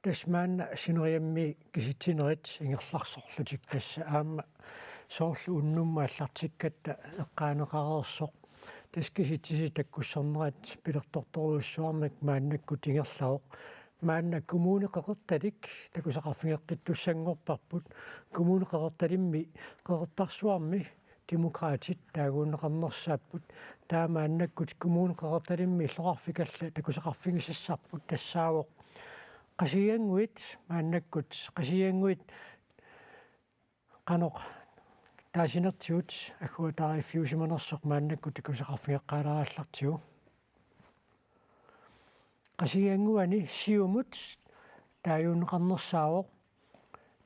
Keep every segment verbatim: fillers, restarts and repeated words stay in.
Tassa maanna sineriammi kisitsinerit ingerlasorlutik, tassa aamma soorlu unnummut aallartikkatta eqqaaneqareersoq. Tassa kisitsisit takkussornerat pilertortorujussuarmik maannakkut ingerlavoq. Maanna Kommune Qeqertalik takusaqarfigeqqittussanngorparput. Kommune Qeqertalimmi Qeqertarsuarmi Demokraatit taaguunneqarnersaapput. Taava maannakkut Kommune Qeqertalimmi illoqarfik alla takusaqarfigisassarput tassaavoq Qasigiannguit. Maannakkut Qasigiannguit qanoq taasinertigut agguataariffiusimanersoq maannakkut takusaqarfigeqqaalaaginnartigu. Qasigiannguani Siumut taaguunneqarnersaavoq,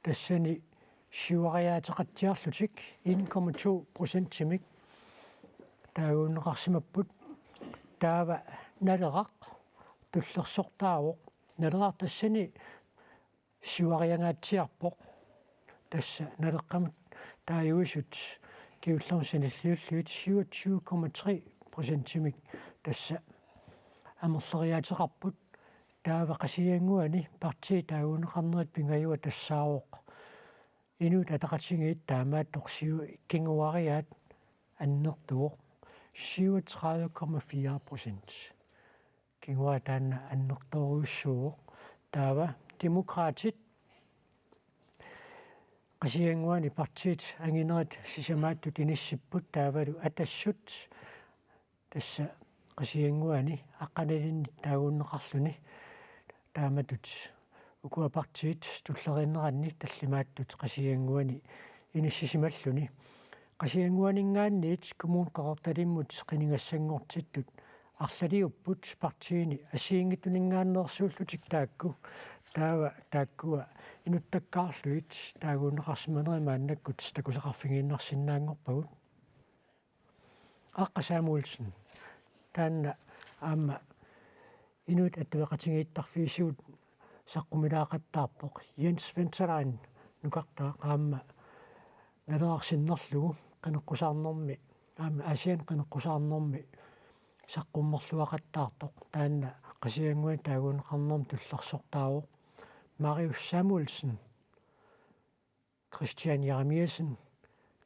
tassani siuariaateqatsiarlutik en komma to procentimik taaguunneqarsimapput. Taava Naleraq tullersortaavoq. Naleraq tassani siuariangaatsiarpoq. Tassa Naleqqamut taaguisut kingullermik sanilliullugit syvogtyve komma tre procentimik tassa amerleriaateqarput. Taava Qasigiannguani partiit taaguunneqarnerit pingajuat tassaavoq Inuit Ataqatigiit, taamaattoq siu-, kinguariaat annertuvoq syvogtredive komma fire procent. Kinguaat taanna annertoorujussuuvoq. Taava Demokraatit Qasigiannguani partiit anginerit sisamaattut inissipput, taavalu Atassut tassa Qasigiannguani aqqanilinnik taaguunneqarluni. Taamatut ukua partiit tulleriinneranni tallimaattut Qasigiannguani inissisimalluni. Qasigiannguaninngaanniit Kommune Qeqertalimmut qinigassanngortittut arlaliupput partiini assigiinngitsuninngaanneersuullutik taakku. Taava taakkua inuttakkaarlugit taaguunneqarsimanerat maannakkut takusaqarfigiinnarsinnaanngorpagut. Aqqa Samuelsen, taanna aamma Inuit Attaveqatigiittarfiisigut saqqumilaaqattaarpoq. Jens Winterlein nukartaaq aamma Naleraq sinnerlugu qineqqusaarnermi, aamma Aasianni qineqqusaarnermi saqqummerluaqattaartoq, taanna Qasigiannguani taaguunneqarnermi tullersortaavoq. Marius Samuelsen, Christian Jeremiassen,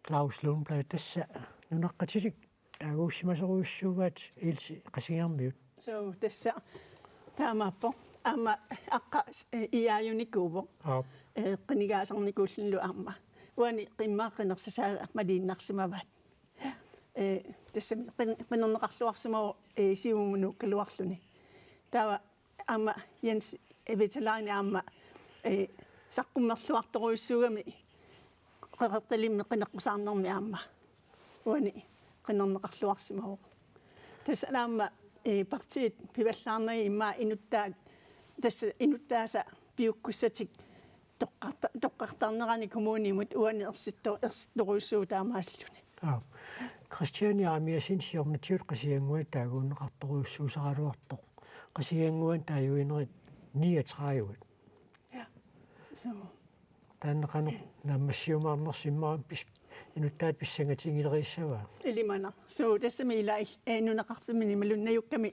Claus Lundblad, tassa nunaqqatilik taaguussimasorujussuugaat Ilse Qasigiarmiut. So, tassa taamaappoq. Aamma aqqa, eh, iaalunikuuvoq. Aap. Eh, qinigaasarnikuullunilu aamma. Uani qimmaaq qinersisaaga maliinnarsimavaat. Eh, tassami qin-, qinerneqarluarsimavoq, eh, Siumut nuukkaluarluni. Taava aamma Jens Winterlein aamma, eh, saqqummerluartorujussuugami Qeqertalimmi qineqqusaarnermi aamma uani qinerneqarluarsimavoq. Tassa aamma, eh, partiit pivallaarnagit immaqa inuttaat, tassa inuttaasa piukkussatik toqqarta-, toqqartarnerani kommunimut uani ersitto-, ersittorujussuuvoq taamaasilluni. Aap. Christian Jeremiassen siornatigut Qasigiannguani taaguunneqartorujussuusaraluartoq. Qasigiannguani taaguinerit niogtredive. Ja. So. Taanna qanoq naammassiumaarnersoq, immaqa pis-, inuttaat pissangatigileriissavaa? Ilimanaq. So, tassami ila il-, eh, nunaqarfimmi malunnajukkami,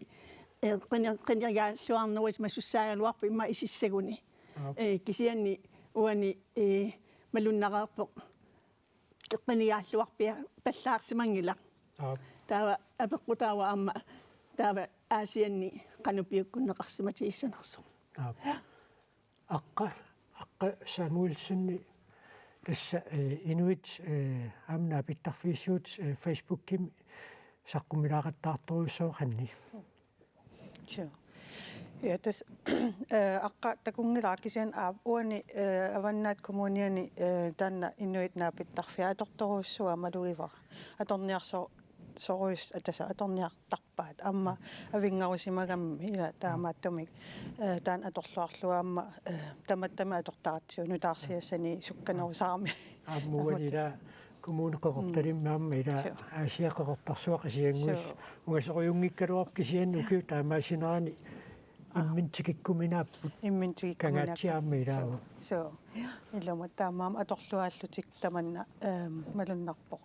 eh, qini-, qinigaalluarnerusimasussaagaluarpoq immaqa isissaguni. Aap. Eh, kisianni uani, eh, malunnareerpoq qinigaalluarpiapallaarsimanngilaq. Aap. Taava apeqqutaavoq aamma taava Aasianni qanoq piukkunneqarsimatigissanersoq. Aap. Aqqa, Aqqa Samuelsen, tassa, eh, inuit, eh, aamma naapittarfiisigut, eh, Facebookimi saqqummilaaqattaartorujussuuvoq qanoq? Suu. Ja, tassa, eh, aqqa takunngilara kisianni aap uani, eh, Avannaata Kommuniani, eh, taanna inuit naapittarfiat atortorujussuuaat malugivara. Atorniarso-, sorujus-, tassa atorniartarpaat. Aamma avinngarusimagammi ila taamaattumik, eh, taanna atorluarlugu aamma, eh, tamattami atortaratsigu nutaarsiassani sukkanerusarami. Aamma uani ila Kommune Qeqertalimmi aamma ila Suu. Aasiaat Qeqertarsuaq Qasigiannguit Suu. ungasorujunngikkaluarput kisianni ukiut taamaasinerani imminut tikikkuminaapput. Imminut tikikkuminaapput. Kangaatsiaq aamma ilaavoq. Suu. Suu. Ilumut taamaammat atorluaallutik tamanna, ehm, malunnarpoq.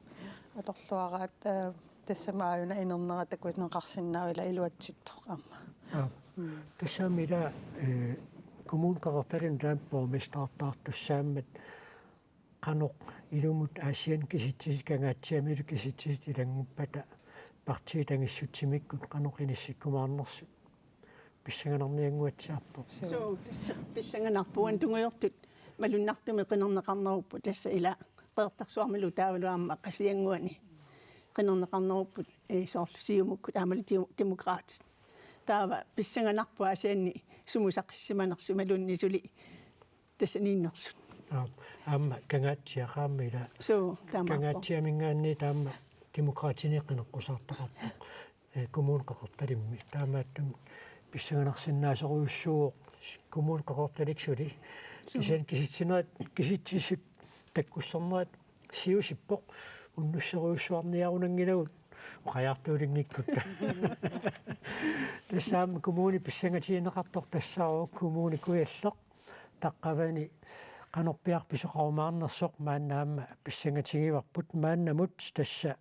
Atorluaraat, eh, tassami aajuna inernera takuneqarsinnaavoq ila iluatsittoq aamma. Aap. Mm. Tassami ila, eh, Kommune Qeqertalinnut taama borgmestertaartussaammat qanoq ilumut Aasianni kisitsisit Kangaatsiamilu kisitsisit ilannguppata partiit angissutsimikkut qanoq inissikkumaarnersut pissanganarniannguatsiarpoq. Suu, pissanganarpoq, uani tungujortut malunnartumik qinerneqarnerupput, tassa ila Qeqertarsuarmilu taavalu aamma Qasigiannguani qinerneqarnerupput, ee, soorlu Siumukkut aammalu Demo-, Demokraatit. Taava pissanganarpoq Aasianni sumut saqissimanersut imaluunniit suli tassaniinnersut. Aap, aamma Kangaatsiaq aamma ila. Suu, taamaappoq. Kangaatsiaminngaanniit aamma Demokraatini qineqqusaartaqarpoq. Ee, Kommune Qeqertalimmi. Taamaattumik pissanganarsinnaasorujussuuvoq Kommune Qeqertalik suli. Suu. Kisianni kisitsinerat, kisitsisut takkussernerat siusippoq, unnusserujussuarniarunanngilagut oqajaartuulinngikkutta. Tassa aamma kommuni pissangatigineqartoq tassaavoq Kommune Kujalleq, taqqavani qanorpiaq pisoqarumaarnersoq maanna aamma pissangatigivarput. Maannamut tassa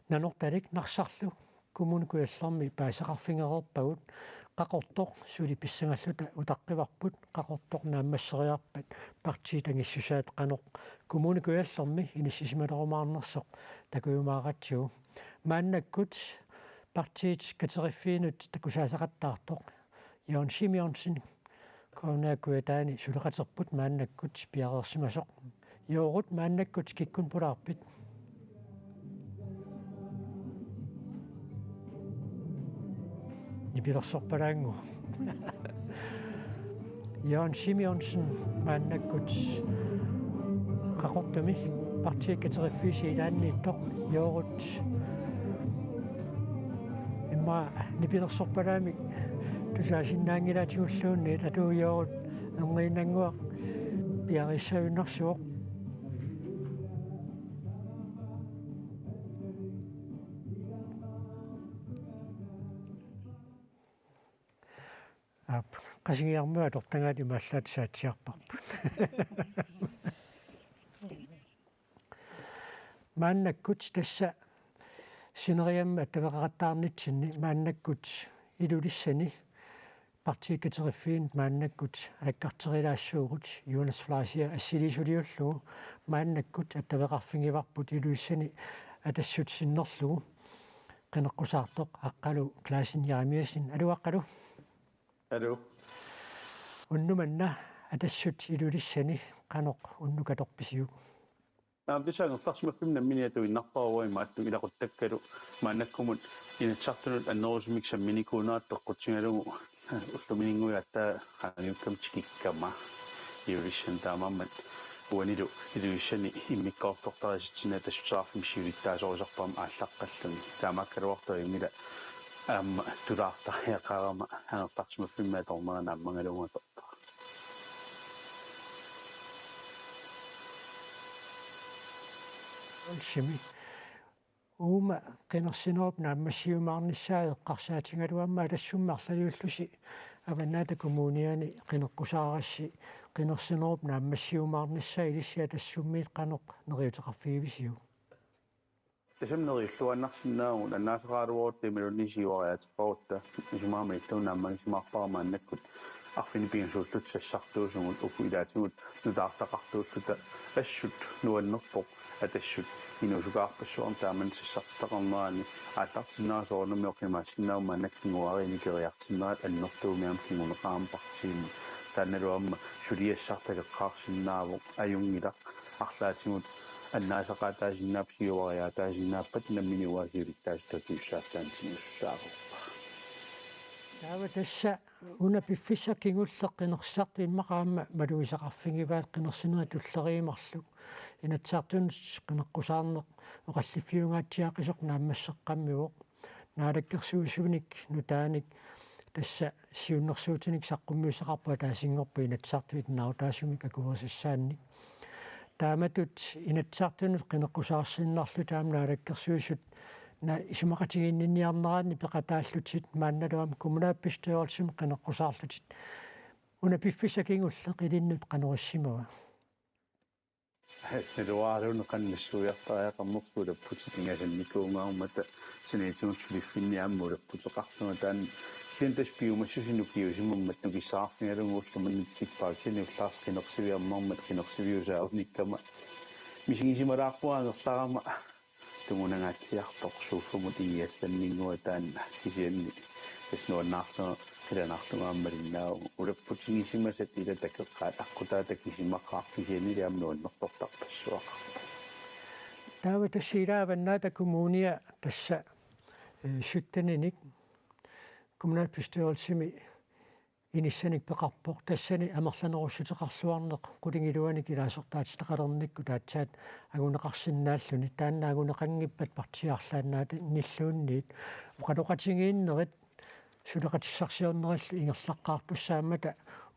Nanortalik Narsarlu Kommune Kujallermi paasisaqarfigereerpagut. Qaqortoq suli pissangalluta utaqqivarput, Qaqortoq naammasseriarpat partiit angissusaat qanoq Kommune Kujallermi inissisimalerumaarnersoq takujumaaratsigu. Maannakkut partiit kateriffiinut takusaasaqattaartoq Jørgen Simonsen, K N A Kujataani suleqaterput maannakkut piareersimasoq. Joorut, maannakkut kikkut pulaarpit? Nipilersorpalaanngu. Jørgen Simonsen maannakkut Qaqortumi partiit kateriffiisi ilaanniittoq. Joorut immaqa nipilersorpalaamik tusaasinnaanngilaatigulluunniit, atuujoorut, erniinnannguaq piareersimajunnarsivoq. Aap, Qasigiarmiut atortagaat imaallaat saatsiarparput. Maannakkut tassa sineriammi attaveqaqattaarnitsinni maannakkut Ilulissani partiit kateriffiinut maannakkut alakkarterilaassuugut, Jonas Fleischer assiliisuliullugu maannakkut attaveqarfigivarput Ilulissani Atassut sinnerlugu qineqqusaartoq Aqqalu Clausen Jeremiassen. Aluu Aqqalu. Aluu. Unnuk manna Atassut Ilulissani qanoq unnuk atorpisiuk? Aamma tassa angerlarsimaffimmi nammineq atuinnarpara, uanga imaattoq ilaquttakkalu maannakkumut Inatsisartunut annerusumik samminikuunerat peqqutigalugu ullumininnguit aatsaat qaangiukkama tikikkama Ilulissani, taamaammat uanilu Ilulissani immikkoortortarisatsinnut Atassuteqarfimmi siulittaasorisarpara aallaqqalluni. Taamaakkaluartoq ajunngilaq aamma tulaartariaqarama angerlarsimaffimmi atornera naammagalugu atorpara. Simi. Uuma qinersinerup naammassiumaarnissaa eqqarsaatigalugu aamma Atassummi arlaliullusi Avannaata Kommuniani qineqqusaarassi, qinersinerup naammassiumaarnissaa ilissi Atassummiit qanoq neriuteqarfigivisiuk? Tassami neriulluinnarsinnaavugut, annaasaqaraluarutta imaluunniit siuariaateqarutta, isumaga malillugu naammagisimaarpara maannakkut arfineq-pingasuulluta sassartuusugut, uku ilaatigut nutaartaqartuulluta. Assut nuannerpoq Atassut inuusukaarpassuarnik taamani sassartitaqarnerani, aallartinnera soorunami oqimaassinnaavoq maannakkut kinguaariinni keriartinnerat annertuumik aamma kinguneqarami partiimut. Taannalu aamma suliassartaqaqqaarsinnaavoq, ajunngilaq arlaatigut annaasaqaataasinnaappata, siuariaataasinnaappata, nammineq uanga siulittaasup takuissaatsaanut tigussaavoq. Taava tassa una piffissaq kingulleq qinersisartut immaqa aamma malugisaqarfigivaat qinersinerit tulleriit marluk. Inatsisartunut qineqqusaarneq oqalliffiungaatsiaqisoq naammasseqqammivoq. Naalakkersuisunik nutaanik tassa siunnersuutinik saqqummiussaqarpoq, ataasinngorpat Inatsisartut innaarutaasumik akuerisassaannik. Taamatut Inatsisartunut qineqqusaarsinnarluta aamma Naalakkersuisut na-, isumaqatigiinniarneranni peqataallutit, maannalu aamma kommunalbestyrelsimi qineqqusaarlutit. Una piffissaq kingulleq ilinnut qanoq issimava? Naluaraluunniit qanoq nassuiartariaqarnersoq ulapputit ingasannikuugaluarmata saniatigut suliffinni aamma ulapputeqarlunga, taanna Kisianni tassa piumassuseq nukiusimammat nukissaqarfigalugu ullumikkut tikippaatini ullaarsinersiviarnermat qinersiviusaa unikkama. Misigisimalaarpunga angerlarama tungunangaatsiartoq suuffamut ingiassanninngua taanna kisianni tassa nuannaarlunga qilanaarlunga aamma malinnaavugut. Ulapputigisimasat ila takeqqaat aqqutaata kisimaqaaq kisiannili aamma nuannertortarpassuaqarpoq. Taava tassa ila Avannaata Kommunia tassa, eh, sytteninik kommunalbestyrelsimi inissanik peqarpoq, tassani amerlanerussuteqarluarneq qulingiluanik ilaasortaatitaqalernikkut aatsaat anguneqarsinnaalluni, taanna anguneqanngippat partiit arlaannaanilluunniit oqaloqatigiinnerit suleqatissarsiornerillu ingerlaqqaartussaammata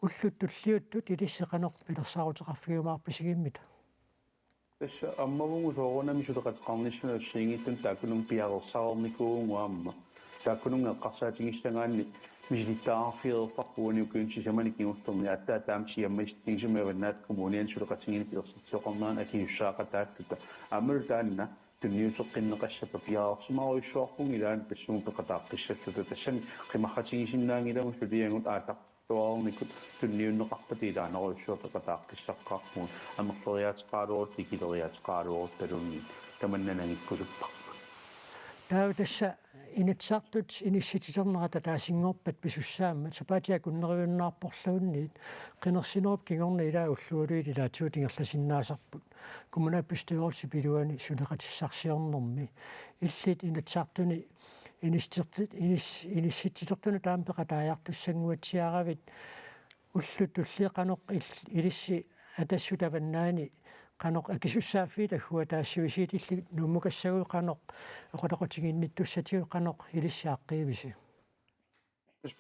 ullut tulliuttut ilissi qanoq pilersaaruteqarfigiumaarpisigimmita? Tassa ammavugut soorunami suleqateqarnissamut assigiinngitsunik taakkununnga piareersarnikuuvugut aamma. Taakkununnga eqqarsaatigissagaanni misilittagaqarfigereerparput uani ukiuni sisamani kingullerni aatsaat taama siammaritigisumik Avannaata Kommuniani suleqatigiinneq pilersitsioqarnerani akisussaaqataalluta. Aammalu taanna tunniuteqqinneqassappat piareersimarujussuarpugut ilaanni tassunga peqataaqqissalluta. Tassani qimarratigisinnaanngilagut suliagut aataq tuaarnikut tunniunneqarpat ilaanerujussuaq peqataaqqissaqqaarpugut amerleriaateqaraluarutta ikileriaateqaraluaruttaluunniit tamanna nangikkusupparput. Taava tassa Inatsisartut inissitsiternerata taasinngorpat pisussaammat sapaatip akunneriunnaarporluunniit qinersinerup kingorna ilaa ullualuit ilaatigut ingerlasinnaasarput kommunalbestyrelsip iluani suleqatissarsiornermi. Illit Inatsisartuni inissitserti-, inis-, inissitsitertunut aamma peqataajartussannguatsiaravit ullut tulliit qanoq il-, ilissi Atassut Avannaani qanoq akisussaaffiit agguataassavisiit illit Nuummukassaguit qanoq oqaloqatigiinnittussatigut qanoq ilissi aaqqiivisi?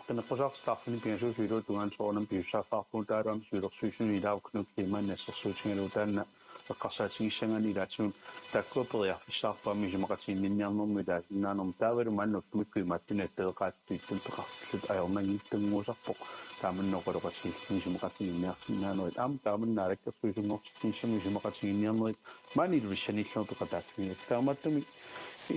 Qineqqusaartitaarluni pingasuusut iluat tungaanut soorunami pisussaaffigaarpugut taavalu aamma siulersuisunut ilaavoq Knud Kleemann assersuutigalugu taanna eqqarsaatigissagaanni ilaatigut taakkua periarfissaqarput aamma isumaqatiginninniarnermut ilaasinnaanermut taavalu maanna ullumikkut imaattunik attaveqaatitut ittunik peqartilluta ajornanngitsunnguusarpoq taamannak oqaloqatigiilluni isumaqatiginninniarsinnaanerit aamma taamannak naalakkersuisunngortitsinissaminnut isumaqatiginninniarnerit maani Ilulissanilluunniit peqataaffigineq. Taamaattumik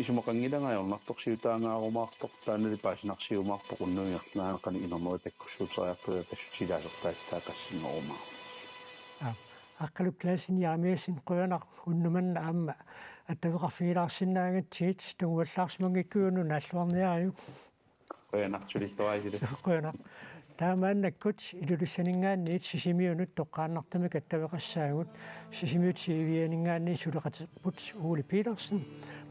isumaqanngilanga ajornartorsiutaangaarumaartoq, taannali paasinarsiumaarpoq unnugu ingerlaannaq qanoq inernerit takkussuuteriarpata tassa ilaasortaatitaaqassinnerumaarpoq. Aap, Aqqaluk Clausen Jeremiassen, qujanaq unnuk manna aamma attaveqarfigilaarsinnaagatsigit, tunguallaarsimanngikkuit unnuk naalluarniariuk. Qujanaq sulilluarisilu. Qujanaq. Taava maannakkut Ilulissaninngaanniit Sisimiunut toqqaannartumik attaveqassaagut, Sisimiut T V-aninngaanniit suleqaterput Ole Petersen,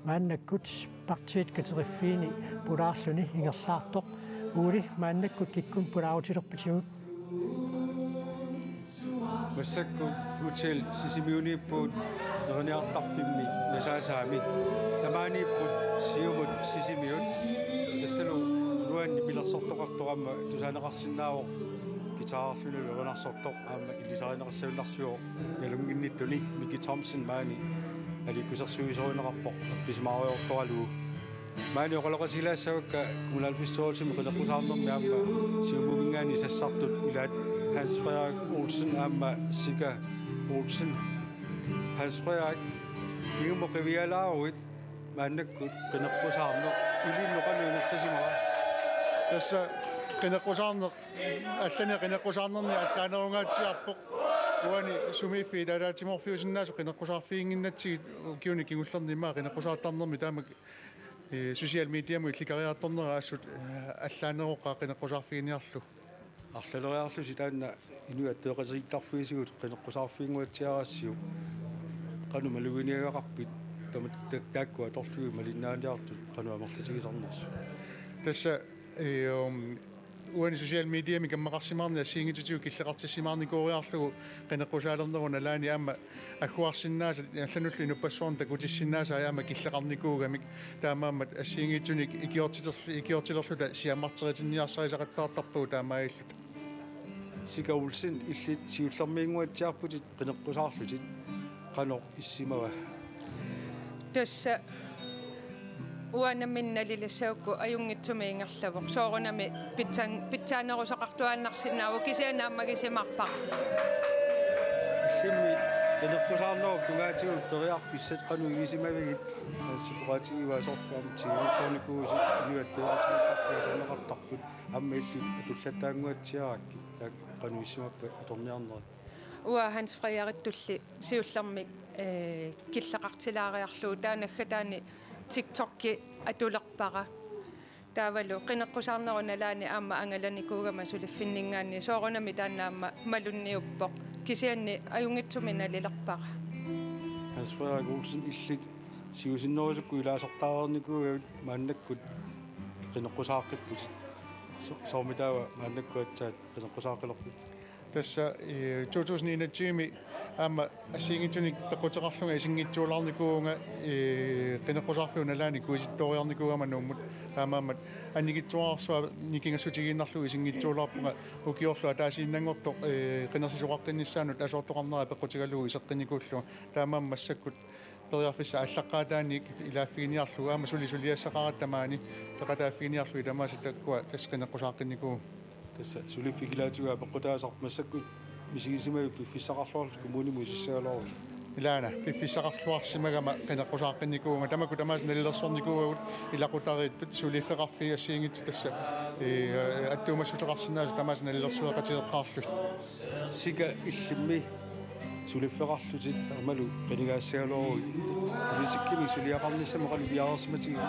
maannakkut partiit kateriffiini pulaarluni ingerlaartoq. Ole, maannakkut kikkunnut pulaarutilerpisigut? Massakkut Hotel Sisimiuniippugut neriniartarfimmi Nasaasaami. Tamaaniipput siumut Sisimiut. Tassalu nuanni pilersortoqartoq aamma tusaaneqarsinnaavoq guitarerlunilu erinarsortoq aamma ilisarineqassagunarsivoq nalunnginnittuni. Miki Thomsen maani aliikkusersuisorineqarpoq appisimaarujortoralugu. Maani oqaloqatigilaassavakka kommunalbestyrelsimi qineqqusaarnermi aamma Siumuminngaanniit sassartut ilaat Hans Frederik Olsen aamma Sika Olsen. Hans Frederik, kingumut qivialaaruit maannakkut qineqqusaarneq, ilinnut qanoq ingerlasimava? Tassa qineqqusaarneq, allanik qineqqusaarnerni allaanerungaatsiarpoq. Uani sumiiffiit ilaatimoorfiusinnaasut qineqqusaarfiginnginnatsigit ukiuni kingullerni immaqa qineqqusaartarnermi taama, eh, social mediamut illikariartornera assut, eh, allaaneroqqaa qineqqusaarfiginiarlugu. Arlaleriarlusi taanna inuit attaveqatigiittarfigisigut qineqqusaarfiginnguatsiarassiuk. Qanoq maluginiagaqarpit tama ta-, taakkua atorlugit malinnaaniartut qanoq amerlatigisarnersut? Tassa, eh, um, uani social mediami kammaqarsimaarneq assigiinngitsutigut killeqartissimaarnikuugaluarlugu qineqqusaalernerup nalaani aamma agguarsinnaasat allanullu inuppassuarnut takutissinnaasai aamma killeqarnikuugamik, taamaammat assigiinngitsunik ikiortiter-, ikiortilerluta siammarteritinniarsarisaqattaartarpagut taamaalilluta. Sika Olsen, illit siullermiinnguatsiarputit qineqqusaarlutit, qanoq issimava? Tassa uanga nammineq nalilissagukku ajunngitsumik ingerlavoq. Soorunami pitsaan-, pitsaanerusaqartuaannarsinnaavoq, kisianni naammagisimaarpara. Illimmi Qineqqusaarnerup tungaatigut periarfissat qanoq igisimavigit? Sipoqatigiiva sorfaam tiiviikkornikuusi inuit periarfissat atorneqartarput aamma illit atullattaannguatsiarakkit taakku qanoq issimappat atorniarnerit? Uanga Hans Frederik Tulli siullermik, eh, killeqartilaariarlugu taanna naggataani TikTokki atulerpara. Taavalu qineqqusaarnerup nalaani aamma angalanikuugama suliffinninngaanniit soorunami taanna aamma malunniuppoq. Kisianni ajunngitsumik nalilerpara. Hans Frederik Olsen, illit siusinnerusukkut ilaasortaareernikuugavit maannakkut qineqqusaaqqipputit. So-, soormitaava maannakkut aatsaat qineqqusaaqqilerpit? Tassa, eh, to tusind enogtyve aamma assigiinngitsunik peqquteqarlunga isinngitsuulaarnikuuvunga, eh, qineqqusaarfiup nalaani kuisittooriarnikuugama Nuummut. Taamaammat annikitsuararsuaq nikingassutigiinnarlugu isinngitsuulaarpunga ukiorlu ataasiinnanngortoq, eh, qinersisoqaqqinnissaanut asoortoqarnera peqqutigalugu iseqqinnikuullunga. Taamaammat massakkut periarfissat aallaqqaataaniit ilaaffiginiarlugu aamma suli suliassaqaratta maani peqataaffiginiarlugit tamaasa taakkua tassa qineqqusaaqqinnikuu. Tassa suliffik ilaatigut apeqqutaasarpoq massakkut misigisimavit piffissaqarluarlutit kommunimut isissagaluaruit? Ilaana, piffissaqarluarsimagama qineqqusaaqqinnikuuvunga, tamakku tamaasa nalilersornikuuagut ilaqutariittut suliffeqarfiit assigiinngitsut tassa, eh, attuumassuteqarsinnaasut tamaasa nalilersueqatigeqqaarlugit. Sika illimmi suliffeqarlutit aammalu qinigaassagaluaruit. Politikkimi suliaqarnissamut qanoq piareersimatigiva?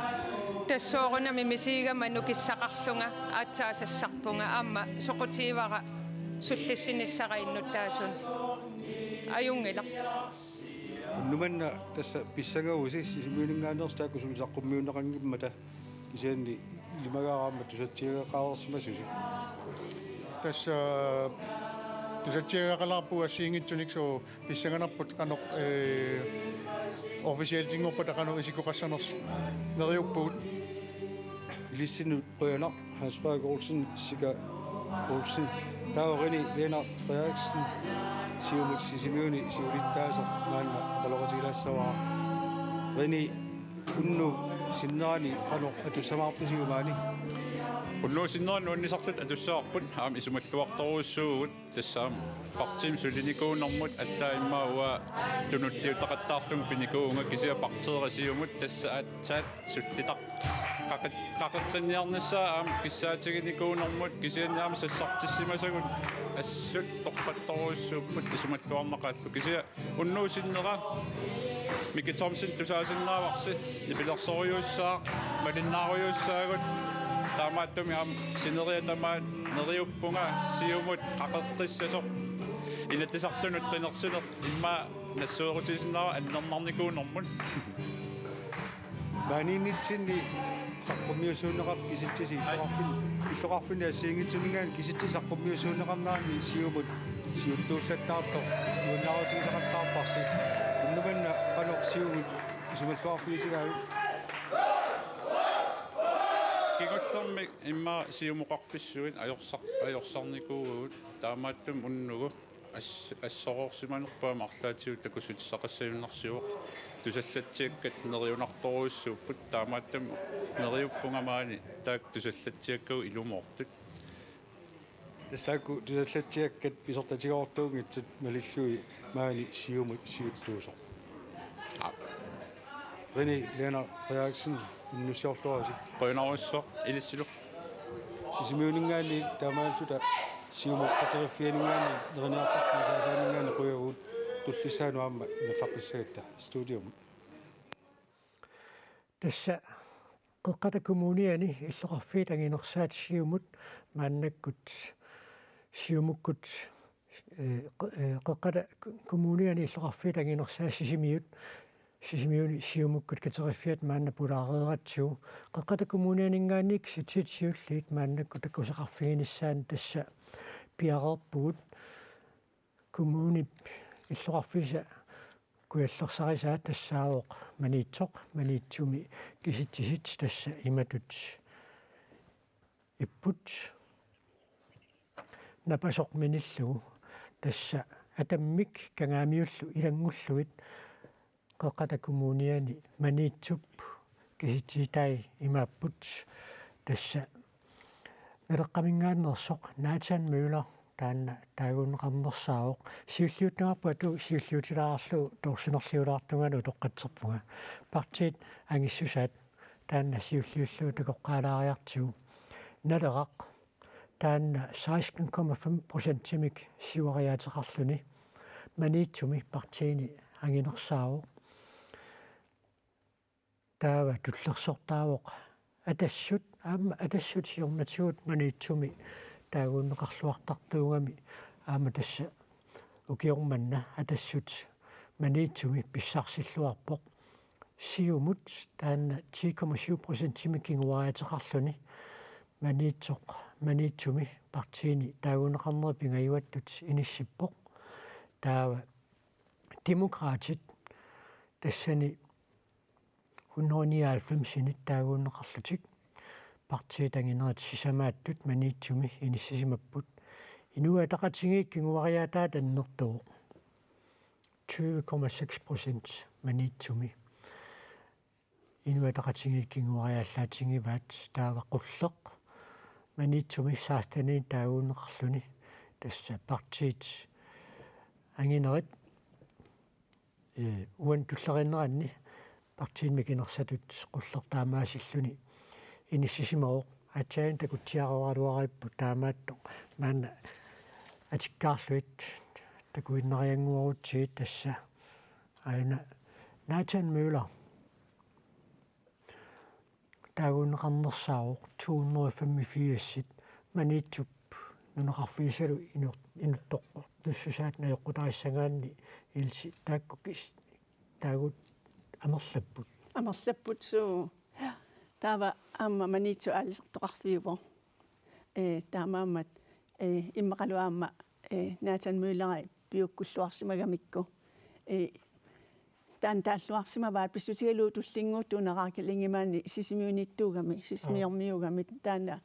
Tassa soorunami misigigama nukissaqarlunga aatsaat sassarpunga aamma soqutigivara sullissinissara innuttaasuni. Ajunngilaq. Unnuk manna tassa pissangavusi Sisimiuninngaanneersoq taakku suli saqqummiunneqanngimmata. Kisianni ilimagaara aamma tusatsiagaqareersimasusi. Tassa tusatsiagaqalaarpugut assigiinngitsunik, suu, pissanganarput qanoq, eh, officialtinngorpata qanoq isikkoqassanersut. Neriuppugut. Ilissinnut qujanaq, Hans Frederik Olsen, Sika Olsen. Taava René Lennert Frederiksen, Siumut Sisimiuni siulittaasoq, maanna oqaloqatigilaassavara. René, unnuk sinnerani qanoq atussamaarpisiuk maani? Unnuk sinnerani nuannisartut atussavarput, aamma isumalluartorujussuuvugut, tassa aamma partiimi sulinikuunermut allaat immaqa uanga tunulliutaqattaarlunga pinikuuvunga, kisianni partiiga Siumut tassa aatsaat sullitaq qaqit-, qaqeqqinniarnissaa aamma kissaatiginikuunermut, kisianni aamma sassartissimasagut assut torrattorujussuupput isumalluarnaqaallu, kisianni unnuk sinnera Miki Thomsen tusaasinnaavarsi, nipilersorujussuussaaq, malinnaarujussuussaagut, taamaattumik aamma sineriak tamaat neriuppunga Siumut qaqeqqissasoq, Inatsisartunut qinersineq immaqa nassuerutigisinnaavara annernarnikuunermut. Maaniinnitsinni saqqummiussuunneqarpit kisitsisit illoqarfin-, illoqarfinni assigiinngitsuninngaanniit kisitsisit saqqummiussuunneqarneranni Siumut siuttuullattaartoq nuannaarutigisaqattaarparsi. Unnuk manna qanoq Siumut isumalluarfigitigaavit? Kingullermik immaqa siumoqarfissuit ajorsar-, ajorsarnikuuagut, taamaattumik unnugu as-, assoroorsimanerput aamma arlaatigut takussutissaqassagunarsivoq. Tusallatsiakkat neriunartorujussuupput, taamaattumik neriuppunga maani taakku tusallatsiakkagut ilumoortut. Tassa taakku tusallatsiakkat pisortatigoortuunngitsut malillugit maani Siumut siuttuusoq. Aap. René Lennert Frederiksen, unnussiorluarisi. Qujanarsuaq, ilissilu. Sisimiuninngaanniit taamaalilluta Siumut Kateriffianinngaanniit neriniartarfimmi saasaaninngaanniit qujavugut, tullissaanut aamma ingerlaqqissagatta studiumut. Tassa Qeqqata Kommuniani illoqarfiit anginersaat Siumut maannakkut Siumukkut, eh, qe-, eh, Qeqqata Kommuniani illoqarfiit anginersaat Sisimiut, Sisimiuni Siumukkut kateriffiat maanna pulaareeratsigu. Qeqqata Kommunianinngaanniit kisitsisit siulliit maannakkut takusaqarfiginissaannut tassa piareerpugut. Kommunip illoqarfisa kujallersarisaa tassaavoq Maniitsoq, Maniitsumi kisitsisit tassa imatut ipput: Napasoq Minillugu, tassa atammik Kangaamiullu ilanngullugit Qeqqata Kommuniani Maniitsup kisitsisitai imaapput, tassa Naleqqaminngaanneersoq Nathan Møller taanna taaguunneqarnersaavoq. Siulliuttagarput atu siulliutilaarlugu toorsinerliulaartungalu utoqqatserpunga. Partiit angissusaat taanna siulliullugu takoqqaalaariartigu. Naleraq taanna seksten komma fem procentimik siuariaateqarluni Maniitsumi partiini anginersaavoq. Taava tullersortaavoq Atassut, aamma Atassut siornatigut Maniitsumi taaguunneqarluartartuugami, aamma tassa ukioq manna Atassut Maniitsumi pissarsilluarpoq. Siumut taanna ti komma syv procentimik kinguariaateqarluni Maniitsoq, Maniitsumi partiini taaguunneqarneri pingajuattut inissippoq. Taava Demokraatit tassani hundrede nioghalvfemsinit taaguunneqarlutik partiit anginerit sisamaattut Maniitsumi inissisimapput. Inuit Ataqatigiit kinguariaataat annertuvoq. Tyve komma seks procent Maniitsumi. Inuit Ataqatigiit kinguariaallaatigivaat, taava Qulleq Maniitsumi sekstenit taaguunneqarluni, tassa partiit anginerit, ee, uani tulleriinneranni partiit mikinersatut Qulleq taamaasilluni inissisimavoq. Aatsaat takutsiareeraluaripput taamaattoq, maanna atikkaarlugit takuinnariannguarutsigit, tassa aajuna Nathan Møller taaguunneqarnersaavoq to hundrede og femogfirs Maniitsup nunaqarfigisalu inut-, inuttortussusaat najoqqutarissagaanni, ilsi taakku kis-, taagut amerlapput. Amerlapput, suu. Taava aamma Maniitsoq aalisartoqarfiuvoq. Ee, taamaammat, ee, immaqalu aamma, ee, Nathan Mølleri piukkulluarsimagamikku. Ee, taanna taalluarsimavaat pissutigalugu tullinnguuttuuna Rakel Ingemann Sisimiuniittuugami, Sisimiormiuugami, taanna,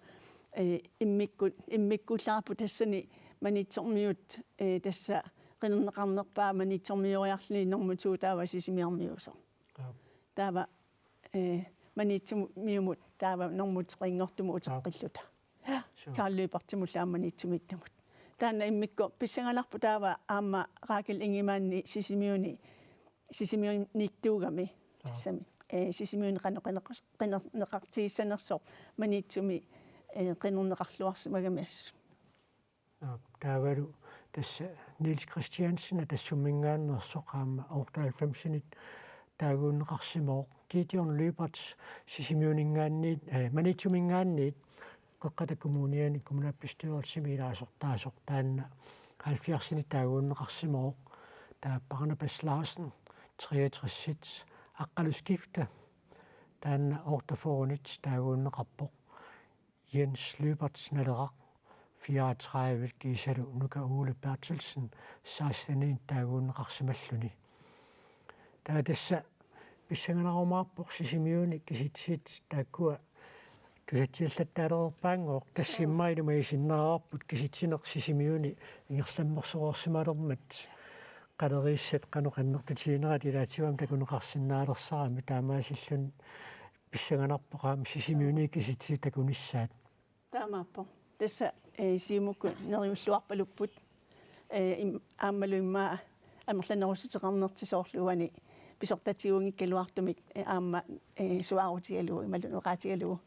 ee, immikkut, immikkuullarput tassani Maniitsormiut, ee, tassa qinerneqarnerpaaq Maniitsormioriarluni normu to taava Sisimiormiuusoq. Aap. Taava, ee, Maniitsumiumut taava normu tre-nngortumut Aap. Uteqqilluta. Suu. Karl Lyberthimullu aamma Maniitsumiittumut. Taanna immikkut pissanganarpoq taava aamma Rakel Ingemann Sisimiuni, Sisimiuniittuugami. Aap. Tassami. Ee, Sisimiuni qanoq qineq-, qinerneqartigissanersoq Maniitsumi, ee, qinerneqarluarsimagami assut. Aap, taavalu tassa Niels Christiansen Atassumminngaanneersoq aamma otteoghalvfemsinit taaguunneqarsimavoq. Gideon Lyberth Sisimiuninngaanniit, eh, Maniitsuminngaanniit Qeqqata Kommuniani kommunalbestyrelsimi ilaasortaasoq, taanna halvfjerdsinit taaguunneqarsimavoq. Taava Barnabas Larsen treogtresit Aqqalu Skifte, taanna otteogfyrrenit taaguunneqarpoq. Jens Lyberth Naleraq fireogtredive kiisalu Nuka Ole Berthelsen sekstenit taaguunneqarsimalluni. Taava tassa pissanganarumaarpoq Sisimiuni kisitsisit taakkua tusatsiallattaalerpaanngooq, tassa immaqa ilumagisinnaavarput kisitsineq Sisimiuni ingerlammersoreersimalermat qaleriissat qanoq annertutiginerat ilaatigut aamma takuneqarsinnaalersarami, taamaasilluni pissanganarpoq aamma Sisimiuni kisitsisit takunissaat. Taamaappoq. Tassa, eh, Siumukkut neriulluarpalupput. Eh, im-, aammalu immaqa amerlanerussuteqarnertik soorlu uani pisortatiguunngikkaluartumik, eh, aamma, eh, suaarutigalugu, imaluunniit oqaatigalugu.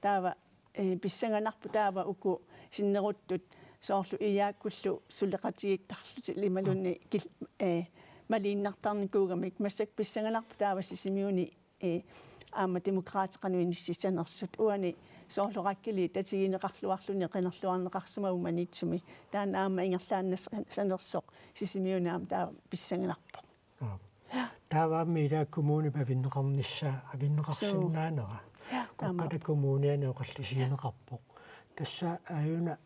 Taava, eh, pissanganarpoq taava uku sinneruttut soorlu I A K-kullu suleqatigiittarlutik imaluunniit kil-, eh, maliinnartarnikuugamik. Massakkut pissanganarpoq taava Sisimiuni ee, aamma Demokraatit qanoq inississanersut. Uani soorlu Rakeli tatigineqarluarluni qinerluarneqarsimavoq Maniitsumi. Taanna aamma ingerlaannas-, sanersoq Sisimiuni aamma taava pissanganarpoq. Aap. Taava aamma ilaa kommunip avinneqarnissaa, avinneqarsinnaanera. Suu. Taamaappoq. Qeqqata Kommuniani oqallisigineqarpoq. Tassa aajuna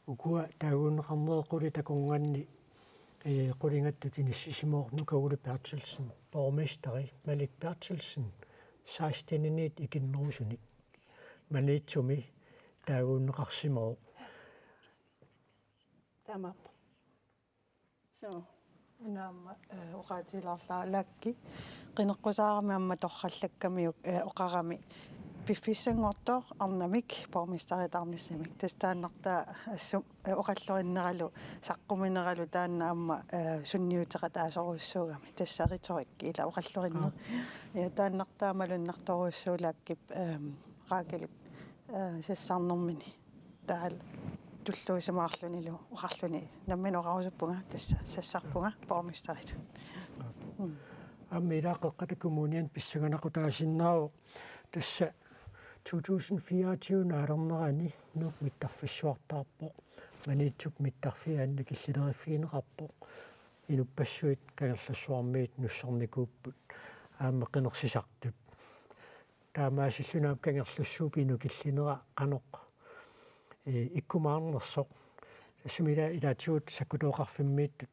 ukua taaguunneqarnerit qulit takornanni, ee, qulingattut inissisimavoq Nuka Ole Berthelsen, borgmesteri Malik Berthelsen, seksteniniit ikinnerusunik Maniitsumi taaguunneqarsimavoq. Taamaappoq. Suu. Una aamma, eh, oqaatigilaarlara Lakki. Qineqqusaarami aamma torrallakkamiuk, eh, oqarami. Piffissanngortoq arnamik borgmesteritaarnissamik. Tassa taannartaa assut, eh, oqallorinneralu, saqqumineralu taanna aamma, eh, sunniuteqataasorujussuugami. Tassa retorik ila oqallorinneq. Aap. Ja taannartaa malunnartorujussuulaakkip, ehm, Raakelip, eh, sassarnermini. Taavalu tulluusimaarlunilu oqarluni nammineq oqarusuppunga tassa sassarpunga borgmesteritut. Mm. Aamma ila Qeqqata Kommuniani pissanganaqutaasinnaavoq tassa to tusind fireogtyve naalernerani Nuuk mittarfissuartaarpoq, Maniitsup mittarfia annikillileriffigineqarpoq, inuppassuit Kangerlussuarmiit nussornikuupput aamma qinersisartut. Taamaasilluni aamma Kangerlussuup inukillinera qanoq, ee, ikkumaarnersoq. Tassami ila ilaatigut sakkutooqarfimmiittut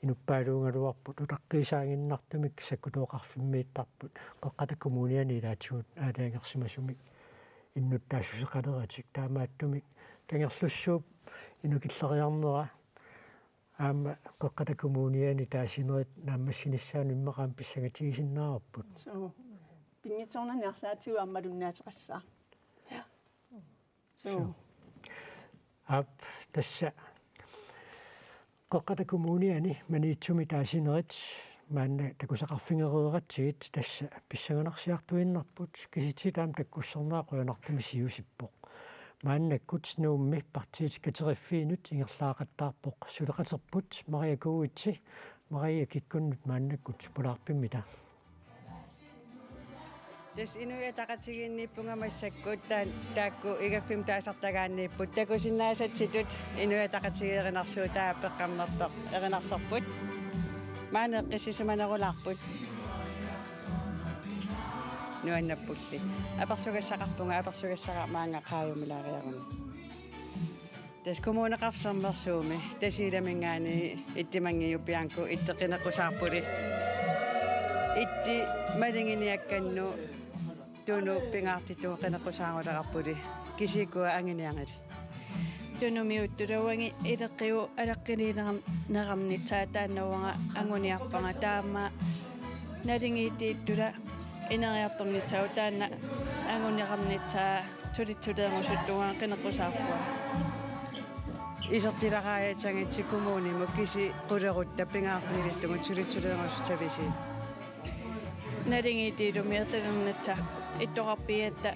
inuppaaluugaluarput, utaqqiisaaginnartumik sakkutooqarfimmiittarput, Qeqqata Kommuniani ilaatigut aalajangersimasumik innuttaassuseqaleratik. Taamaattumik Kangerlussuup inukilleriarnera aamma Qeqqata Kommuniani taasinerit naammassinissaanut immaqa aamma pissangatigisinnaavarput. Suu. Pinngitsoornani arlaatigut aamma malunnaateqassaaq. Suu. Suu. Aap, tassa Qeqqata Kommuniani Maniitsumi taasinerit maanna takusaqarfigereeratsigit tassa pissanganarsiartuinnarput, kisitsisit aamma takkussornerat qujanartumik siusippoq. Maannakkut Nuummi Partii Kateriffiinut ingerlaaqattaarpoq suleqaterput Maria Kuitsi. Maria, kikkunnut maannakkut pulaarpimmita? Tassa Inuit Ataqatigiinniippunga massakkut, taan-, taakku igaffimmi taasartagaanniipput. Takusinnaasatsitut Inuit Ataqatigiit erinarsuutaa peqqammersoq erinarsorput. Maani eqqissisimanerulaarput. Nuannappulli. Apersugassaqarpunga, apersugassara maanga Qaajumilaariaruni. Tassa Kommuneqarfik Sermersuumi Tasiilaminngaanniit Ittimanngiup Bianco Itti qineqqusaarpuli. Itti malinginiakkannut Tunu pingaartittunut qineqqusaarulerarpuli. Kisiikua anguniagili? Tunumiuttut uangi ileqqigut alaqqiliineqarnissaa taanna uanga anguniarpara, taama naligiittiittula ineriartornissaa taanna anguniarnissaa sulitsuleerusuttunga qineqqusaarpunga. Isertileraajatsigit kommunimut kisiat qulerutta pingaartilittugut sulitsuleerusuttavisi? Naligiittiillumi ertalernissaa ittoqarfigatta,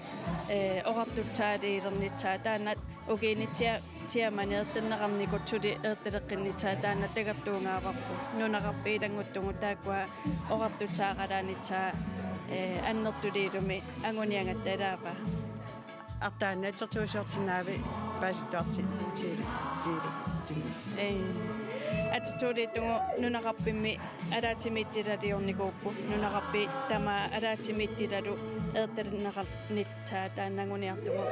ee, oqartussaaliilernissaa taanna ukiuni tia-, tiamani ertanneqarnikut suli ertaleqqinnissaa taanna takorluugaavarput. Nunaqarfiit ilannguttugut taakkua oqartussaaqalaanissaat, ee, annertuliillumi anguniagatta ilaavaa. Artaanna atsersuusiortinnaavit paasittuartitsiili-, tiili-, tiili-. Ee, atsersuuliittugut nunaqarfimmi ataatsimiititaliornikuupput. Nunaqarfiit tamaat ataatsimiititaliallu ertalerneqarnissaa taanna anguniartugut.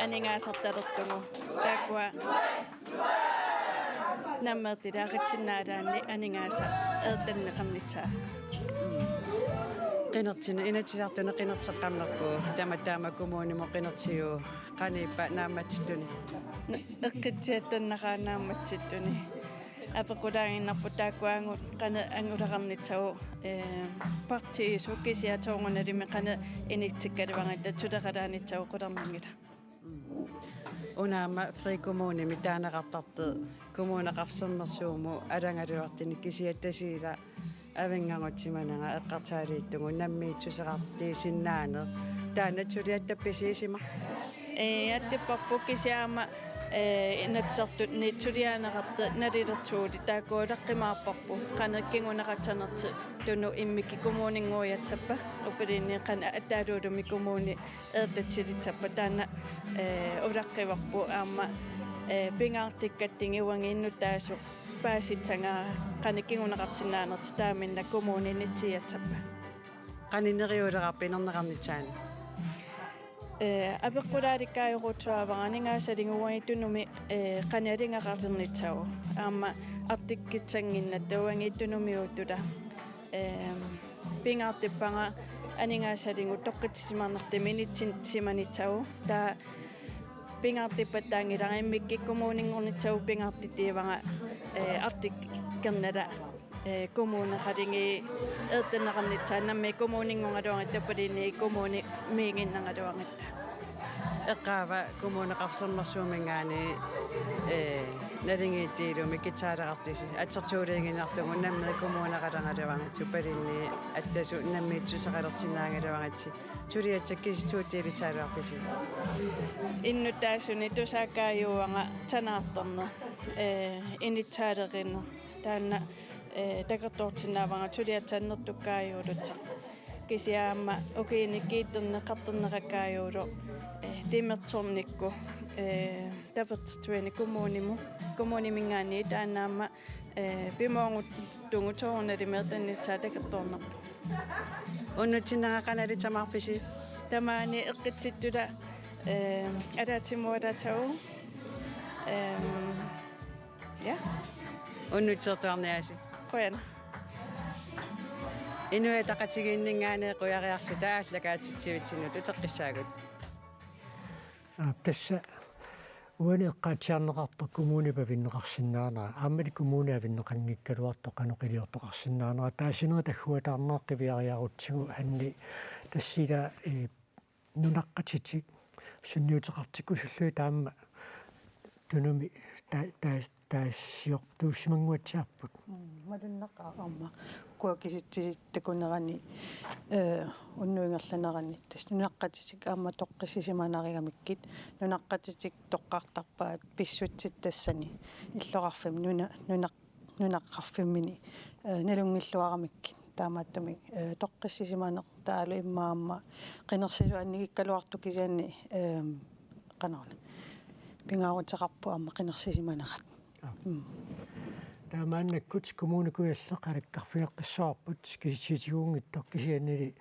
Aningaasartalertugut. Taakkua nammertilaaqitsinnaalaanni aningaasat ertalerneqarnissaat. Qinersineq, Inatsisartuni qinerseqqammerpugut, tamatta aamma kommunimut qinersivugut, qanoq ippa naammatsittuni? Eqqissiattarnaqaaq naammatsittuni. Apeqqutaaginnarpoq taakkuagut qanoq angulaqarnissagut, ee, partiisut kisiat soorunalimi qanoq inissikkaluarutta suleqalaarnissagut qularnanngilaq. Una aamma frikommunimi taaneqartartoq Kommuneqarfik Sermersuumut alagaluartunik kisiat Tasiilap avinngarutsimanera eqqarsaaliittugut nammiitsuseqartiisinnaaneq. Taanna suliatta pisiisimasoq? Ee, attipparput kisianni aamma, ee, Inatsisartuni suliarineqartoq nalilersuuvoq, taakku ulaqqimaarparput qanoq kinguneqassanersoq Tunu immikkut kommuninnguujassappat, uppilinni qanoq ataaluulumi kommuni ertatsilissappat, taanna, ee, ulaqqivarput aamma, ee, pingaartikkatsigu uangi innuttaasoq paasissagaat qanoq kinguneqarsinnaanersoq taamannak kommuni inissiiassappat. Qanoq neriuulerarpit inerneqarnissaanut? Ee, apeqqulaalikkaajuruutsuavara aningaasaligu uangi Tunumi, ee, qanoq alingaqalernissagut. Aamma artikkissannginnatta uangi Tunumiuttula. Ee, pingaartippara aningaasaligu toqqissisimanartumik inissisimanissagut. Taava pingaartippattaanngilara immikkut kommuninngornissagut pingaartittuuvara, ee, artikkernerat Ee, kommuneqalingi eqqartorneqarnissaa nammineq kommuninngornagaluarngatta, Palinii kommunimiiginnarnagaluarngatta. Eqqaava Kommuneqarfimmersuuminngaanniit, ee, naligiittilumi kissaalerartusi, atsersuuliiginnartugut nammineq kommuneqalernaluarngatsi, Palinii attasu nammiitsuseqalersinnaagaluarngatsi, suliassat kisitsuuttiilissagaluartusi. Innuttaasuni tusaakaajuanga sanaartorneq, ee, inissaalerineq, taanna, ee, takorloorsinnaavara suliassat annertukkaajuullutik. Kisianni aamma ukiuni kiitterni eqqartorneqakkaajuvoq, ee, timersornikku, ee, tapersersuineq kommunimut, kommuniminngaanniit, taanna aamma, ee, pimooruttugut soorunalimi eqqartornissaa takorloornerpoq. Unnussinnera qanoq ilisimavarpisi? Tamaani eqqissittuta, ee, ataatsimuugaluarpugut. Ee, ja. Unnussertuarniaasi. Qujanaq. Inuit Ataqatigiinninngaanniit qujariarluta aallakaatitsivitsinnut uteqqissaagut. Aa, tassa uani eqqaatsiarneqartoq kommunip avinneqarsinnaanera, aammali kommunip avinneqanngikkaluartoq qanoq iliortoqarsinnaanera, taasinera tagguataarnera qiviariarutsigu, Hanni, tassa ila, ee, nunaqqatitik sunniuteqartikkusullugit taama Tunumi ta-, ta-, taassiortuussimanguatsiarput. Mm, malunnaqaaq aamma. Ukua kisitsisit takuneranni, ee, unnuit ingerlaneranni, tassa nunaqqatitik aamma toqqissisimanarigamikkit, nunaqqatitik toqqartarpaat pissutsit tassani illoqarfimmi nuna-, nunaq-, nunaqarfimmini, ee, nalunngilluaramikkit. Taamaattumik, ee, toqqissisimaneq taavalu immaqa aamma qinersisut annikikkaluartut kisianni, ee, qanoruna, pingaaruteqarpoq aamma qinersisimanerat. Aa. Mm. Taava maannakkut Kommune Kujalleq alakkarfigeqqissavarput kisitsisitigut, kisiannili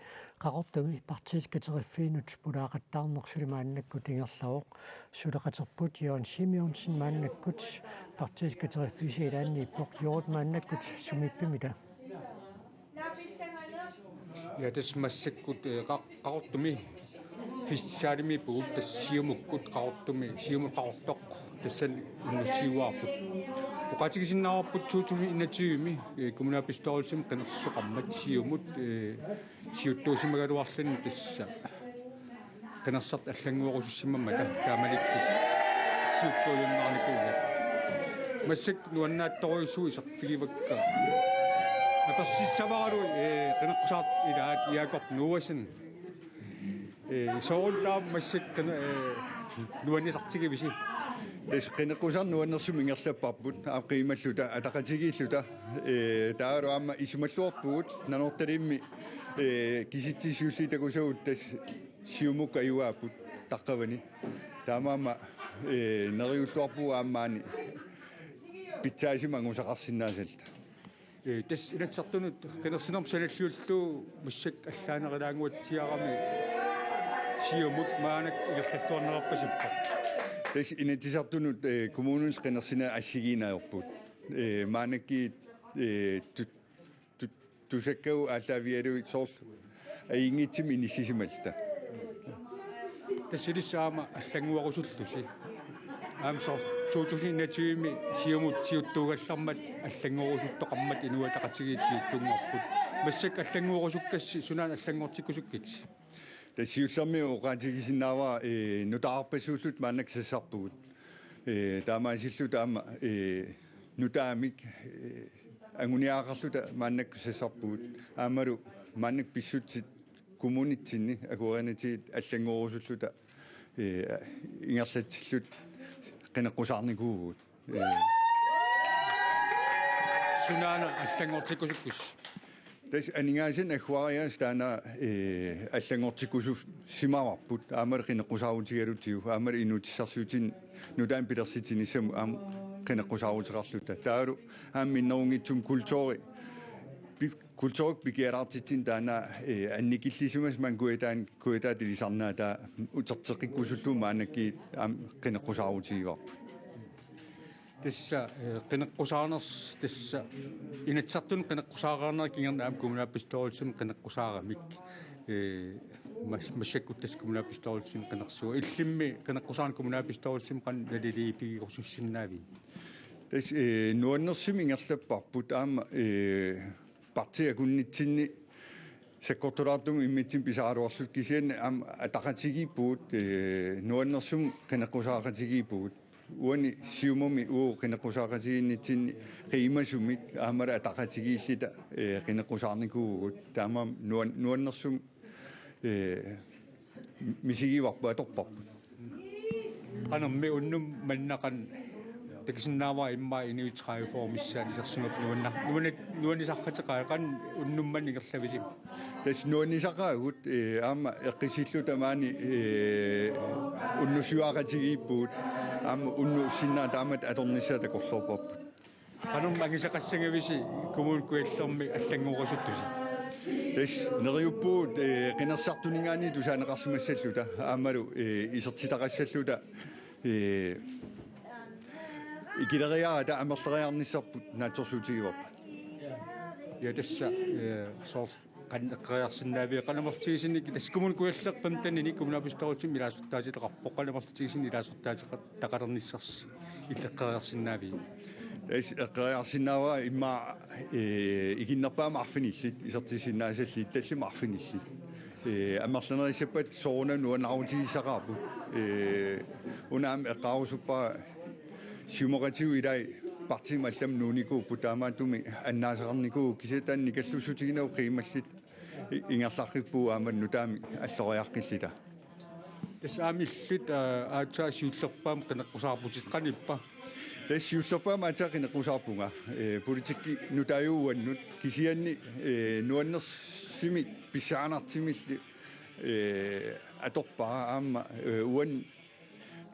Qaqortumi Partii Kateriffiinut pulaaqattaarneq suli maannakkut ingerlavoq. Suleqaterput Jørgen Simeonsen maannakkut Partii Kateriffiisa ilaanniippoq. Jørgen, maannakkut sumiippimita? Ja, tassa massakkut, ee, Qa-, Qaqortumi festivaliimiippugut, tassa Siumukkut Qaqortumi, Siumut Qaqortoq tassani unnussiuaarput. Oqaatigisinnaavarput to tusind enogtyve-mi, ee, kommunalbestyrelsimi qinersisoqarmat Siumut, ee, siuttuusimagaluarluni tassa qinersisartut allannguerusussimammata taamanikkut siuttuujunnaarnikuuvoq. Massakkut nuannaatsorujussuuvoq iserfigivakka. Apersissavaralu, ee, qineqqusaartut ilaat Jakob Noahsen. Ee, soorlu taava massakkut qine-, ee, nuannisartigivisi? Tassa qineqqusaarneq nuannersumik ingerlapparput, aamma qiimalluta, ataqatigiilluta. Ee, taavalu aamma isumalluarpugut Nanortalimmi, ee, kisitsisit siulliit takusagut tassa Siumukkut ajugaapput taqqavani. Taamaammat, ee, neriulluarpugut aamma maani pitsaasumik angusaqarsinnaasalluta. Ee, tassa Inatsisartunut qinersinermut sanalliullugu massakkut allaanerulaannguatsiarami Siumut maannakkut ingerlalluarnerarpasippoq. Tassa Inatsisartunut, ee, kommuninut qinersineq assigiinneq ajorput. Ee, maannakkut, ee, tu-, tu-, tusakkagut aallaavigalugit soorlu ajunngitsumik inissisimalluta. Tassa ilissi aamma allannguerusullusi. Aamma soorlu to tusind enogtyve-mi Siumut siuttuugallarmat allannguerusuttoqarmat Inuit Ataqatigiit siuttunngorput. Massakkut allannguerusukkassi, sunaana allanngortikkusukkitsi? Tassa siullermik oqaatigisinnaavara, ee, nutaarpassuulluta maannakkut sassarpugut. Ee, taamaasilluta aamma, ee, nutaamik, ee, anguniagaqarluta maannakkut sassarpugut. Aammalu maannakkut pissutsit kommunitsinni akuerinitigut allannguerusulluta, ee, ingerlatsilluta qineqqusaarnikuuvugut. Ee. Sunaana allanngortikkusukkussi? Tassa aningaasanik agguariaaseq taanna, ee, allanngortikkusussimavarput, aammalu qineqqusaarutigalutigu, aammalu inuutissarsiutinut nutaanik pilersitsinissamut aamma qineqqusaarutigisarluta. Taavalu aamma minnerunngitsumik kulturi, pi-, kulturikkut pikialaartitsineq taanna, ee, annikillisimasoq maani kujataani, kujataata ilisarnaataa uterteqqikkusullugu maannakkut aamma qineqqusaarutigivarput. Tassa, ee, qineqqusaarners-, tassa Inatsisartunut qineqqusaarnerup kingorna aamma kommunalbestyrelsimi qineqqusaaramik. Ee, mas-, massakkut tassa kommunalbestyrelsimi qinersivoq. Illimmi qineqqusaarneq kommunalbestyrelsimi qanoq naliliiffigerusussinnaaviuk? Tassa, eh, nuannersumik ingerlapparput aamma, eh, partiit akunnitsinni sakkortulaartumik immitsinnut pisaraluarluta kisianni aamma ataqatigiippugut, eh, nuannersumik qineqqusaaqatigiippugut. Uani Siumumi uagut qineqqusaaqatigiinnitsinni qiimasumik aammalu ataqatigiilluta, eh, qineqqusaarnikuuvugut. Taamaammat nuan-, nuannersumik, eh, misigivarput atorparput. Qanormi unnuk manna qanoq takusinnaavara immaqa inuit tredive-fyrre missaanni isersimapput nuanna-, nuanni-, nuannisaqateqaat qanoq unnuk manna ingerlavisi? Tassa nuannisaqaagut, eh, aamma eqqissilluta maani, eh, unnussiaqatigiippugut aamma unnussinnaaneq taamatut atornissaa takorloorparput. Qanormi anguseqassagavisi Kommune Kujallermi allanngorasuttusi? Tassa neriuppugut, eh, qinersisartuninngaanniit tusaaneqarsimassalluta aammalu, eh, isertitaqassalluta, eh, ikileriarluta amerleriarnissarput naatsorsuutigivarput. Ja tassa, eh, soorlu qanoq eqqoriarsinnaaviuk qanoq amerlatigisumik tassa Kommune Kujalleq femten-inik kommunalbestyrelsimi ilaasortaatitaqarpoq qanoq amerlatigisumik ilaasortaatitaqalernissarsi illit eqqoriarsinnaaviuk? Tassa eqqoriarsinnaavara immaqa, eh, ikinnerpaamik arfinillit, isertissinnaasallit tallimat arfinillit. Eh, amerlanerussappat soorunami nuannaarutigissaqaarput. Eh, una aamma eqqaarusuppara siumaqatigut ilai partiimut allamut nuunikuupput taamaattumik annaasaqarnikuuvugut kisianni taanna nikallussutiginagu qiimalluta i-, ingerlaqqippugut aamma nutaamik alloriaqqilluta. Tassa aamma illit, aa, aatsaat siullerpaamik qineqqusaarputit qanoq ippa? Tassa siullerpaamik aatsaat qineqqusaarpunga. Eh, politikki nutaajuvoq uannut kisianni, eh, nuannersumik pissanganartumillu, eh, atorpara aamma, eh, uannut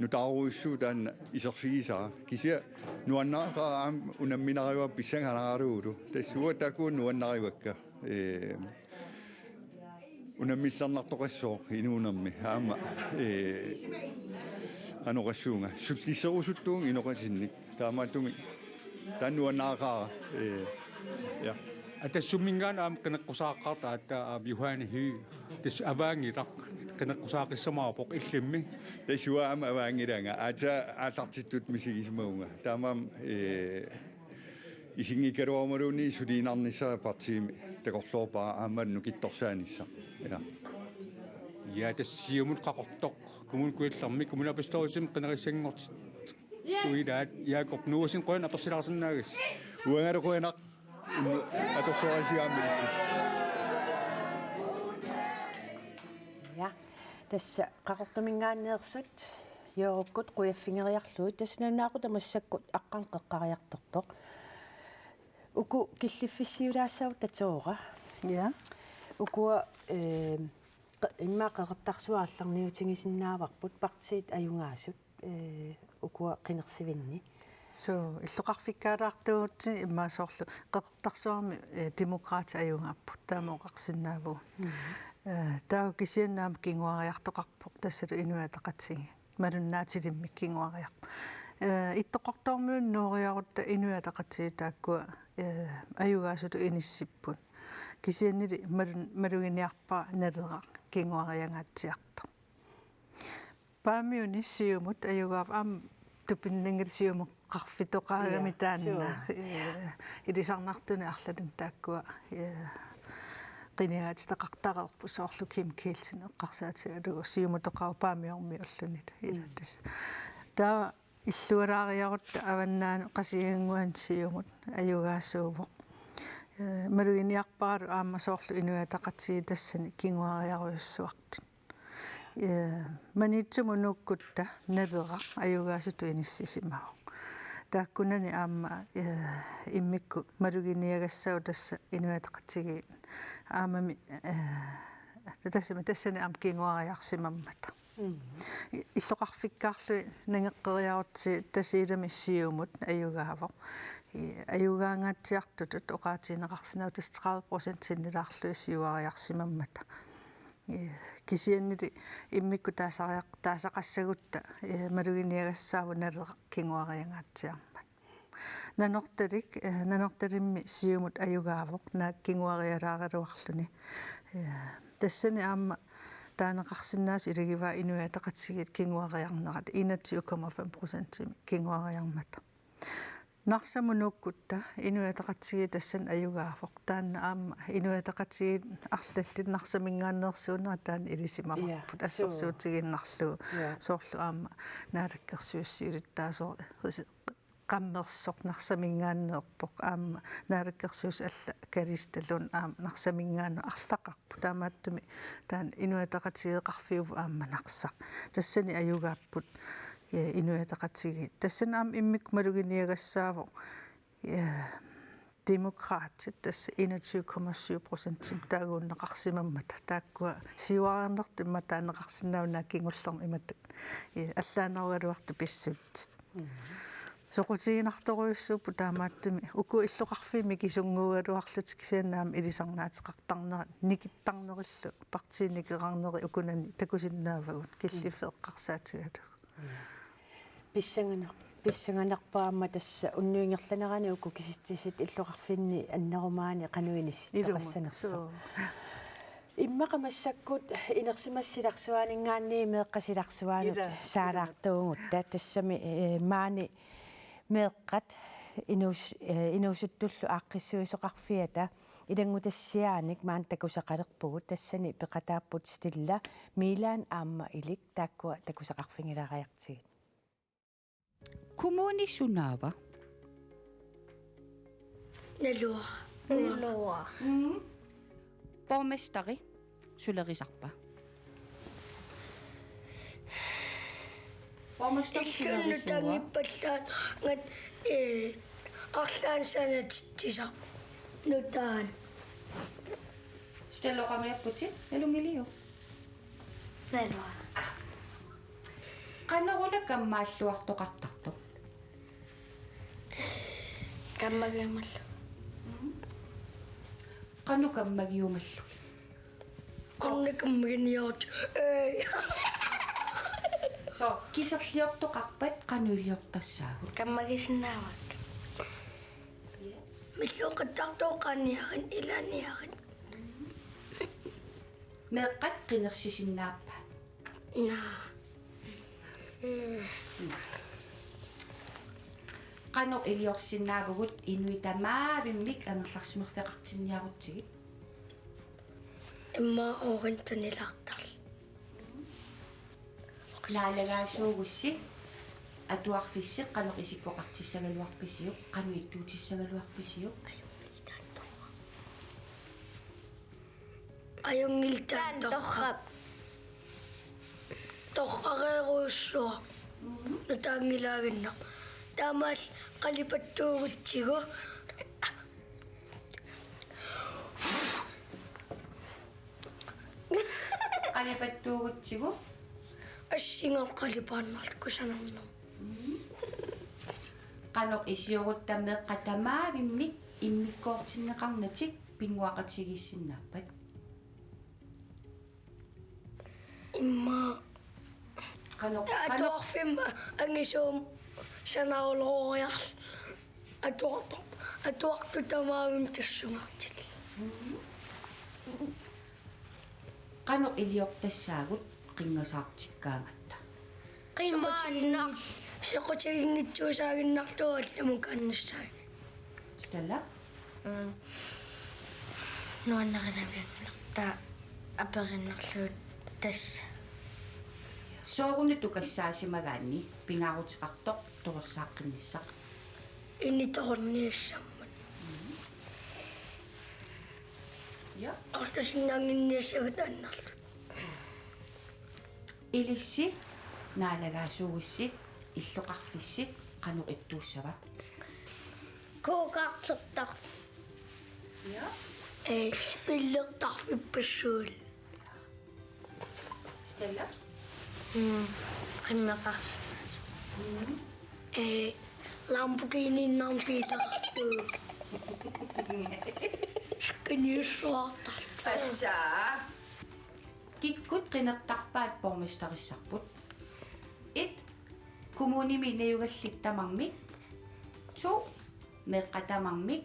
nutaarujussuuvoq taanna iserfigisara. Kisianni nuannaaqaaq aamma unamminarivara pissanganaralugulu. Tassa uanga taakku nuannarivakka. Eh, unammillernartoqassooq inuunermi aamma, eh, qanoq oqassuunga sullisserusuttuunga inoqatinnik. Taamaattumik taanna nuannaaqaara, eh, ja. Atassumminngaanniit aamma qineqqusaaqaat aatsaat aamma Johanne Høegh. Tassa avaanngilaq qineqqusaaqissamaarupoq illimmi. Tassa uanga aamma avaanngilanga. Aatsaat aallartittutut misigisimavunga. Taamaammat, eh, isinngikkaluarumaluunniit suliinnarnissaq partiimi takorloorpara aamma nukittorsaanissaq. Ja. Ja tassa Siumut Qaqortoq Kommune Kujallermi kommunalbestyrelsimi qinerissanngortittuilaat Jakob Noasen qujanaq apersilaarsinnaagassi. Uangalu qujanaq unnuk atorluarisigaammalillu. Ja. Tassa Qaqortuminngaanneersut Joorukkut qujaffigeriarlugit tassa nalunaaqutaq massakkut aqqaneq-qeqqariartorpoq. Uku killiffissiulaassagutta Tora. Ja. Ukua, eh, qe-, immaqa Qeqertarsuaq aallarniutigisinnaavarput partiit ajugaasut, eh, ukua qinersivinni. Suu, illoqarfikkaalaartuugutsigu immaqa soorlu Qeqertarsuarmi, eh, Demokraatit ajugaapput taama oqarsinnaavugut. Mhm. Eh, taava kisianni aamma kinguariartoqarpoq tassalu Inuit Ataqatigiit. Malunnaatilimmik kinguariarpoq. Eh, Ittoqqortoormiunut nuuriarutta Inuit Ataqatigiit taakkua, eh, ajugaasutut inissipput. Kisiannili malun-, maluginiarpara Naleraq kinguariangaatsiartoq. Paamiuni Siumut ajugaavoq aamma tupinninngilaq Siumut qarfitoqaagami. Ja, taanna. Suu. Eh, ilisarnartuni arlalinni taakkua, eh, qinigaatitaqartareerput soorlu Kim Kielsen eqqarsaatigalugu Siumutoqaaq Paamiormiuulluni. Mm. Ila tassa. Taava illualaariarutta avannaani Qasigiannguani Siumut ajugaasuuvoq. Eh, maluginiarparalu aamma soorlu Inuit Ataqatigiit tassani kinguariarujussuartut. Eh, Maniitsumi nuukkutta Naleraq ajugaasutut inissisimavoq. Taakkunani aamma, eh, immikkut maluginiagassaagut tassa Inuit Ataqatigiit aammami, eh, tassami tassani aamma kinguariarsimammata. Mm. I-, illoqarfikkaarlugit nangeqqeriarutsigit Tasiilami Siumut ajugaavoq. I-, ajugaangaatsiartutut oqaatigineqarsinnaavoq tassa tredive procent sinnilaarlugit siuariarsimammata. Ee, kisiannili immikkut taasariaq-, taasaqassagutta, ee, maluginiagassaavoq Naleraq kinguariangaatsiarmat. Nanortalik, ee, Nanortalimmi Siumut ajugaavoq naak kinguarialaaraluarluni. Ee, tassani aamma taaneqarsinnaasut ilagivaat Inuit Ataqatigiit kinguariarnerat enogtyve komma fem procentimik kinguariarmata. Narsamut nuukkutta Inuit Ataqatigiit tassani ajugaavoq. Taanna aamma Inuit Ataqatigiit arlallit Narsaminngaanneersuunerat taanna ilisimavarput. Ja, suu. Assersuutigiinnarlugu. Ja. Soorlu aamma naalakkersuisut siulittaasuat qammersoq Narsaminngaanneerpoq, aamma naalakkersuisut allat Kalistalun aamma Narsaminngaanneersoq arlaqarpoq. Taamaattumik taanna Inuit Ataqatigiiqarfiuvoq aamma Narsaq. Tassani ajugaapput, ja, Inuit Ataqatigiit. Tassani aamma immikkut maluginiagassaavoq, ja, Demokraatit tassa enogtyve komma syv procentimik taaguunneqarsimammata. Taakkua siuariarnertut immaqa taaneqarsinnaavoq kingullermik imatut. Ja, allaanerugaluartut pissutsit. Mhm. Soqutiginartorujussuupput, taamaattumik uku illoqarfiit mikisunnguugaluarlutik, kisianni aamma ilisarnaateqartarnerat, nikittarnerillu partiit nikerarneri ukunani takusinnaavagut, killiffik eqqarsaatigalugu. Pissanganar-, pissanganarpoq aamma tassa unnuit ingerlaneranni uku kisitsisit illoqarfinni annerumaanni qanoq inissi-, ilumut, taqassanersoq. Suu. Immaqa massakkut inersimasut silarsuaaninngaanniit meeqqat silarsuaanut, ila, saalaartuugutta. Tassami, eh, maani meeqqat inuus-, eh, inuusuttullu aaqqissuisoqarfiata ilanngutassiaanik maani takusaqalerpugut, tassani peqataapput Stella, Milan aamma Ilik, taakkua takusaqarfigilaariartigit. Kommuni sunaava? Naluara. Naluara. Mm. Borgmesteri sulerisarpa? Borgmesteri sulerisuua. Illunnut tangippallaangat, eh, arlaannik sanatitsisarpoq. Nutaaq. Stella, oqanngilaq, puti, nalunngiliuk? Naluara. Qanoruna kammaalluartoqartartoq? Kammagiumallugu. Qanoq kammagiumallugit? Qanoq kammaginiartut. Ee. Suu, kiserliortoqarpat qanoq iliortassaagut? Kammagisinnaavakkit. Yes. Milluuqattaartuuqqaaniarit, ilaaniarit. Meeqqat qinersisinnaappat? Naa. Mm. Qanoq iliorsinnaavugut inuit tamaavimmik angerlarsimaffeqartinniarutsigit? Immaqa uagut tunilaartarlugit. Naalagaasuugussi, atuarfissi qanoq isikkoqartissagaluarpisiuk, qanoq ittuutissagaluarpisiuk? Ajunngilaq taanna torrap. Torrareerujussuaq. Mhm. Nutaanngilaaginnarpoq. Taamaalilluni qalipattuugutsigu. Qalipattuugutsigu. Assinga qalipaannarlugu sanarnermut. Mhm. Qanoq isiorutta meeqqat tamaavimmik immikkoortinneqarnatik pinnguaqatigiissinnaappat? Immaqa qanoq, qanoq atuarfimmi angisuumik sanaruloriarlugu atuartu-, atuartut tamaavimmi tassungartillugu. Qanoq iliortassaagut qinngasaartikkaangatta? Qimaannaq. Soqutiginngitsuusaaginnarlugu allamut kaannissaat. Stella? Mm. Nuannarinavianngilaq taava aperinnarlugu tassa. Sooruna tukassaasimagaanni pingaaruteqartoq torersaaqqinnissaa? Initoqarniassammat. Mm. Ja. Ortusinnaannginniassagut annerlu. Ilissi, naalagaasuugussi, illoqarfissi qanoq ittuussava? Go-kartertarfik. Ja. Ee, spillertarfippassuit. Stella? Mm, qimmeqarsimasoq. Mm. Ee, Lamborghiniinnarnik biileqartugut. Skiniussuartarlugu. Tassa. Kikkut qinertarpaat borgmesterissarput? Et, kommunimi najugallit tamarmik. To, meeqqat tamarmik.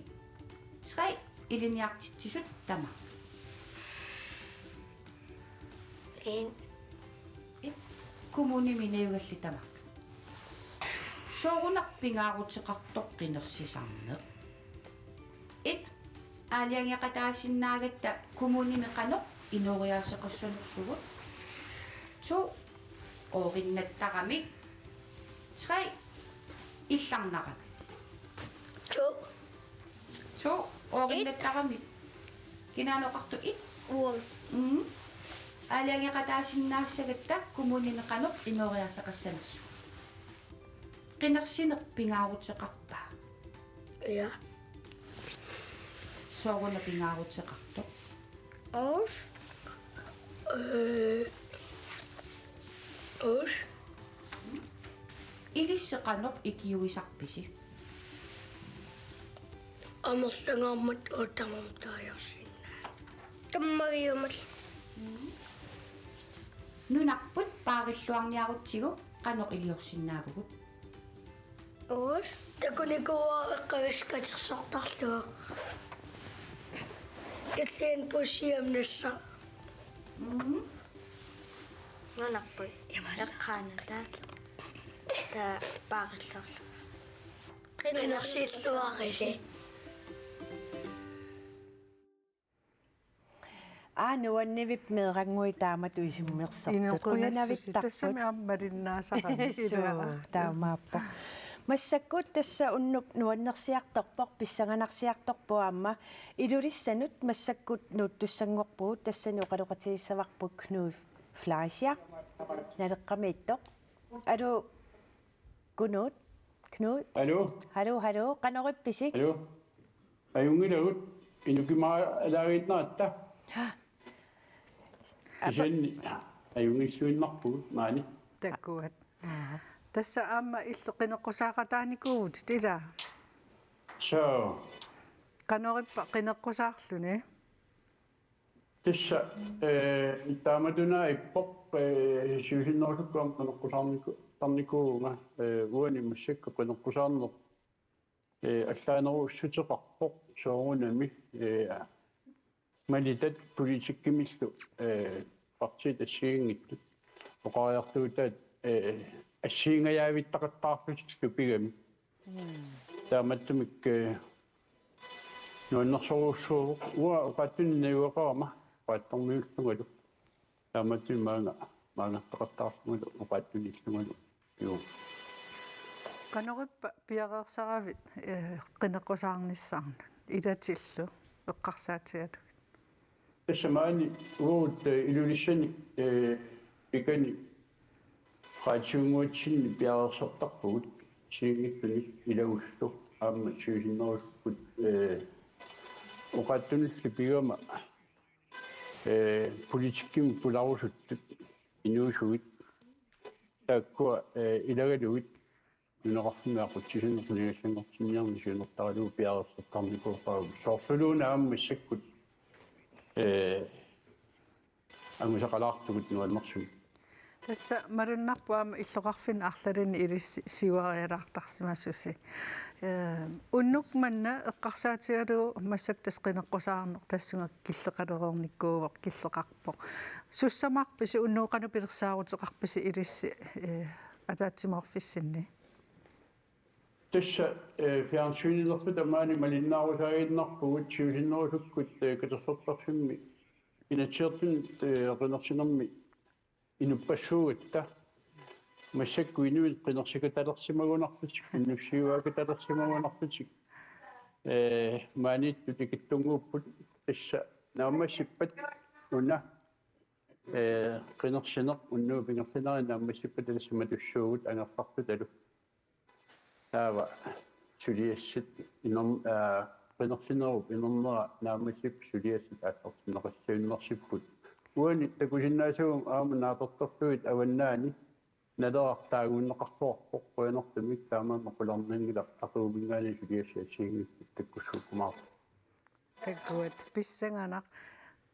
Tre, ilinniartitsisut tamarmik. En. Et, kommunimi najugallit tamarmik. Soorunami pingaaruteqartoq qinersisarneq. Et, aalajangeeqataasinnaagatta kommunimi qanoq inooriaaseqassanersugut. To, oorinnattarami. Tre, illarnarami. To. To, oorinnattarami. Kinaana oqartoq? Et. Uang. Mm. Aalajangeeqataasinnaassagatta kommunimi qanoq inooriaaseqassanersugut. Qinersineq pingaaruteqarpa? Ja. Soorunami pingaaruteqartoq. Os. Øh. Os. Ilissi qanoq ikiuisarpisi? Amerlangaarmat uuttamam taajarsinnaa. Tammagiumal. Nunarput paarilluarniarutsigu qanoq iliorsinnaavugut? Os. Takunikuuara eqqagassat katersortarlugu. Illiin pussiam nassa. Mhm. Nunarput. Imaluunniit. Eqqaanut taava. Taava paarilluarlugu. Qinersilluarisi. Aa, nuannivippoq meerannguit taamatut isummersortut. Inoqunassusi. Qujanavittaarput. Tassami aamma malinnaasaqarami. Suu, ilaa. Taamaappoq. Massakkut tassa unnuk nuannersiartorpoq, pissanganarsiartorpoq aamma. Ilulissanut massakkut nuuttussanngorpugut, tassani oqaloqatigissavarput Knud Fleischer. Naleqqamiittoq. Aluu, Knud? Knud? Aluu? Haluu, haluu. Qanorippisi? Aluu? Ajunngilagut, inukimaalaaginnaratta. Ha. Apa- Kisianni ajunngilluinnarpugut maani. Takuat. Tassa aamma illit qineqqusaaqataanikuuvutit, ilaa? Suu. Qanorippa qineqqusaarluni? Tassa, eh, taamatut naappoq, eh, siusinnerusukkut aamma qineqqusaarniku-, -saarnikuuvunga, eh, uani massakkut qineqqusaarneq, eh, allaanerussuteqarpoq soorunami, eh, malitat politikkimillu, eh, partiit assigiinngitsut oqariartuutaat, eh, assigiinngajaavittaqattaarlutillu pigami. Mm. Taamaattumik, eh, nuannersorujussuuvoq. Uanga oqaatsunik najugaqarama, oqaatsorniullungalu. Taamaattumik maanga, maangartaqattaarlungalu, oqaatsuniillungalu. Juu. Qanorippa piareersaravit, eh, qineqqusaarnissaannut ilatillu eqqarsaatigalugit? Tassa maani uagut, eh, Ilulissani, eh, pikani qaatiunnguatsinni piareersartarpugut, siinngitsuni ilagullu aamma siusinnerusukkut, eh, oqaatsunillu pigama, eh, politikkimut pularusuttut inuusuit taakkua, eh, ilagalugit nunaqarfimmi aqutsisunik qinigassanngortinniarneq siunertaralugu piareersartarnikuupput. Soorluluuna aamma massakkut, eh, angusaqalaartugut nuannersumik. Tassa malunnarpoq aamma illoqarfinni arlalinni ilissi siuarialaartarsimasusi. Eh, unnuk manna eqqarsaatigalugu massakkut tassa qineqqusaarneq tassunga killeqalereernikuuvoq, killeqarpoq. Sussamarpisi unnuk qanoq pilersaaruteqarpisi ilissi, eh, ataatsimoorfissinni? Tassa, eh, fjernsynilerluta maani malinnaarusaariinnarpugut siusinnerusukkut, eh, katersortarfimmi Inatsisartuni, eh, qinersinermi inuppassuugatta. Massakkut inuit qinersikatalersimagunarlutik, unnussiuaakatalersimagunarlutik. Eh, maaniittut ikittunnguupput tassa naammassippat una, eh, qinersineq unnuup ingerlanerani naammassippat tassa matussuugut angerlarlutalu. Taava suliassat iner-, aa, qinersinerup inernera naammassippat suliassat aallartinneqassagunarsipput. Uani takusinnaasaguma aamma naapertorlugit avannaani Naleraq taaguunneqarluarpoq qujanartumik, taamaammat qularnanngilaq, taquvinngaanniit suliassat assigiinngitsut takkussuukkumaarput. Takuat, pissanganaq.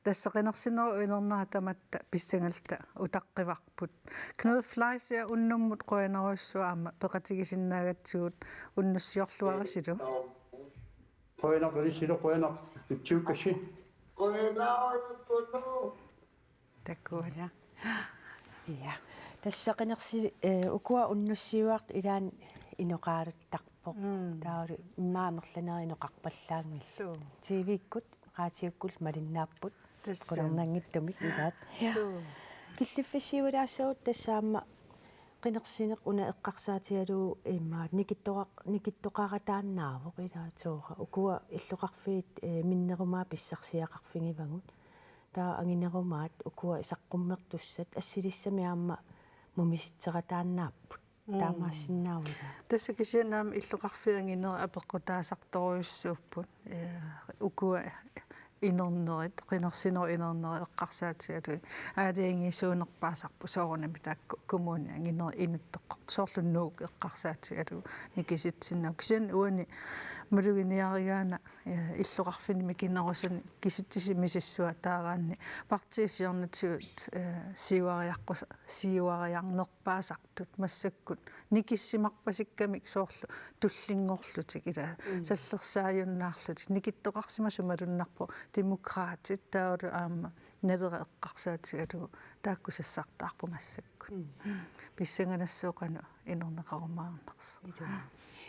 Tassa qinersinerup inernera tamatta pissangalluta utaqqivarput. Knud Fleischer, unnummut qujanarujussuaq aamma peqatigisinnaagatsigut, unnussiorluarisilu. Qujanaq, unnussiorlu, qujanaq, tutsiukkassi. Qujanaq. Takuat. Ja. Ja. Tassa qinersi-, eh, ukua unnussiuartut ilaanni inoqaalattarpoq. Mm. Taavalu immaqa amerlanerit inoqarpallaanngillat. Suu. T V-kkut, raatiukkut malinnaapput. Tassa. Qularnanngitsumik ilaat. Ja. Suu. Killiffissiuilaassavut tassa aamma qinersineq una eqqarsaatigalugu immaqa nikittoqa-, nikittoqarataannaavoq ilaa Tora. Ukua illoqarfiit, eh, minnerumaat pissarsiaqarfigivagut. Taava anginerumaat ukua saqqummertussat assilissami aamma mumisitserataannaapput. Mm. Taamaassinnaavila. Tassa kisianni aamma illoqarfiit anginerit apeqqutaasartorujussuupput. Eh, ukua inernerit, qinersinerup inernerit eqqarsaatigalugit. Aalajangiisuunerpaasarput soorunami taakku kommunit anginerit inuttoqqortut. Soorlu Nuuk eqqarsaatigalugu nikisitsineq. Kisianni uani maluginiarigaanni, eh, illoqarfinni mikinerusuni kisitsisit misissuataaraanni partiit siornatigut, eh, siuariaqqus-, siuariarnerpaasartut massakkut nikissimarpasikkamik soorlu tullinngorlutik ilaa. Mm. Sallersaajunnaarlutik nikittoqarsimasut malunnarpoq Demokraatit taavalu aamma Naleraq eqqarsaatigalugu taakku sassartaarput massakkut. Mm. Pissanganassaaq qanoq inerneqarumaarnersoq. Ilaa.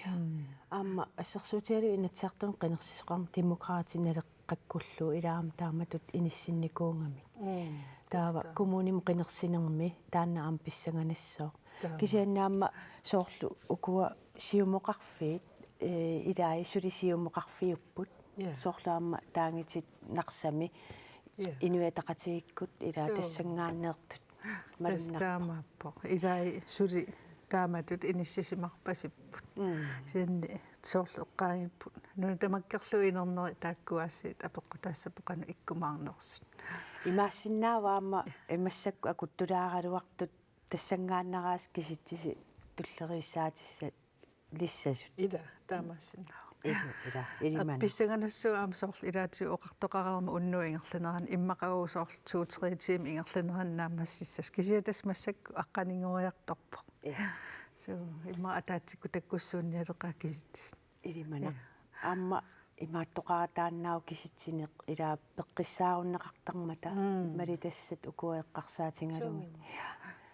Mm. Aamma assersuutigalugu Inatsisartuni qinersisoqarmat Demokraatit Naleqqakkullu ilaa aamma taamatut inissinnikuugamik. Mm. Taava tassa. Kommunimi qinersinermi taanna aamma pissanganassaaq. Taama. Kisianni aamma soorlu ukua siumoqarfiit, eh, ilaa suli siumoqarfiupput. Ja. Soorlu aamma taangitit Narsami. Ja. Inuit Ataqatigiikkut ilaa. Suu. Tassanngaanneertut. Tassa malunnarpoq. Taamaappoq. Ilaa suli taamatut inissisimarpasipput. Mm. Kisianni soorlu eqqaagipput. Nuna tamakkerlugu inernerit taakkuaasiit apeqqutaassapput qanoq ikkumaarnersut. Imaassinnaavoq aamma massakkut akuttulaaraluartut tassanngaannaraasut kisitsisit tulleriissaatissat lissasut. Ilaa, taamaassinnaavoq. Ilaa, ilaa, ilimanaq. Pissanganassaaq aamma soorlu ilaatigut oqartoqareermat unnuup ingerlanerani immaqaluunniit soorlu to-tre tiimit ingerlanerani naammassissasoq. Kisianni tassa massakkut aqqaninngoriartorpoq. Ilaa. Suu, immaqa ataatsikkut takkussuunnialeqaat kisitsisit. Ilimanaq. Ilaa. Aamma imaattoqarataannaavoq kisitsineq ilaa peqqissaarunneqartarmata. Mm. Malitassat ukua eqqarsaatigalugit. Suu.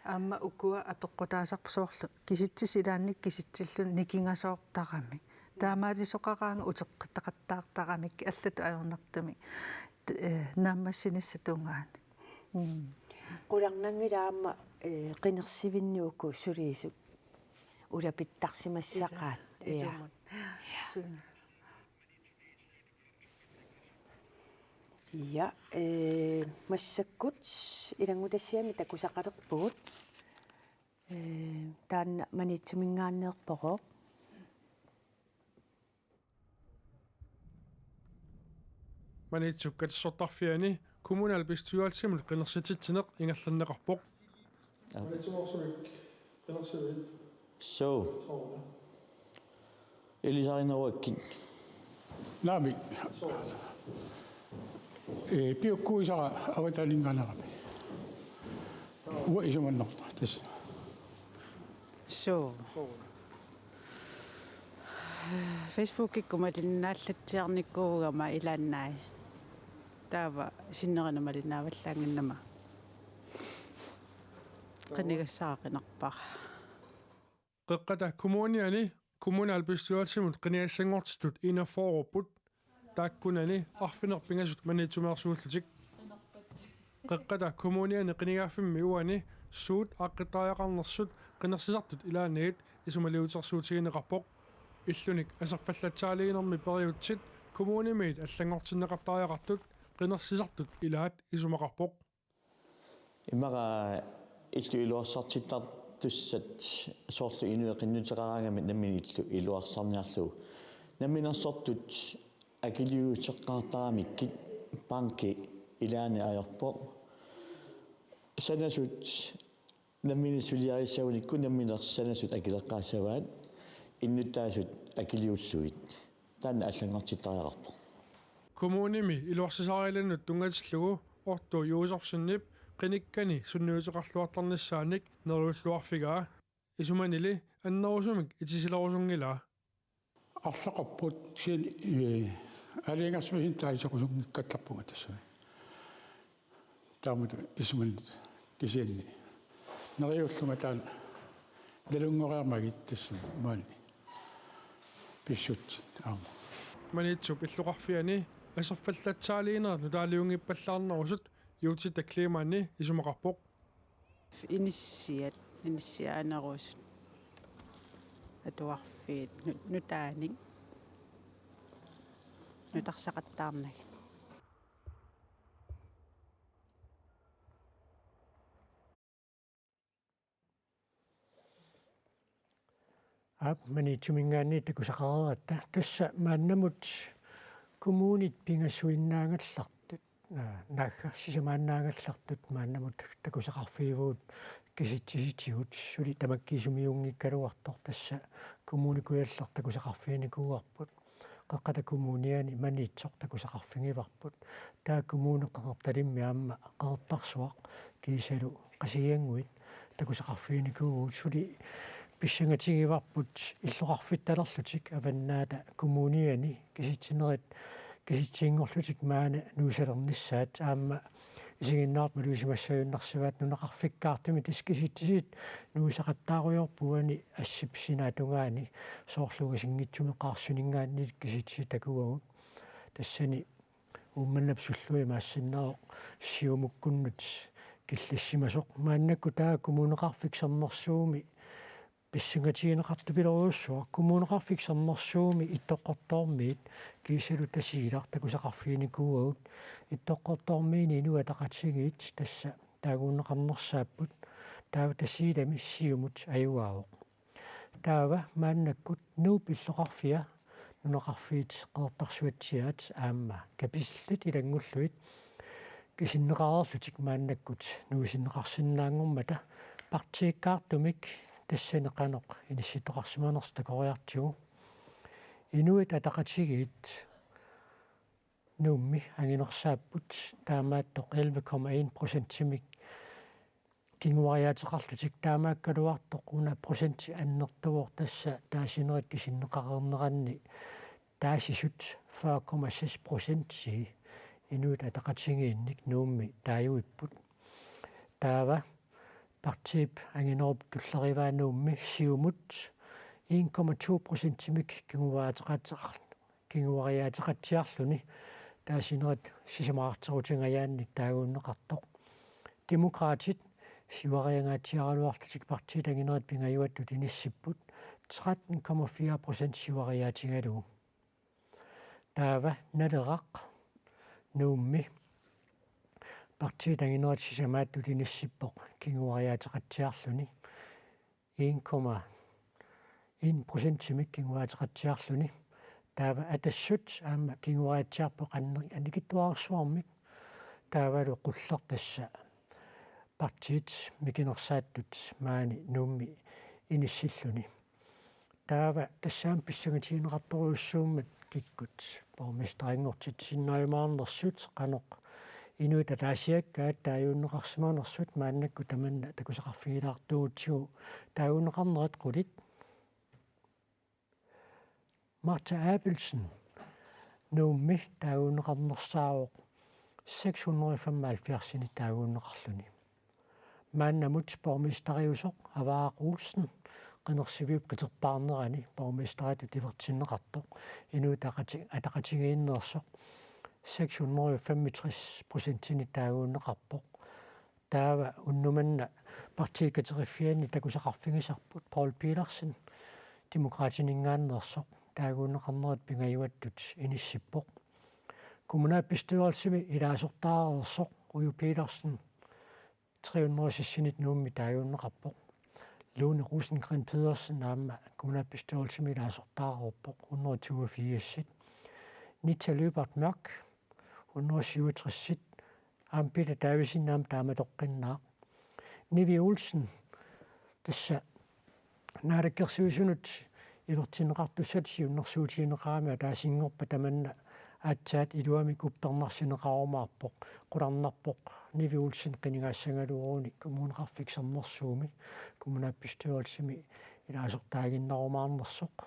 Aamma ukua apeqqutaasarput soorlu kisitsisit ilaanni kisitsilluni nikingasoortaramik. Taamaalisoqaraangat uteqqattaqattaartaramik allatut ajornartumik, eh, naammassinissap tungaanut. Mm. Qularnanngilaq aamma, eh, qinersivinni uku suliisut ulapittarsimassaqaat. Ilaa, ja. Ilumut. Suu. Ja, eh, massakkut ilanngutassiami takusaqalerpugut. Eh, taanna Maniitsuminngaanneerpoq. Maniitsup katersortarfiani kommunalbestyrelsimut qinersititsineq ingerlanneqarpoq. Maniitsumeersumik qinersivit? Suu. Sooruna? Ilisarineruakkit. Naamik. Suu. Ee, piukkuisara avataaninngaanneerami. Uanga isumannartoq tassa. Suu. Sooruna? Facebookikkut malinnaallatsiarnikuugama ilaannai. Taava sinnerinut malinnaavallaannginnama. Qinigassara qinerpara. Qeqqata Kommuniani kommunalbestyrelsimut qinigassanngortitut enogfyrre-upput. Taakkunani arfineq-pingasut Maniitsumeersuullutik. Qeqqata Kommuniani qinigaaffimmi uani suut aaqqittariaqarnersut qinersisartut ilaanniit isumaliutersuutigineqarpoq. Illunik aserfallatsaaliinermi periutsit kommunimiit allanngortinneqartariaqartut qinersisartut ilaat isumaqarpoq. Immaqa illu iluarsartittartussat soorlu inuit qinnuteqaraangamik nammineq illu iluarsarniarlugu. Namminersortut akiliuteqqaartaramikkit banki ilaanni ajorpoq. Sanasut nammineq suliarissagunikku nammineq sanasut akileqqaassavaat, innuttaasut akiliullugit. Taanna allanngortittariaqarpoq. Kommunimi iluarsisaariilannut tunngatillugu Otto Josefsenip qinikkani sunniuteqarluartarnissaanik neriulluarfigaa. Isumanili annerusumik itisilerusunngilaa. Arlaqarput kisianni, ee, aalajangersimasunut taasisorusunngikkallarpunga tassami. Taamatut isumanni kisianni. Neriullunga taanna nalunngoriarmagit tassami maani. Pissutsit aamma. Maniitsup illoqarfiani aserfallatsaaliinerat nutaaliunngippallaarnerusut Jytte Kleemann isumaqarpoq. Inissiat, inissiaanerusut atuarfiit nu-, nutaanik nutarsaqattaarnagit. Aap, Maniitsuminngaanniit takusaqareeratta. Tassa maannamut kommunit pingasuinnaagallartut, aa, naagga sisamaannaagallartut maannamut takusaqarfigivagut kisitsisitigut, suli tamakkiisumiunngikkaluartoq, tassa Kommune Kujalleq takusaqarfiginikuuarput. Qeqqata Kommuniani Maniitsoq takusaqarfigivarput. Taava Kommune Qeqertalimmi aamma Qeqertarsuaq kiisalu Qasigiannguit takusaqarfiginikuuvugut, suli pissangatigivarput illoqarfittalerlutik Avannaata Kommuniani kisitsinerit kisitsisinngorlutik maani nuisalernissaat, aamma isiginnaartut malugisimasuunnarsivaat nunaqarfikkaartumik tassa kisitsisit nuisaqattaarujoorput, uani assip sinaatungaani, soorlu ungasinngitsumi Qaarsuninngaanniit kisitsisit takuagut. Tassani Uummannap Sullui imaassinnaavoq Siumukkunnut killissimasoq. Maannakkut taava Kommuneqarfik Sermersuumi pissangatigineqartupilorujussuaq. Kommuneqarfik Sermersuumi Ittoqqortoormiit kiisalu Tasiilaq takusaqarfiginikuuagut. Ittoqqortoormiini Inuit Ataqatigiit tassa taaguunneqarnersaapput. Taava Tasiilami Siumut ajugaavoq. Taava maannakkut Nuup illoqarfia, nunaqarfiit Qeqertarsuatsiaat aamma Kapisillit ilanngullugit kisinneqareerlutik maannakkut nuisinneqarsinnaanngormata partiikkaartumik tassani qanoq inissittoqarsimanersoq takoriartigu. Inuit Ataqatigiit Nuummi anginersaapput, taamaattoq elleve komma en procentimik kinguariaateqarlutik. Taamaakkaluartoq una procenti annertuvoq, tassa taasinerit kisinneqareerneranni taasisut fyrre komma seks procenti Inuit Ataqatigiinnik Nuummi taaguipput. Taava partiip anginerup tullerivaa Nuummi Siumut en komma to procentimik kinguariaateqatsiar-, kinguariaateqatsiarluni, taasinerit sisamaqarterutingajaannik taaguunneqartoq. Demokraatit siuariangaatsiaraluarlutik partiit anginerit pingajuattut inissipput, tretten komma fire procent siuariaatigalugu. Taava Naleraq Nuummi partiit anginerit sisamaattut inissippoq kinguariaateqatsiarluni, en komma en procentimik kinguariaateqatsiarluni. Taava Atassut aamma kinguariaatsiarpoq anni-, annikitsuararsuarmik. Taavalu Qulleq tassa partiit mikinersaattut maani Nuummi inissilluni. Taava tassa aamma pissangatigineqartorujussuummat kikkut borgmesterinngortitsisinnaajumaarnersut, qanoq inuit ataasiakkaat taaguunneqarsimanersut. Maannakkut tamanna takusaqarfigilaartuugutsigu taaguunneqarnerit qulit. Martha Abelsen Nuummi taaguunneqarnersaavoq seks hundrede og femoghalvfjerdsinik taaguunneqarluni. Maannamut borgmesteriusoq Avaaq Olsen qinersiviup qiterpaarnerani borgmesteritut ivertinneqartoq, Inuit Ataqati-, Ataqatigiinneersoq, seks hundrede og femogtres procentinik taaguunneqarpoq. Taava unnuk manna Partii Kateriffianni takusaqarfigisarput Poul Petersen, Demokraatininngaanneersoq, taaguunneqarnerit pingajuattut inissippoq. Kommunalbestyrelsimi ilaasortaareersoq Uju Petersen tre hundrede og sekstenit Nuummi taaguunneqarpoq. Lone Rosengren Pedersen aamma kommunalbestyrelsimi ilaasortaareerpoq, hundrede og toogfirsit. Nita Lyberth Mørch, hundrede og syvogtres. Aamma Peter Davidsen aamma taamatoqqinnaaq. Nivi Olsen, tassa Naalakkersuisunut ivertinneqartussatut siunnersuutigineqarami ataasinngorpat, tamanna aatsaat iluamik uppernarsineqarumaarpoq, qularnarpoq Nivi Olsen qinigaassagaluaruni Kommuneqarfik Sermersuumi kommunalbestyrelsimi ilaasortaaginnarumaarnersoq.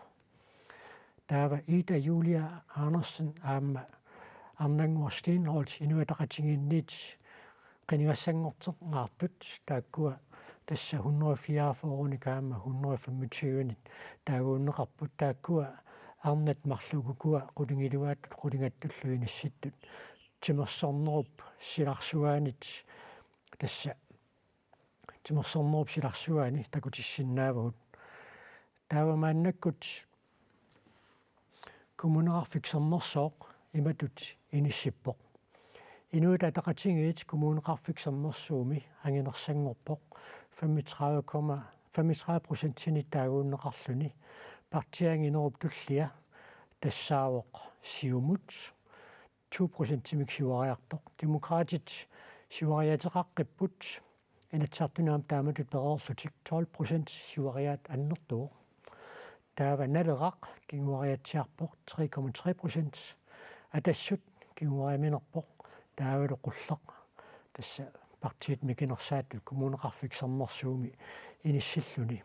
Taava Ida Julia Andersen aamma Arnannguaq Steenholdt Inuit Ataqatigiinniit qinigassanngortinneqartut, taakkua tassa hundrede og fireogfyrrenik aamma hundrede og femogtyvenik taaguunneqarput, taakkua arnat marluk ukua qulingiluaatut qulingattullu inissittut timersornerup silarsuaanit, tassa timersornerup silarsuaani takutissinnaavagut. Taava maannakkut Kommuneqarfik Sermersooq imatut inissippoq: Inuit Ataqatigiit Kommuneqarfik Sermersuumi anginersanngorpoq femogtredive komma femogtredive procentinit taaguunneqarluni. Partiit anginerup tullia tassaavoq Siumut, to procentimik siuariartoq. Demokraatit siuariaateqaqqipput Inatsisartuni aamma taamatut pereerlutik, tolv procent siuariaat annertuvoq. Taava Naleraq kinguariatsiarpoq, tre komma tre procent. Atassut kinguariaminerpoq, taavalu Qulleq, tassa partiit mikinersaattut Kommuneqarfik Sermersuumi inissilluni.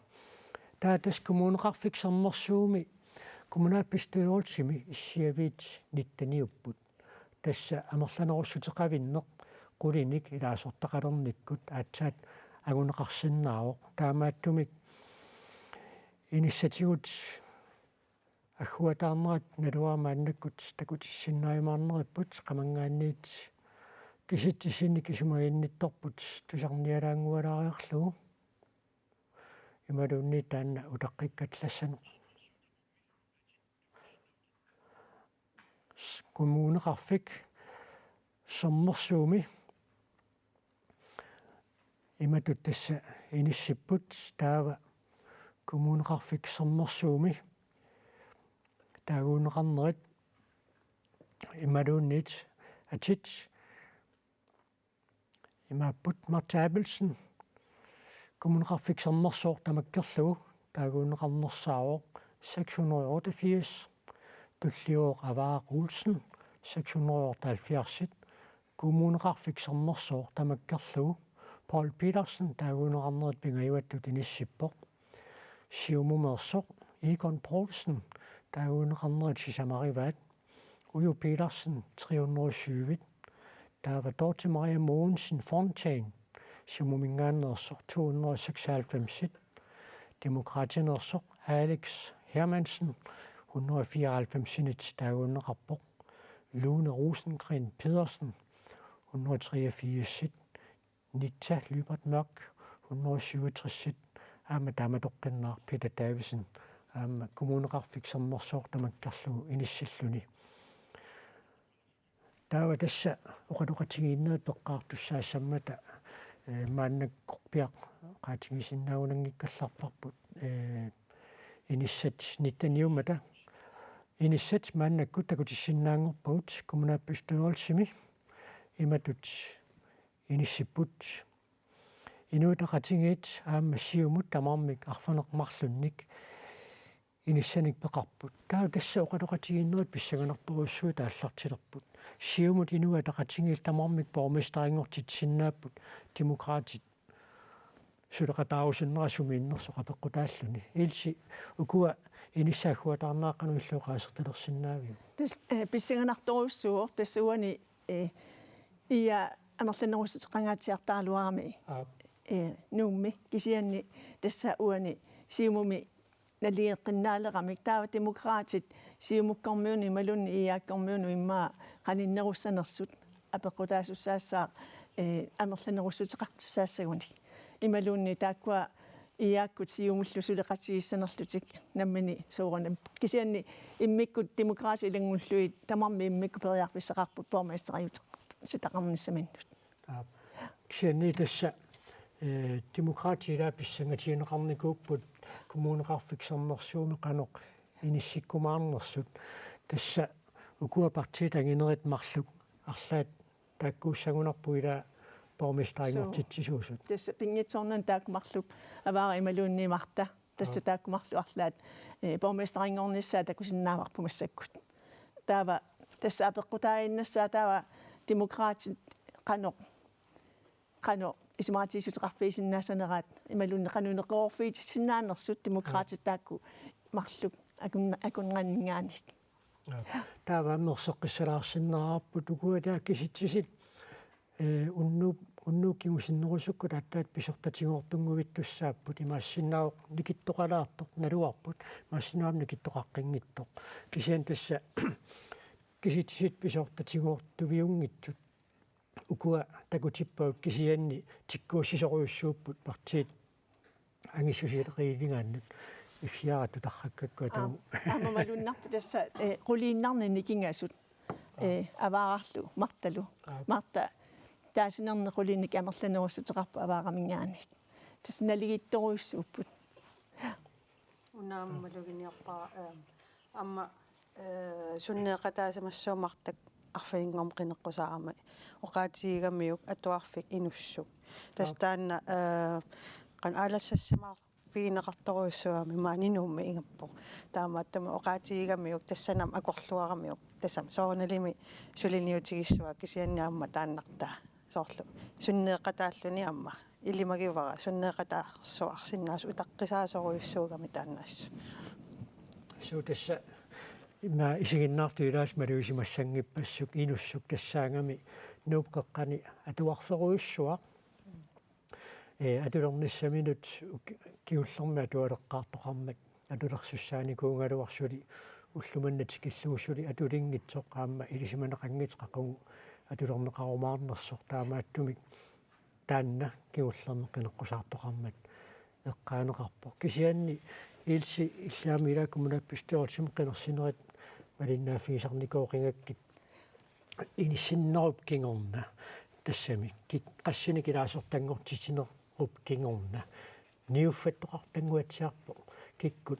Taava tassa Kommuneqarfik Sermersuumi kommunalbestyrelsimi issiaviit nitteniupput. Tassa amerlanerussuteqavinneq qulinik ilaasortaqalernikkut aatsaat anguneqarsinnaavoq. Taamaattumik inissatigut agguataarnerat naluara maannakkut takutissinnaajumaarneripput, qamanngaanniit kisitsisinnik isumaginnittorput tusarnialaanngualaariarlugu, imaluunniit taanna utaqqikkallassaneq. Kommuneqarfik Sermersuumi imatut tassa inissipput. Taava Kommuneqarfik Sermersuumi taaguunneqarnerit imaluunniit atit imaapput: Martha Abelsen, Kommuneqarfik Sermersooq tamakkerlugu taaguunneqarnersaavoq seks hundrede og otteogfirs, tulliuvoq Avaaq Olsen, seks hundrede og otteoghalvfjerds, Kommuneqarfik Sermersooq tamakkerlugu. Poul Petersen, taaguunneqarnerit pingajuattut inissippoq. Siumumeersoq Egon Poulsen, taaguunneqarnerit sisamarivaat. Uju Petersen, tre hundrede og syv. Taava Dorthe Maria Mogensen Fontain, Siumuminngaanneersoq, to hundrede og seksoghalvfems. Demokraatineersoq Alex Hermansen, hundrede og fireoghalvfems, taaguunneqarpoq. Lone Rosengren Pedersen, hundrede og treogfirs. Nitza Lyberth Mørch, hundrede og syvogtres, aamma taamatoqqinnaaq Peter Davidsen, aamma Kommuneqarfik Sermersooq tamakkerlugu inissilluni. Taava tassa oqaloqatigiinnerit peqqaartussaassammata, eh, maannakkorpiaq qaatigisinnaanngikkallarparput, eh, inissat nitteniummata. Inissat maannakkut takutissinnaanngorpagut kommunalbestyrelsimi imatut inissipput: Inuit Ataqatigiit aamma Siumut tamarmik arfineq-marlunnik inissanik peqarput. Taava tassa oqaloqatigiinnerit pissanganartorujussuit aallartilerput. Siumut Inuit Ataqatigiit tamarmik borgmesterinngortitsisinnaapput, Demokraatit suleqataarusunnera sumiinnersoq apeqqutaalluni. Ilsi, ukua inissat agguataarnerat ilillugu qaasertalersinnaaviuk? Tassa, eh, pissanganartorujussuuvoq, tassa uani, eh, I A amerlanerussuteqangaatsiartaraluarami, aap, eh, Nuummi, kisianni tassa uani Siumumi naligeqqinnaaleramik, taava Demokraatit Siumukkormiunut imaluunniit I A-kkormiunut immaqa qaninnerussanersut apeqqutaasussaassaaq, eh, amerlanerussuteqartussaassaguni. Imaluunniit taakkua I A-kkut Siumullu suleqatigiissanerlutik nammineq soorunami. Kisianni immikkut Demokraatit ilanngullugit tamarmik immikkut periarfissaqarput borgmesteriutissaqarnissaminnut. Aap. Kisianni tassa, eh, Demokraatit ilaat pissangatigineqarnikuupput Kommuneqarfik Sermersuumi qanoq inissikkumaarnersut. Tassa ukua partiit anginerit marluk arlaat taakkuussagunarput ilaa borgmesterinngortitsisuusut. Tassa pinngitsoornani taakku marluk, Avaara imaluunniit Martha, tassa, aap, taakku marluk arlaat, eh, borgmesterinngornissaat takusinnaavarput massakkut. Taava tassa apeqqutaaginnassaaq taava Demokraatit qanoq, qanoq isumaqatigiissuteqarfigisinnaassaneraat imaluunniit qanoq neqeroorfigitissinnaanersut Demokraatit, aap, taakku marluk akun-, akunneraninngaanniit. Aap. Taava aamma erseqqissalaarsinnaavarput ukua taava kisitsisit, eh, unnuup unnuup kingusinnerusukkut aatsaat pisortatigoortunnguittussaapput, imaassinnaavoq nikittoqalaartoq naluarput, imaassinnaavoq nikittoqaqqinngitsoq. Kisianni tassa kisitsisit pisortatigoortuviunngitsut ukua takutippagut, kisianni tikkuussisorujussuupput partiit angissusileqiivingaannut. Issiaratut tarrakkakku. Aa, atu. Aamma malunnarpoq tassa, eh, quliinnarnik nikingasut, eh, avaararlu Martalu. Aa. Marta taasinernik qulinik amerlanerussuteqarpoq avaaraminngaanniit. Tassa naligiittorujussuupput. Una aamma maluginiarpara, ehm, aamma, eh, sunneeqataasimassuuvoq Martak arfininngormat qineqqusaarami oqaatigigamiuk atuarfik Inussuk. Tassa Aap. Taanna, eh, qanoq aalassassimaarfigineqartorujussuugami maani Nuummi ingammik. Taamaattumik oqaatigigamiuk tassani aamma akorluaramiuk. Tassami soorunalimi suliniutigissuaa, kisianni aamma taannartaa. Soorlu sunneeqataalluni aamma ilimagivara sunneeqataarsuarsinnaasoq utaqqisaasorujussuugami taanna assut. Suu, tassa ima isiginnaartut ilaasa malugisimassanngippassuit, Inussuk tassaagami Nuup qeqqani atuarferujussuaq. Eh, atulernissaminut uk-, kingullermik atualeqqaartoqarmat atulersussaanikuugaluarpoq suli ulloq manna tikillugu suli atulinngitsoq aamma ilisimaneqanngitsoq qaqugu atulerneqarumaarnersoq, taamaattumik taanna kingullermik qineqqusaartoqarmat eqqaaneqarpoq. Kisianni Ilse, illit aamma ilaa kommunalbestyrelsimi qinersinerit malinnaaffigisarnikooqingakkit inissinnerup kingorna, tassami kik-, qassinik ilaasortanngortitsinerup kingorna niuffattoqartannguatsiarpoq, kikkut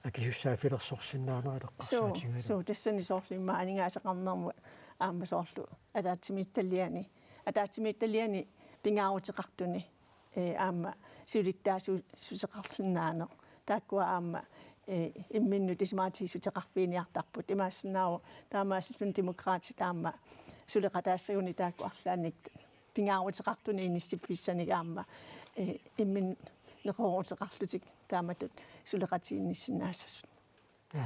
akisussaaffilersorsinnaanerat? Suu, eqqarsaatigalugu. Suu, tassani soorlu immaqa aningaasaqarnermut aamma soorlu ataatsimiititaliani, ataatsimiititaliani pingaaruteqartuni, eh, aamma siulittaasuu-, -suteqarsinnaaneq. Taakkua aamma, eh, imminnut isumaatigisuteqarfiginiartarput. Imaassinnaavoq taamaasilluni Demokraatit aamma suleqataassagunik taakku arlaannik pingaaruteqartunik inissiffissanik aamma, eh, imminneq neqerooruteqarlutik taamatut suleqatigiinnissinnaassasut. Ja.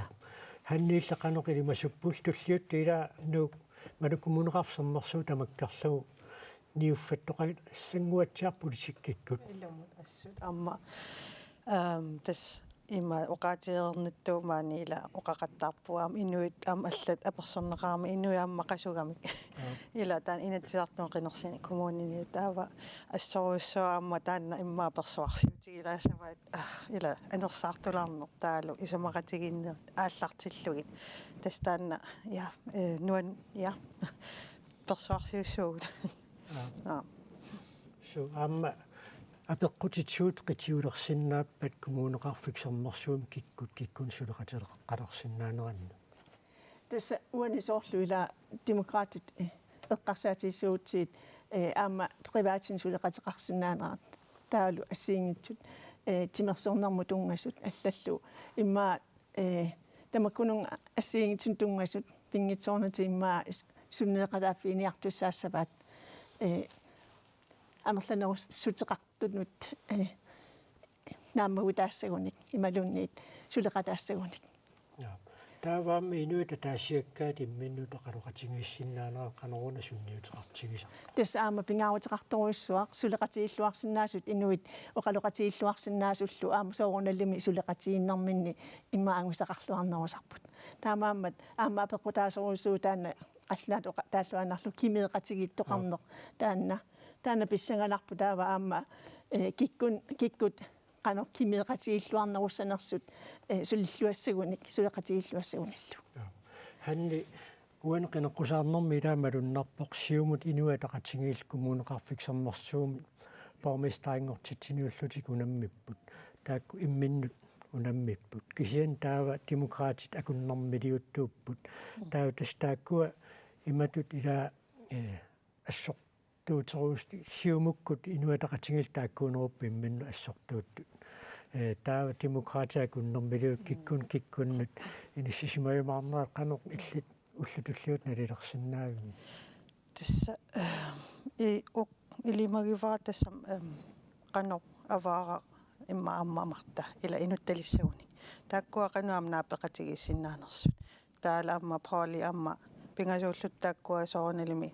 Hanne, illit qanoq ilimasupputit, tulliuttoq ilaa Nuuk, Nuuk Kommuneqarfik Sermersuup tamakkerlugu niuffattoqassannguatsiarpoq politikkikkut? Ilumut assut. Aamma, ehm, tassa ima oqaatigereernittuumaani ila oqaqattaarpugut aamma inuit aamma allat apersorneqarami inuit aamma qasugamik. Aap. Ila taanna Inatsisartuni qinersineq kommunini taava assorujussuaq aamma taanna immaqa persuarsiutigilaassavaat, ah, ila anersaartulaarneq taavalu isumaqatigiinnerit aallartillugit. Tassa taanna, ja, eh, nuan-, ja, persuarsiussuugut. Aap. Aap. Suu, aamma apeqqutissat qitiulersinnaappat Kommuneqarfik Sermersuumi kikkut kikkunnut suleqatileqqalersinnaanerannut? Tassa uani soorlu ila Demokraatit, eh, eqqarsaatigissagutsigit, eh, aamma privaatinik suleqateqarsinnaanerat taavalu assigiinngitsut, eh, timersornermut tunngasut allallu immaqa, eh, tamakkununnga assigiinngitsunik tunngasut pinngitsoornatik immaqa is-, sunneeqataaffiginiartussaassavaat, eh, amerlanerussuteqartunut, eh, naammagutaassagunik imaluunniit suleqataassagunik. Ja. Taava aamma inuit ataasiakkaat imminnut oqaloqatigiissinnaanerat qanoruna sunniuteqartigisarpa? Tassa aamma pingaaruteqartorujussuaq suleqatigiilluarsinnaasut inuit oqaloqatigiilluarsinnaasullu aamma soorunalimi suleqatigiinnerminni immaqa angusaqarluarnerusarput. Taamaammat aamma apeqqutaasorujussuuvoq taanna qallunaatut oqa-, taalluaannarlugu kimeeqatigiittoqarneq. Aap. Taanna, taanna pissanganarpoq taava aamma, eh, kikkun-, kikkut qanoq kimeeqatigiilluarnerussanersut, eh, sulilluassagunik, suleqatigiilluassagunillu. Ja. Hanne, uani qineqqusaarnermi ilaa malunnarpoq Siumut, Inuit Ataqatigiit, Kommuneqarfik Sermersuumi borgmesterinngortitsiniullutik unammipput. Taakku imminnut unammipput. Kisianni taava Demokraatit akunnermiliuttuupput. Mm. Taava tassa taakkua imatut ilaa, eh, assortuuterus-, Siumukkut Inuit Ataqatigiit taakkuunerupput imminnut assortuuttut. Eh, taava Demokraatit akunnermiliuttut, kikkut-, kikkunnut inissisimajumaarnerat qanoq illit ullut tulliuttut nalilersinnaavigit? Tassa, eh, i-, uk-, ilimagivara tassami, em, qanoq avaaraq immaqa aamma Marta ila inuttalissagunik. Taakkua qanoq aamma naapeqatigiissinnaanersut. Taavalu aamma Pauli aamma pingasuulluta taakkua soorunalimi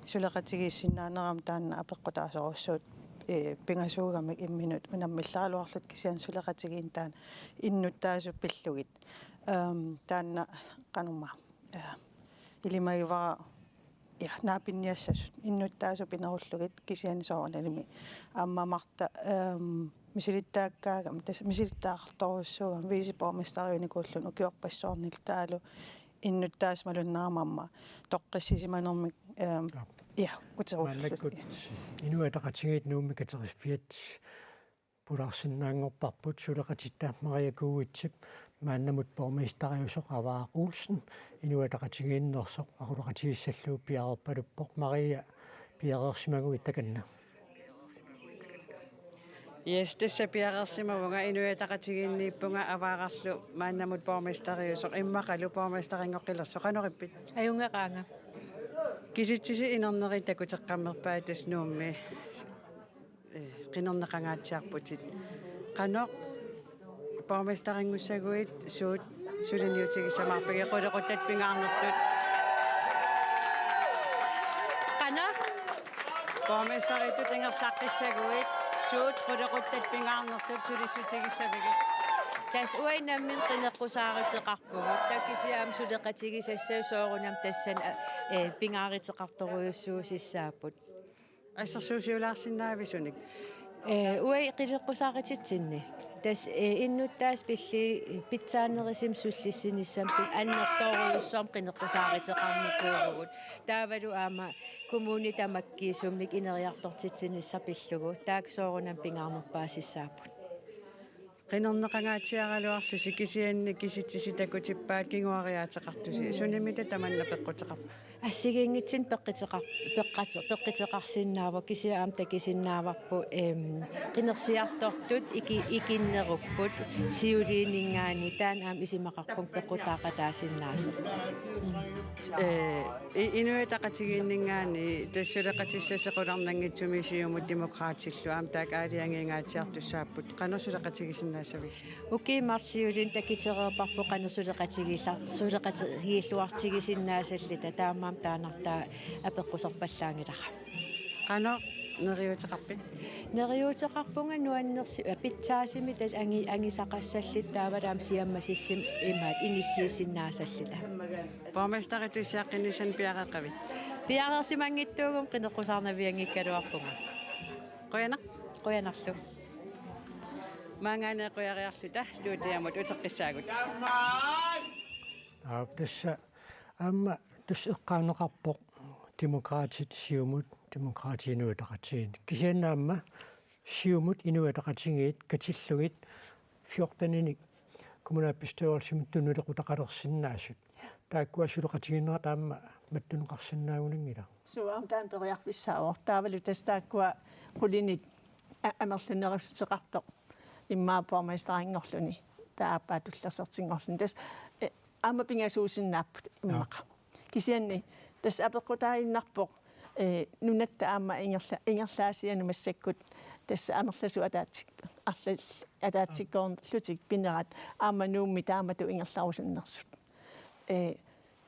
suleqatigiissinnaanerami taanna apeqqutaasorujussuuvoq, ee, pingasuugamik imminut unammillaraluarluta kisianni suleqatigiinneq taanna innuttaasut pillugit. Ehm, taanna qanormaa, ee, ilimagivara, ja, naapinniassasut innuttaasut pinerullugit kisianni soorunalimi aamma Martha, ehm, misilittaakkaagami, tassa misilittagaqartorujussuugami viceborgmesteriunikuulluni ukiorpassuarni taavalu innuttaasut malunnarami aamma toqqissisimanermik, ehm, ja, uterullutik. Maannakkut Inuit Ataqatigiit Nuummi kateriffiat pulaarsinnaanngorparput, suleqatitta Maria Kuuitsip maannamut borgmesteriusoq Avaaq Olsen Inuit Ataqatigiinnersoq aquleqatigissallugu piareerpaluppoq. Maria, piareersimaguit takanna. Yes, tassa piareersimavunga, Inuit Ataqatigiinniippunga Avaararlu maannamut borgmesteriusoq, immaqalu borgmesterinngortilersoq. Qanorippit? Ajunngeqaanga. Kisitsisit inernerit takuteqqammerpaat tassa Nuummi, ee, qinerneqangaatsiarputit. Qanoq borgmesterinngussaguit, suut suliniutigissamaarpigit qulequttat pingaarnertut? Qanoq? Borgmesterittut ingerlaqqissaguit, suut qulequttat pingaarnertut sulissutigissamigit? Tassa uagut nammineq qineqqusaariteqarpugut. Taava kisianni aamma suleqatigisassat soorunami tassani, a, ee, pingaaruteqartorujussuusissaapput. Assersuusiulaarsinnaavisunik? Ee, uagut qineqqusaarititsinni. Tassa, ee, innuttaasut pillugit pitsaanerusumik sullissinissamut pi-, annertoorujussuarmik qineqqusaariteqarnikuuvugut. Taavalu aamma kommunit tamakkiisumik ineriartortitsinissaq pillugu. Taakku soorunami pingaarnerpaasissaapput. Qinerneqangaatsiaraluarlusi kisianni kisitsisit takutippaat kinguariaateqartusi. Mm. Sunimita tamanna peqquteqarpa? Assigiinngitsunik peqquteqar-, peqqate-, peqquteqarsinnaavoq, kisianni aamma takusinnaavarput, em, qinersiartortut iki-, ikinnerupput, siuliininngaanniit taanna aamma isumaqarpunga peqqutaaqataasinnaasoq. Mm. Ee, i-, Inuit Ataqatigiinninngaanniit tassa suleqatissat seqularnanngitsumik Siumut Demokraatillu aamma taakku aalajangiingaatsiartussaapput. Qanoq suleqatigisinnaassavigit? Ukiut marluk siuliini takutereerparput qanoq suleqatigiilla-, suleqatigilluartigisinnaasalluta, taamaammat taannartaa apeqquserpallaanngilara. Qanoq neriuuteqarpit? Neriuuteqarpunga nuannersi-, aa, pitsaasumik tassa angi-, angisaqassalluta taavalu aamma siammasissumik imaat inissiisinnaasalluta. Borgmesteritut issiaqqinnissannut piareeqqavit? Piareersimanngitsuuguma qineqqusaarnavianngikkaluarpunga. Qujanaq. Qujanarlu. Maanngaanniit qujariarluta studiamut uteqqissaagut. Aap, tassa aamma tassa eqqaaneqarpoq Demokraatit Siumut, Demokraatit Inuit Ataqatigiit. Kisianni aamma Siumut Inuit Ataqatigiit katillugit fjorteninik kommunalbestyrelsimut tunuliaqutaqalersinnaasut. Taakkua suleqatigiinnerat aamma mattuneqarsinnaanngilaq. Suu, aamma taanna periarfissaavoq. Taavalu tassa taakkua qulinik a-, amerlanerussuteqartoq immaqa borgmesterinngorluni, taava aappaa tullersortinngorluni. Tassa, eh, aamma pingasuusinnaapput immaqa. Joo. Kisianni tassa apeqqutaaginnarpoq, ee, nunatta aamma ingerla-, ingerlaasianut massakkut tassa amerlasuut ataatsik-, arla-, ataatsikkoorlutik pinerat aamma Nuummi taamatut ingerlarusunnersut. Ee,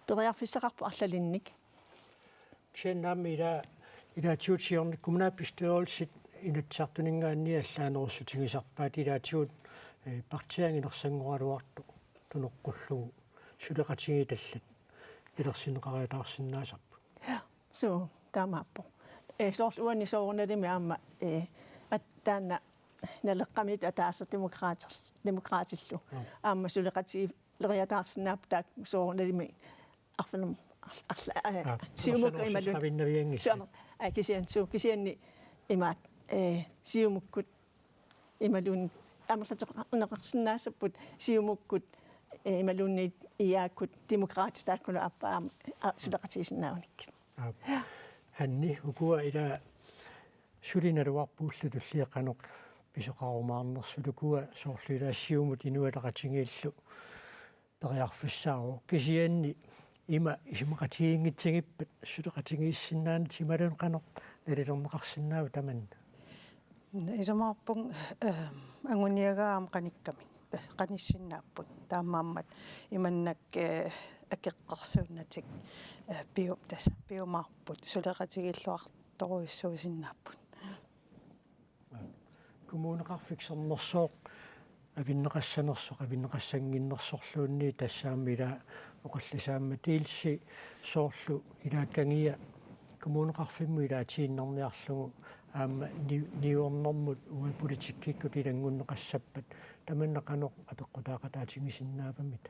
periarfissaqarpoq arlalinnik. Kisianni aamma ila-, ilaatigut siorna kommunalbestyrelsit Inatsisartuninngaanniit allaanerussutigisarpaat ilaatigut, ee, partiit anginersanngoraluartut tunoqqullugu suleqatigiit allat pilersinneqariataarsinnaasarput. Suu, taamaappoq. Ee, soorlu uani soorunalimi aamma, ee, at-, taanna Naleqqamiit ataaseq Demokraater-, Demokraatillu. Joo. Aamma suleqatigileriataarsinnaapput taakku soorunalimi arfineq-, arla-, arla-, ee, Aa, Siumukkut imaluunniit. Suleqatigileriataarsinnavianngillat. Suu, aa, kisianni, suu, kisianni imaat, ee, Siumukkut imaluunniit amerlasoqarsinnaasapput Siumukkut, eh, imaluunniit I A-kkut Demokraatit taakkulu aappaa aamma, a, suleqatigisinnaavanikkit. Aap. Hanni, ukua ila suli naluarput ullut tulliit qanoq pisoqarumaarnersut, ukua soorlu ila Siumut Inuit Ataqatigiillu periarfissaavoq, kisianni ima isumaqatigiinngitsigippat suleqatigiissinnaanatik imaluunniit qanoq nalilerneqarsinnaavat tamanna? Isumaqarpunga, eh, anguniagaa aamma qanikkamik, tassa qanissinnaapput. Taamaammat imannak, eh, akeqqersuunnatik, eh, piu-, tassa piumaarput, suleqatigiilluartorujussuusinnaapput. Kommuneqarfik Sermersooq avinneqassanersoq, avinneqassannginnersorluunniit, tassami ila oqallisaammat ilsi soorlu ilaakkagia kommuneqarfimmut ilaatiinnarniarlugu aamma ni-, niuernermut uagut politikkikkut ilanngunneqassappat, tamanna qanoq apeqqutaaqataatigisinnaavamita?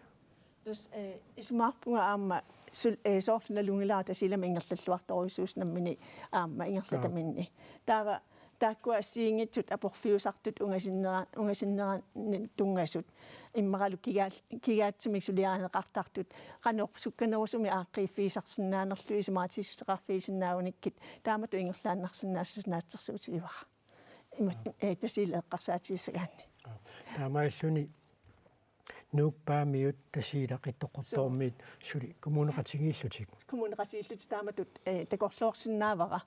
Tassa, eh, isumaqarpunga aamma sul-, eh, soorlu nalunngilara Tasiilami ingerlalluartorujussuusoq nammineq aamma ingerlataminni. Taava taakkua assigiinngitsut aporfiusartut ungasinnera-, ungasinneranni tunngasut. Immaqalu kigaal-, kigaatsumik suliarineqartartut. Qanoq sukkanerusumik aaqqiiffigisarsinnaanerlugit, isumaqatigiissuteqarfigisinnaagunikkit. Taamatut ingerlaannarsinnaassuseq naatsorsuutigivara. Imat-, eh, Tasiilaq eqqarsaatigissagaanni. Taamaalilluni Nuuk Paamiut Tasiilaq Qaqortormiit suli kommuneqatigiillutik. Kommuneqatigiillutik taamatut, eh, takorloorsinnaavara.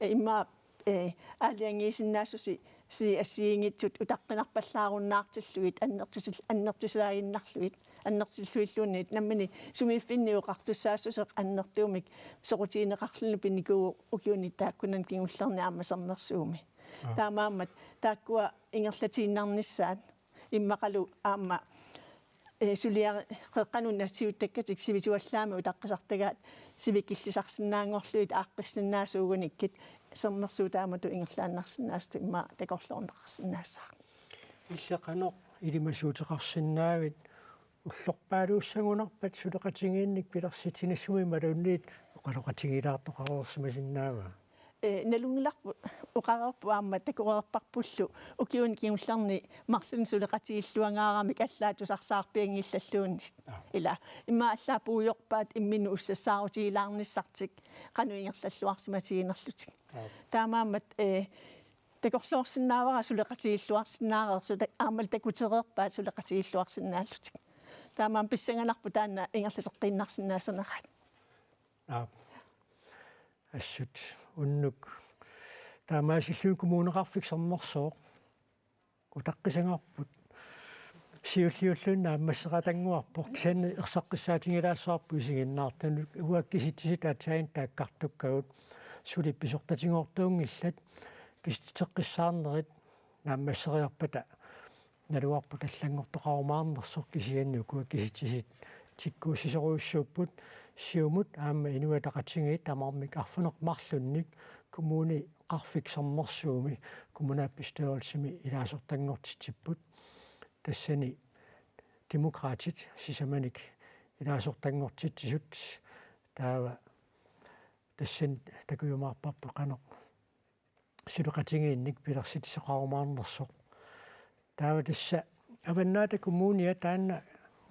Eh, immaqa, eh, aalajangiisinnaassuseq, -si assigiinngitsut utaqqinarpallaarunnaartillugit, annertusil-, annertusilaaginnarlugit, annertusilluilluunniit, nammineq sumiiffinni oqartussaassuseq annertuumik soqutigineqarluni pinikuuvoq ukiuni taakkunani kingullerni aamma Sermersuumi. Aa. Taamaammat taakkua ingerlatiinnarnissaat immaqalu aamma, eh, suliari-, qeqqanut nassiuttakkatik sivisuallaamik utaqqisartagaat sivikillisarsinnaanngorlugit aaqqissinnaasuugunikkit, Sermersuup taamatut ingerlaannarsinnaasutut immaqa takorloorneqarsinnaassaaq. Illit qanoq ilimasuuteqarsinnaavit, ullorpaaluussagunarpat suleqatigiinnik pilersitsinissumik imaluunniit oqaloqatigiilaartoqareersimasinnaava? Eh, nalunngilarput oqareerput aamma takoreerparpullu ukiuni kingullerni marlunnik suleqatigiilluangaaramik allaat tusarsaarpianngillalluunniit. Aa. Ila, immaqa allaat puigorpaat imminnut ussassaarutigilaarnissartik qanoq ingerlalluarsimatiginerlutik. Aa. Taamaammat, eh, takorloorsinnaavara suleqatigiilluarsinnaareersut, ta-, aammalu takutereerpaat suleqatigiilluarsinnaallutik. Taamaammat pissanganarpoq taanna ingerlateqqiinnarsinnaassaneraat. Aap. Assut unnuk taamaasilluni Kommuneqarfik Sermersooq utaqqisagarput siulliulluni naammasseqatannguarpoq, kisianni erseqqissaatigilaassavarput isiginnaartunut. Uagut kisitsisit aatsaannguaq taakkartukkagut suli pisortatigoortuunngillat, kisitseqqissaarnerit naammasseriarpata naluarput allanngortoqarumaarnersoq, kisianni ukua kisitsisit tikkuussisorujussuupput. Siumut aamma Inuit Ataqatigiit tamarmik arfineq-marlunnik Kommuneqarfik Sermersuumi kommunalbestyrelsimi ilaasortanngortitsipput. Tassani Demokraatit sisamanik ilaasortanngortitsisut, taava tassani takujumaarparput qanoq suleqatigiinnik pilersitsisoqarumaarnersoq. Taava tassa Avannaata Kommunia taanna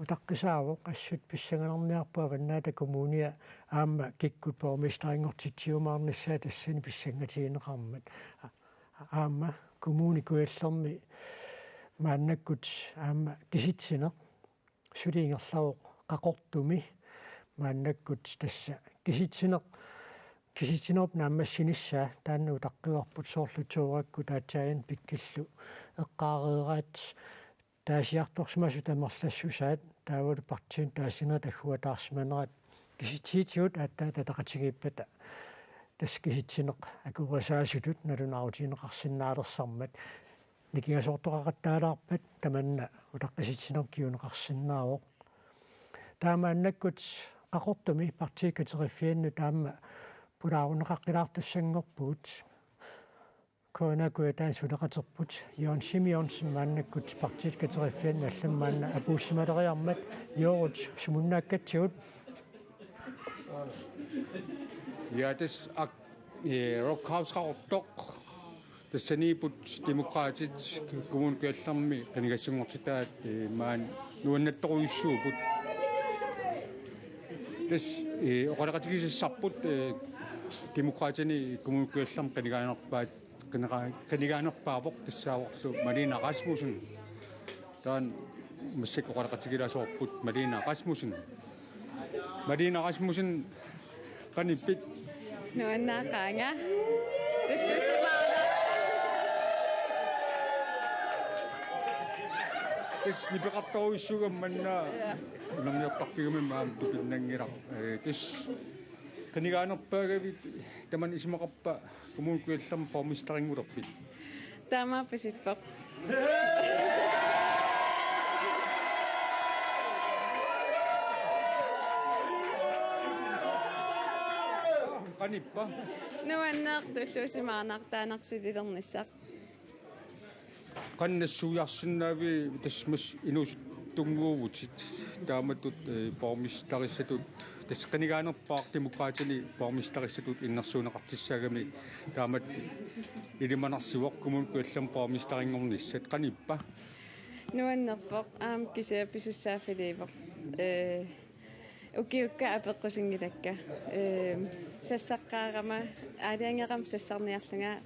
utaqqisaavoq, assut pissanganarniarpoq Avannaata Kommunia aamma kikkut borgmesterinngortitsiumaarnissaat tassani pissangatigineqarmat. A-, aamma Kommune Kujallermi maannakkut aamma kisitsineq suli ingerlavoq Qaqortumi, maannakkut tassa kisitsineq, kisitsinerup naammassinissaa taanna utaqqivarput, soorlu Toorakkut aatsaannguaq Pikkillu eqqaareeraat taasiartorsimasut amerlassusaat, taavalu partiinut taasinerit agguataarsimanerat, kisitsiitigut aatsaat ataqatigiippata tassa kisitsineq akuerisaasutut nalunaarutigineqarsinnaalersarmat nikingasoortoqaqattaalaarpat tamanna utaqqisitsineq kinguneqarsinnaavoq. Taava maannakkut Qaqortumi Partii Kateriffiannut aamma pulaarunneqaqqilaartussanngorpugut. K N A Kujataani suleqaterput Jørgen Simonsen maannakkut Partii Kateriffiannut allamik maanna apuussimaleriarmat. Jørgen, sumunnaakkatsigit? Ja, tassa ak-, eh, Rock House Qaqortoq. Tassaniipput Demokraatit Kommune Kujallermi qinigassanngortitaat, eh, maani nuannattorujussuupput. Tassa, eh, oqaloqatigisassarput, eh, Demokraatini Kommune Kujallermi qinigaanerpaat, qiniga-, qinigaanerpaavoq tassaavorlu Malene Rasmussen. Taanna massakkut oqaloqatigilaassavarput Malene Rasmussen. Malene Rasmussen, qanippit? Nuannaaqaanga. Tulluusimaarna. Tassa nipeqartorujussuugami manna. Ja. Imerniartarfigami aamma tupinnanngilaq. Ee, tassa qinigaanerpaagavit tamanna isumaqarpa Kommune Kujallermi borgmesterinngulerpit? Taamaappoq, ippoq. Qanippa? Nuanneq, tulluusimaarnartaanarsutilernissaq. Qanoq nassuiarsinnaaviuk tassa inuusuttunnguuvutit taamatut, eh, borgmesterissatut, tassa qinigaanerpaaq Demokraatini borgmesterissatut innersuunneqartussaagami, taamatut ilimanarsivoq Kommune Kujallermi borgmesterinngornissat, qanippa? Nuannerpoq, aamma kisianni pisussaaffiliivoq. Eh, ukiukka apeqqusinngilakka. Ehm, sassaqqaarama, aalajangerama sassarniarlunga,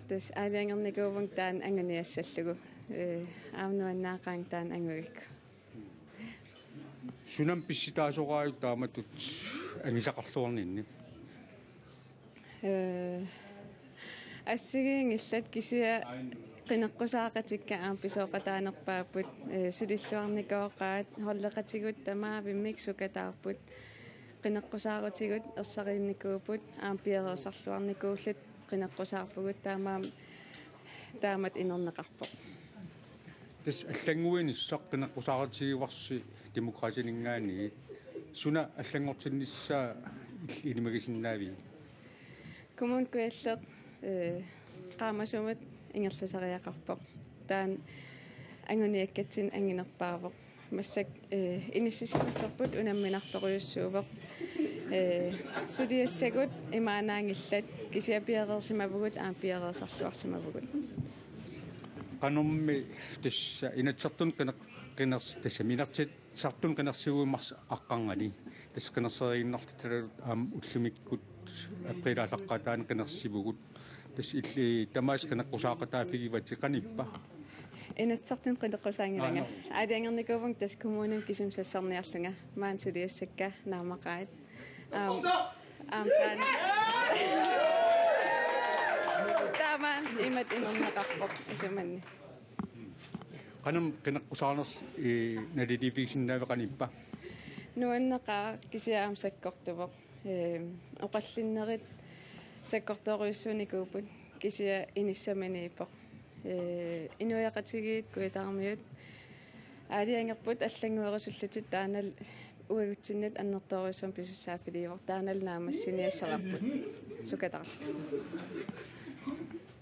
tassa aalajangernikuuvunga taanna anguniassallugu. Eh, aamma nuannaaqaanga taanna angugakku. Sunami pissutaasoraajuk taamatut angusaqarluarninni? Ee, assigiinngillat, kisianni qineqqusaaqatikka aamma pisooqataanerpaapput, ee, sulilluarnikooqaat, holdeqatigut tamaavimmik sukataarput, qineqqusaarutigut ersarinnikuupput, aamma piareersarluarnikuullutik qineqqusaarpugut, taamaammat taamatut inerneqarpoq. Tassa allannguinissaq qineqqusaarutigivarsi Demokraatininngaanniit. Suna allanngortinnissaa il-, ilimagisinnaaviuk? Kommune Kujalleq, eh, qaamasumut ingerlasariaqarpoq. Taanna anguniakkatsinnut anginerpaavoq. Massakkut, eh, inissisimaffeerput unamminartorujussuuvoq. Eh, suliassagut imaannaanngillat, kisianni piareersimavugut, aamma piareersarluarsimavugut. Qanormi tassa Inatsisartuni qineq-, qineqs-, tassami Inatsisartuni qinersivimmarsaaqqaarnani. Tassa qinerseriinnarluta aamma ullumikkut aprilip aallaqqaataani qinersivugut. Tassa illit tamaasa qineqqusaaqataaffigivatit, qanippa? Inatsisartuni qineqqusaanngilanga. Aa, joo. Aalajangernikuuvunga tassa kommunimi kisimi sassarniarlunga. Maani suliassakka naammaqaat. Aamma, aamma taanna. Taamaammat imatut inerneqarpoq isumanni. Qanormi qineqqusaarnersi, ee, naliliiffigisinnaaviuk, qanippa? Nuanneqaaq, kisianni aamma sakkortuvoq. Ee, oqallinnerit sakkortoorujussuunikuupput, kisianni inissaminiippoq. Ee, inuiaqatigiit Kujataa-miut aalajangerput allannguerusullutik, taannalu uagutsinnut annertoorujussuarmik pisussaaffiliivoq, taannalu naammassiniassavarput sukataarluta.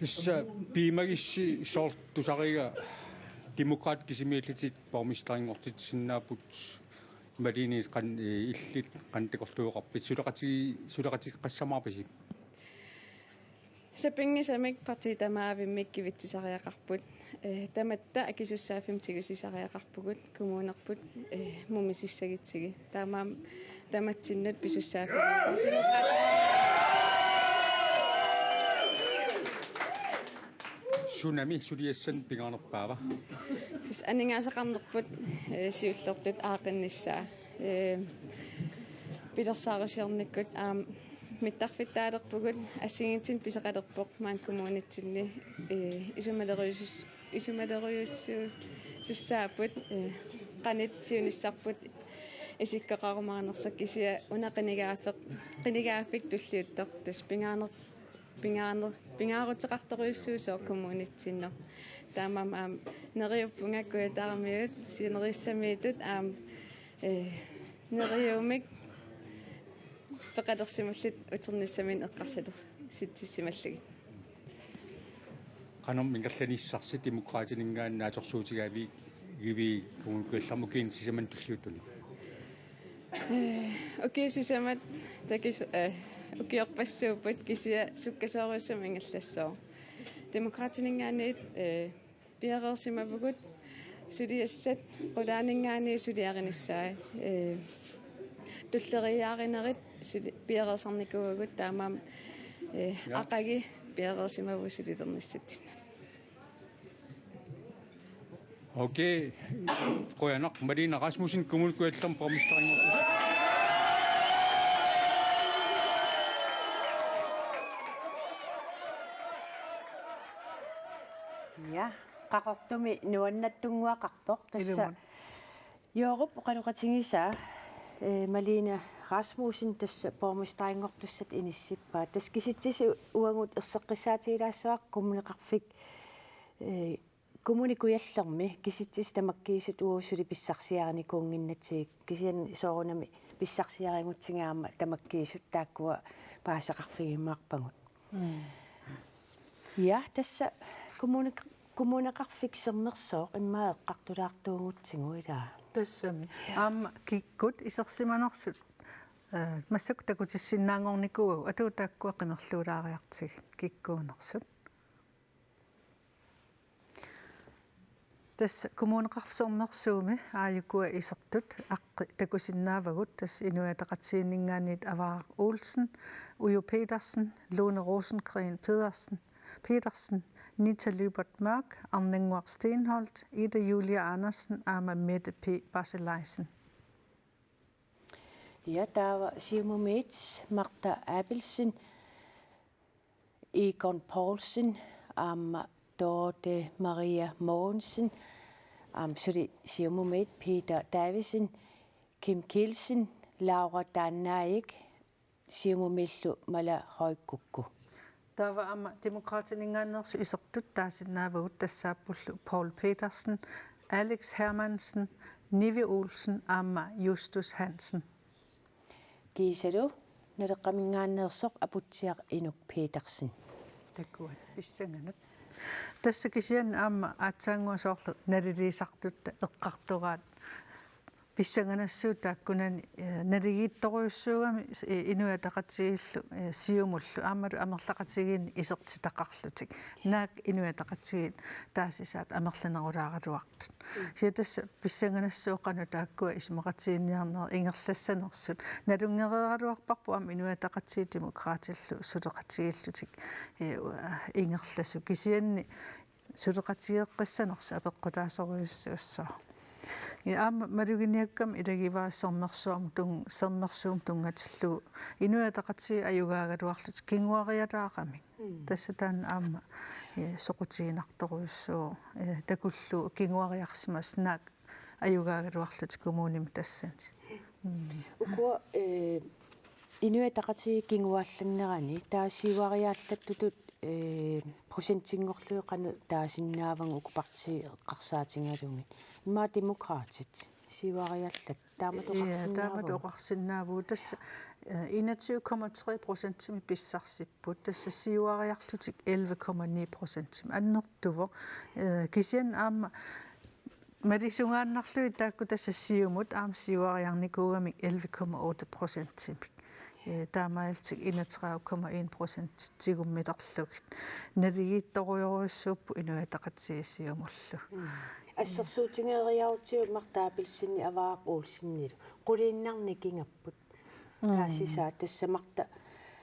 Tassa piumagissi soorlu tusariga Demokraatit kisimiillutik borgmesterinngortitsisinnaapput, imaluunniit qan-, ee, illit qanoq takorluuisoqarpit, suleqati-, suleqateqqassamaarpisi? Sapinngisamik partiit tamaavimmik kivitsisariaqarput. Ee, tamatta akisussaaffimmik tigusisariaqarpugut, kommunerput, ee, mumisissagutsigit. Taamaammat tamatsinnut pisussaaffiliivoq. Sunami suliassanik pingaanerpaava? Tassa aningaasaqarnerput, ee, siullertut aaqqinnissaa. Ee, pilersaarusiornikkut aamma mittarfittaalerpugut, assigiinngitsunik pisoqalerpoq maani kommunitsinni, ee, isumalerujusus-, isumalerujussuusussaapput, ee, qanoq siunissarput isikkoqarumaanersoq, kisianni una qinigaaffeq-, qinigaaffik tulliuttoq, tassa pingaaner-, pingaaner-, pingaaruteqartorujussuusoq kommunitsinni. Taamaammat aamma neriuppunga Kujataa-miut sinerissamiittut aamma, ee, neriuumik peqalersimallutik uternissaminnik eqqarsalersitsisimallugit. Qanormi ingerlanissarsi Demokraatininngaanniit naatsorsuutigaarpit, ivi Kommune Kujallermi ukiuni sisamani tulliuttuni? Ee, ukiut sisamat takis-, ee, ukiorpassuupput, kisianni sukkasoorujussuarmik ingerlassooq. Demokraatininngaanniit, ee, piareersimavugut, suliassat qulaaninngaanniit suliarinissaat, ee, tulleriiaarinerit suli-, piareersarnikuuagut, taamaammat, ee, ja, aqagu piareersimavugut sulilernissatsinnut. Okay. Qujanaq, Malene Rasmussen, Kommune Kujallermi borgmesterinngortut. Ja, Qaqortumi nuannattunnguaqarpoq tassa. Ilumut. Joorup oqaloqatigisaa, eh, Malene Rasmussen tassa borgmesterinngortussatut inissippaa. Tassa kisitsisit uagut erseqqissaatigilaassavara Kommuneqarfik, eh, Kommune Kujallermi kisitsisit tamakkiisut uagut suli pissarsiarinikuunnginnatsigit, kisianni soorunami pissarsiarigutsigu aamma tamakkiisut taakkua paaseqarfigiumaarpagut. Mm. Ja, tassa kommune-, Kommuneqarfik Sermersooq immaqa eqqartulaartuugutsigu ilaa. Tassami. Aamma kikkut isersimanersut, eh, massakkut takutissinnaanngornikuuagut, atuut taakkua qimerluulaariartigit kikkuunersut. Tassa Kommuneqarfik Sermersuumi aajukua isertut aqqi takusinnaavagut, tassa Inuit Ataqatigiinninngaanniit Avaraq Olsen, Uju Petersen, Lone Rosengren Pedersen, Petersen, Nita Lyberth Mørch, Arnannguaq Steenholdt, Ida Julie Andersen aamma Mette P. Barseleisen. Ja, taava Siumumiit Martha Abelsen, Egon Poulsen, aamma Dorthe Maria Mogensen, aamma suli Siumumiit Peter Davidsen, Kim Kielsen, Laura Dannaik, Siumumiillu Mala Højkukku. Taava aamma Demokraatininngaanneersut isertut taasinnaavagut, tassaappullu Poul Petersen, Alex Hermansen, Nivi Olsen aamma Justus Hansen. Kiisalu Naleqqaminngaanneersoq Aputsiaq Inuk Petersen. Takuat, pissanganaq. Tassa kisianni aamma aatsaannguaq soorlu naliliisartutta eqqartoraat pissanganassuup taakkunani, eh, naligiittorujussuugami, eh, Inuit Ataqatigiillu, eh, Siumullu aammalu amerlaqatigiinni isertitaqarlutik. Naak Inuit Ataqatigiit taasisaat amerlanerulaaraluartut. Mm. Kisianni tassa pissanganassuup qanoq taakkua isumaqatigiinniarnerit ingerlassanersut. Nalunngereeraluarparput aamma Inuit Ataqatigiit Demokraatillu suleqatigiillutik, eh, ingerlasut. Kisianni suleqatigeeqqissanersut apeqqutaasorujussuussaaq. Ja aamma maluginiakkama ilagivaa Sermersuarmut tun-, Sermersuumut tunngatillugu Inuit Ataqatigiit ajugaagaluarlutik kinguarialaaramik. Mm. Tassa taanna aamma, eh, soqutiginartorujussuuvoq, eh, takullugu kinguariarsimasut naak ajugaagaluarlutik kommunimi tassani. Mm. Ukua, eh, Inuit Ataqatigiit kinguaallannerani taava siuariaallattutut, eh, procentinngorlugit qanoq taasinnaavagut uku partiit eqqarsaatigalugit? Immaqa Demokraatit siuariaallattut taamatut. Ja, taamatut oqarsinnaavagut. Oqarsinnaavagut. Tassa, eh, enogtyve komma tre procentimik pissarsipput. Tassa siuariarlutik elleve komma ni procentimik. Annertuvoq. Eh, kisianni aamma malisungaannarlugit taakku tassa Siumut aamma siuariarnikuugamik elleve komma otte procentimik. Eh, taamaalillutik enogtredive komma en procent tigummilerlugit. Naligiittorujorujussuupput Inuit Ataqatigiit Siumullu. Mm. Assersuutigereerutsigu Martha Abelsenip Avaraq Olsenilu. Quliinnarnik kingapput. Mm. Taasisaat tassa Martha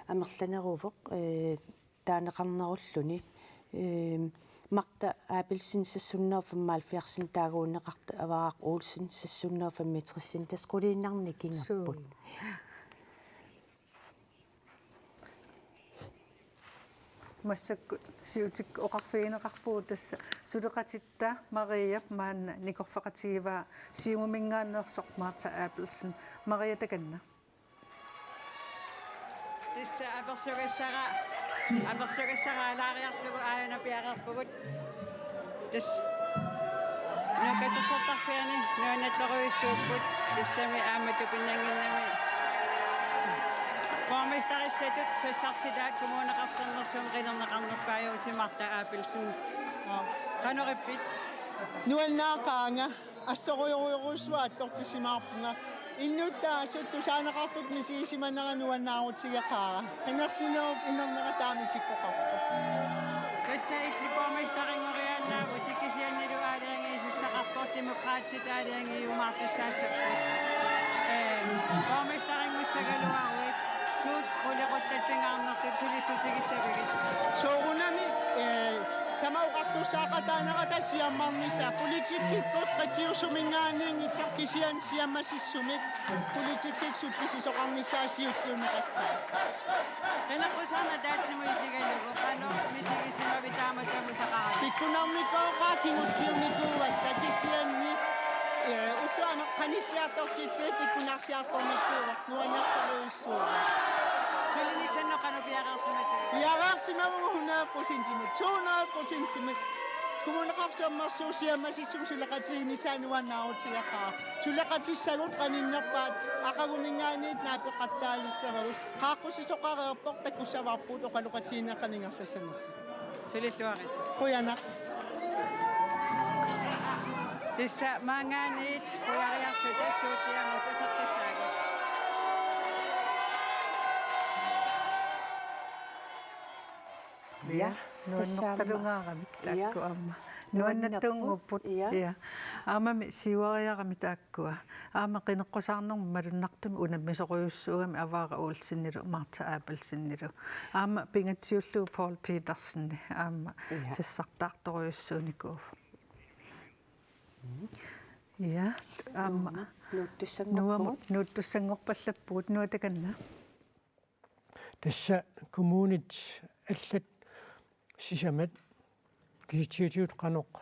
amerlaneruvoq, eh, taaneqarnerulluni. Ehm, Martha Abelsen seks hundrede og femoghalvfjerds taaguunneqartoq, Avaraq Olsen seks hundrede og femogtres, tassa quliinnarnik kingapput. Suu. Massakkut siulitta oqarfigineqarpugut tassa suleqatitta Mariap maanna nikorfaqatigivaa Siumuminngaanneersoq Martha Abelsen. Maria, takanna. Tassa apersugassara, apersugassara alaariarlugu aajuna piareerpugut. Tassa Nuuk Katersortarfiani nuannaartorujussuupput, tassami aamma tupinnannginnami borgmesterissatut sassartitaat Kommuneqarfik Sermersuumi qinerneqarnerpaajuvoq, Martha Abelsen. Aa. Qanoq ippit? Nuannaaqaanga. Assorujorujussuaq attortissimaarpunga. Innuttaasut tusaaneqartut misigisimanera nuannaarutigeqaara. Qinersinerup inernera taama isikkoqarpoq. Tassa illit borgmesterinngoriaannaavutit, kisiannilu aalajangiisussaqarpoq, Demokraatit aalajangiumaartussaassapput. Ee, borgmesterinngussaagaluaruit suut qulequttat pingaarnertut sulissutigissavigit? Soorunami, ee, Oqartussaaqataanerata siammarnissaa politikkikkut qitiusuminngaanniinngitsoq kisianni siammasissumik politikkikkut sullisisoqarnissaa siulliunneqassaaq. Qineqqusaarneq ataatsimut isigalugu qanoq misigisimavit taamatut takusaqaravit? Pikkunarnikooqaat kingulliunikuugatta kisianni, eh, ulluaneq qanilliartortillugu pikkunarsiartornikuuvoq nuannersorujussuuvoq. Sulinissannik qanoq piareersimatigit? Piareersimavugut hundrede procentimut, to hundrede procentimut. Kommuneqarfik Sermersuup siammasissumik suleqatiginissaa nuannaarutigeqaara. Suleqatissagut qaninnerpaat aqaguminngaanniit naapeqattaalissavagut. Qaaqqusisoqareerpoq takussavarput oqaloqatigiinneq qanoq ingerlassanersut. Sulilluarit. Qujanaq. Tassa maanngaanniit qujariarluta studiamut uteqqissaagut. Ja, tassa aamma. Nuannerpalugaaravit taakku aamma. Nuannerput. Nuannattuunnguupput. Ja. Ja. Aammami siuariarami taakkua. Aamma qineqqusaarnermut malunnartumik unammisorujussuugami Avara Olsenilu Martha Abelsenilu. Aamma pingatsiullugu Poul Petersen aamma. Ja. Sassartaartorujussuunikuuvoq. Ja, aamma. Nuamut nuuttussanngorpugut. Nuamut nuuttussanngorpallappugut, Noah, takanna. Tassa kommunit allat sisamat kisitsiutigut qanoq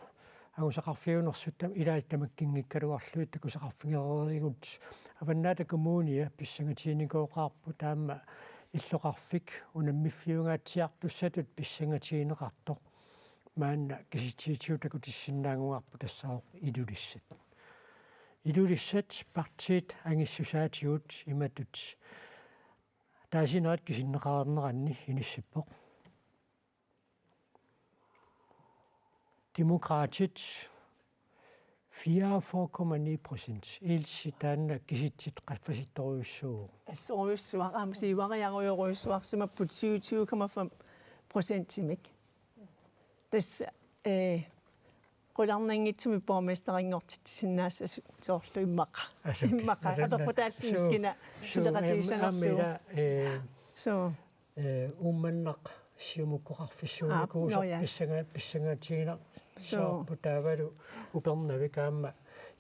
angusaqarfiunersut tam-, ilaat tamakkinngikkaluarlugit takusaqarfigereerigut. Avannaata Kommunia pissangatiginikooqaarput aamma illoqarfik unammiffiungaatsiartussatut pissangatigineqartoq. Maanna kisitsiutigut takutissinnaannguarput tassaavoq Ilulissat. Ilulissat partiit angissusaatigut imatut taasinerat kisinneqareerneranni inissippoq. Demokraatit fireogfyrre komma ni procent. Ilissi taanna kisitsit qaffasittorujussuuvoq. Assorujussuaq aamma siuariarujorujussuarsimapput syvogtyve komma fem procentimik. Tassa, eh, qularnanngitsumik borgmesterinngortitsisinnaassasut soorlu immaqa. Asuk. Immaqa. Apeqqutaalluni kina suleqatigissanersugut. Aamma ila, eh, suu. Eh, Uummannaq Siumukkoqarfissuunikuusoq. Aap, nå ja. Pissanga-, pissangatigineq. Suu. Soorlu taavalu Upernavik aamma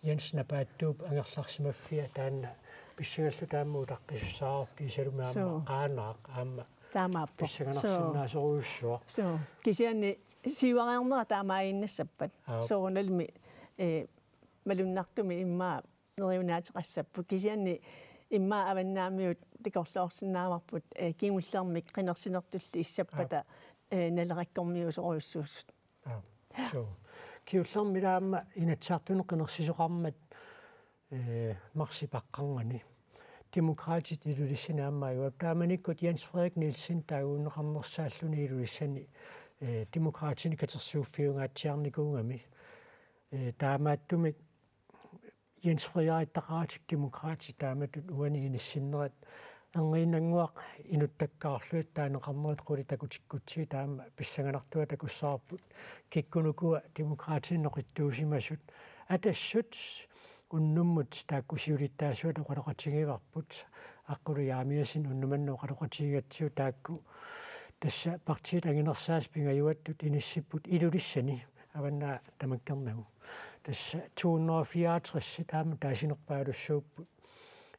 Jens Napaattuup angerlarsimaffia taanna pissangalluta aamma utaqqisussaavoq kiisalumi aamma. Suu. Qaanaaq aamma. Taamaappoq. Pissanganarsinnaasorujussuaq. Suu. Kisianni siuariarnerat taamaaginnassappat. Aap. Soorunalimi, eh, malunnartumik immaqa neriunaateqassapput. Kisianni immaqa avannaamiut takorloorsinnaavarput, eh, kingullermik qinersinertulli issappata, aap, eh, naleqqormiusorujussuusut. Aap. Suu. Kingullermik aamma Inatsisartuni qinersisoqarmat, eh, marsip aqqarnganni Demokraatit Ilulissani aamma ajugaat. Taamanikkut Jens Frederik Nielsen taaguunneqarnersaalluni Ilulissani, eh, Demokraatini katersuuffiungaatsiarnikuugami. Eh, taamaattumik Jens Frederiktaqaratik Demokraatit taamatut uani inissinnerat erniinnannguaq inuttakkaarlugit taaneqarnerit qulit takutikkutsigit taama pissanganartua takussavarput kikkunuku Demokraatit noqittuusimasut. Atassut unnummut taakku siulittaasuata oqaloqatigivarput Aqqalu Jeremiassen unnumanna oqaloqatigigatsigu taakku tassa partiit anginersaasut pingajuattut inissipput Ilulissani. Avannaata tamakkernagu. Tassa to hundrede og fireoghalvtreds taama taasinerpaalussuupput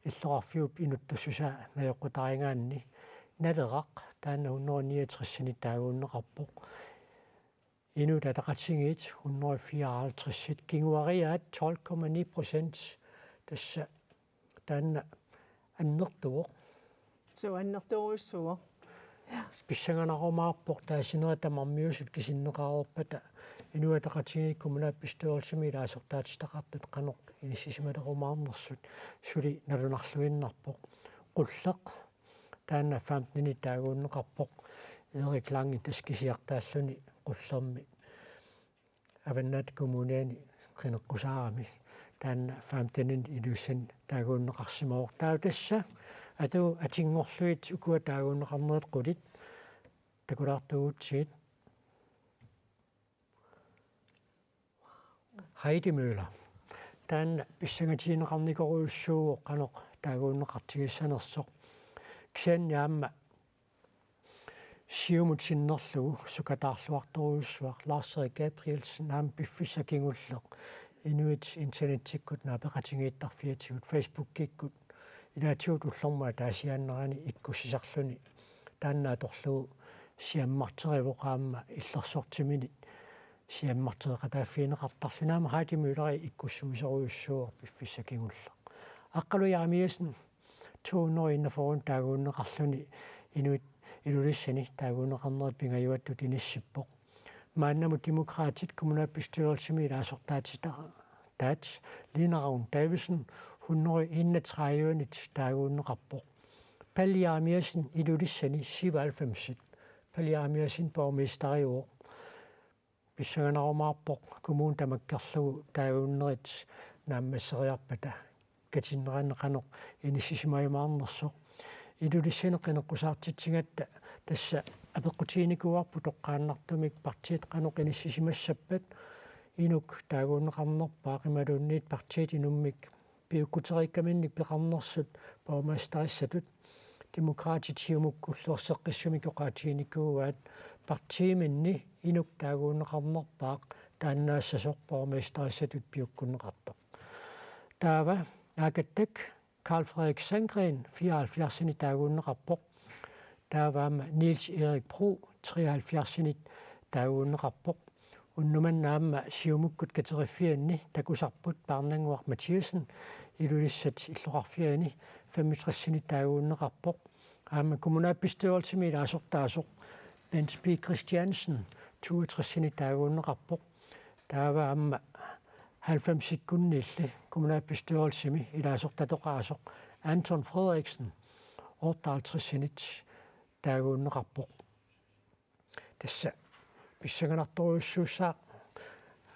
illoqarfiup inuttussusaa najoqqutarigaanni. Naleraq taanna hundrede niogtres taaguunneqarpoq. Inuit Ataqatigiit hundrede fireoghalvtreds, kinguariaat tolv komma ni procent. Tassa taanna annertuvoq. Suu, annertoorujussuuvoq. Pissanganarumaarpoq taasinerit tamarmiusut kisinneqareerpata Inuit Ataqatigiit kommunalbestyrelsimi ilaasortaatitaqartut qanoq inissisimalerumaarnersut suli nalunarluinnarpoq. Qulleq taanna femtenit taaguunneqarpoq. Erik Lange tassa kisiartaalluni Qullermi Avannaata Kommuniani qineqqusaarami. Taanna femtenit Ilulissani taaguunneqarsimavoq. Taava tassa atuut atinngorlugit ukua taaguunneqarnerit qulit takulaartuugutsigit. Heidi Møller. Taanna pissangatigineqarnikorujussuuvoq qanoq taaguunneqartigissanersoq. Kisianni aamma Siumut sinnerlugu sukataarluartorujussuaq Lars-Erik Gabrielsen aamma piffissaq kingulleq inuit internettikkut naapeqatigiittarfiatigut Facebookikkut ilaatigut ullormut ataasiaannarani ikkussisarluni taanna atorlugu siammarterivoq aamma illersortiminit siammarteqataaffigineqartarluni aamma Heidi Møller ikkussuisorujussuuvoq piffissaq kingulleq. Aqqalu Jeremiassen to hundrede enogfyrre taaguunneqarluni inuit Ilulissani taaguunneqarnerit pingajuattut inissippoq. Maannamut Demokraatit kommunalbestyrelsimi ilaasortaatitaat Lina Ravn Davidsen hundrede enogtredive taaguunneqarpoq. Palle Jeremiassen Ilulissani syvoghalvfems. Palle Jeremiassen borgmesteriuvoq. Pissanganarumaarpoq kommuni tamakkerlugu taaguunnerit naammasseriarpata katinneranni qanoq inissisimajumaarnersoq. Ilulissani qineqqusaartitsigatta tassa apeqqutiginikuuarput toqqaannartumik partiit qanoq inissisimassappat. Inuk taaguunneqarnerpaaq imaluunniit partiit inummik piukkuteriikkaminnik peqarnersut borgmesterissatut Demokraatit Siumukkullu erseqqissumik oqaatiginikuuaat partiiminni inuk taaguunneqarnerpaaq taannaassasoq borgmesterissatut piukkunneqartoq. Taava Aakattak Karl Frederik Sandgreen fireoghalvfjerdsini taaguunneqarpoq. Taava aamma Niels Erik Bro treoghalvfjerdsini taaguunneqarpoq. Unnuk manna aamma Siumukkut kateriffianni takusarput Paarnannguaq Mathiassen Ilulissat illoqarfiani femogtresini taaguunneqarpoq. Aamma kommunalbestyrelsimi ilaasortaasoq Bent P. Christiansen toogtresini taaguunneqarpoq. Taava aamma halvfemsikkunniilli kommunalbestyrelsimi ilaasortatoqaasoq Anton Frederiksen otteoghalvtredsinit taaguunneqarpoq. Tassa pissanganartorujussuussaaq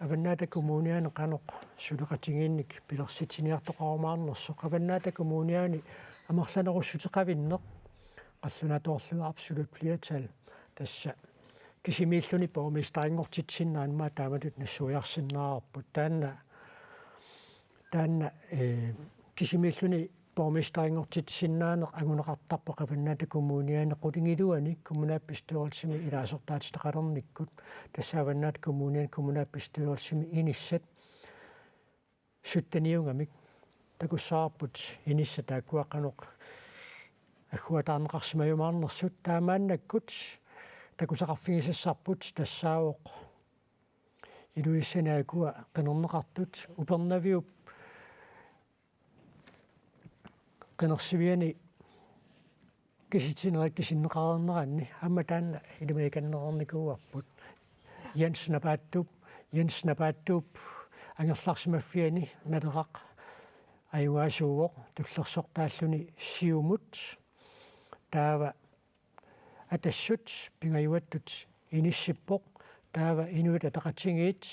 Avannaata Kommuniani qanoq suleqatigiinnik pilersitsiniartoqarumaarnersoq. Avannaata Kommuniani amerlanerussuteqavinneq qallunaatoorlugu absolut flertal tassa kisimiilluni borgmesterinngortitsisinnaaneq aamma taamatut nassuiarsinnaavarput. Taanna taanna ee kisimiilluni borgmesterinngortitsisinnaaneq anguneqartarpoq Avannaata Kommuniani qulingiluanik kommunalbestyrelsimi ilaasortaatitaqalernikkut. Tassa Avannaata Kommuniani kommunalbestyrelsimi inissat sytteniugamik takussavarput inissat taakkua qanoq agguataarneqarsimajumaarnersut. Taamaannakkut takusaqarfigisassarput tassaavoq Ilulissani akua qinerneqartut Upernaviup qinersiviani kisitsineri kisinneqareerneranni aamma taanna ilimagikannereernikuuarput. Jens Napaattuup Jens Napaattuup angerlarsimaffiani Naleraq ajugaasuuvoq tullersortaalluni Siumut. Taava Atassut pingajuattut inissippoq, taava Inuit Ataqatigiit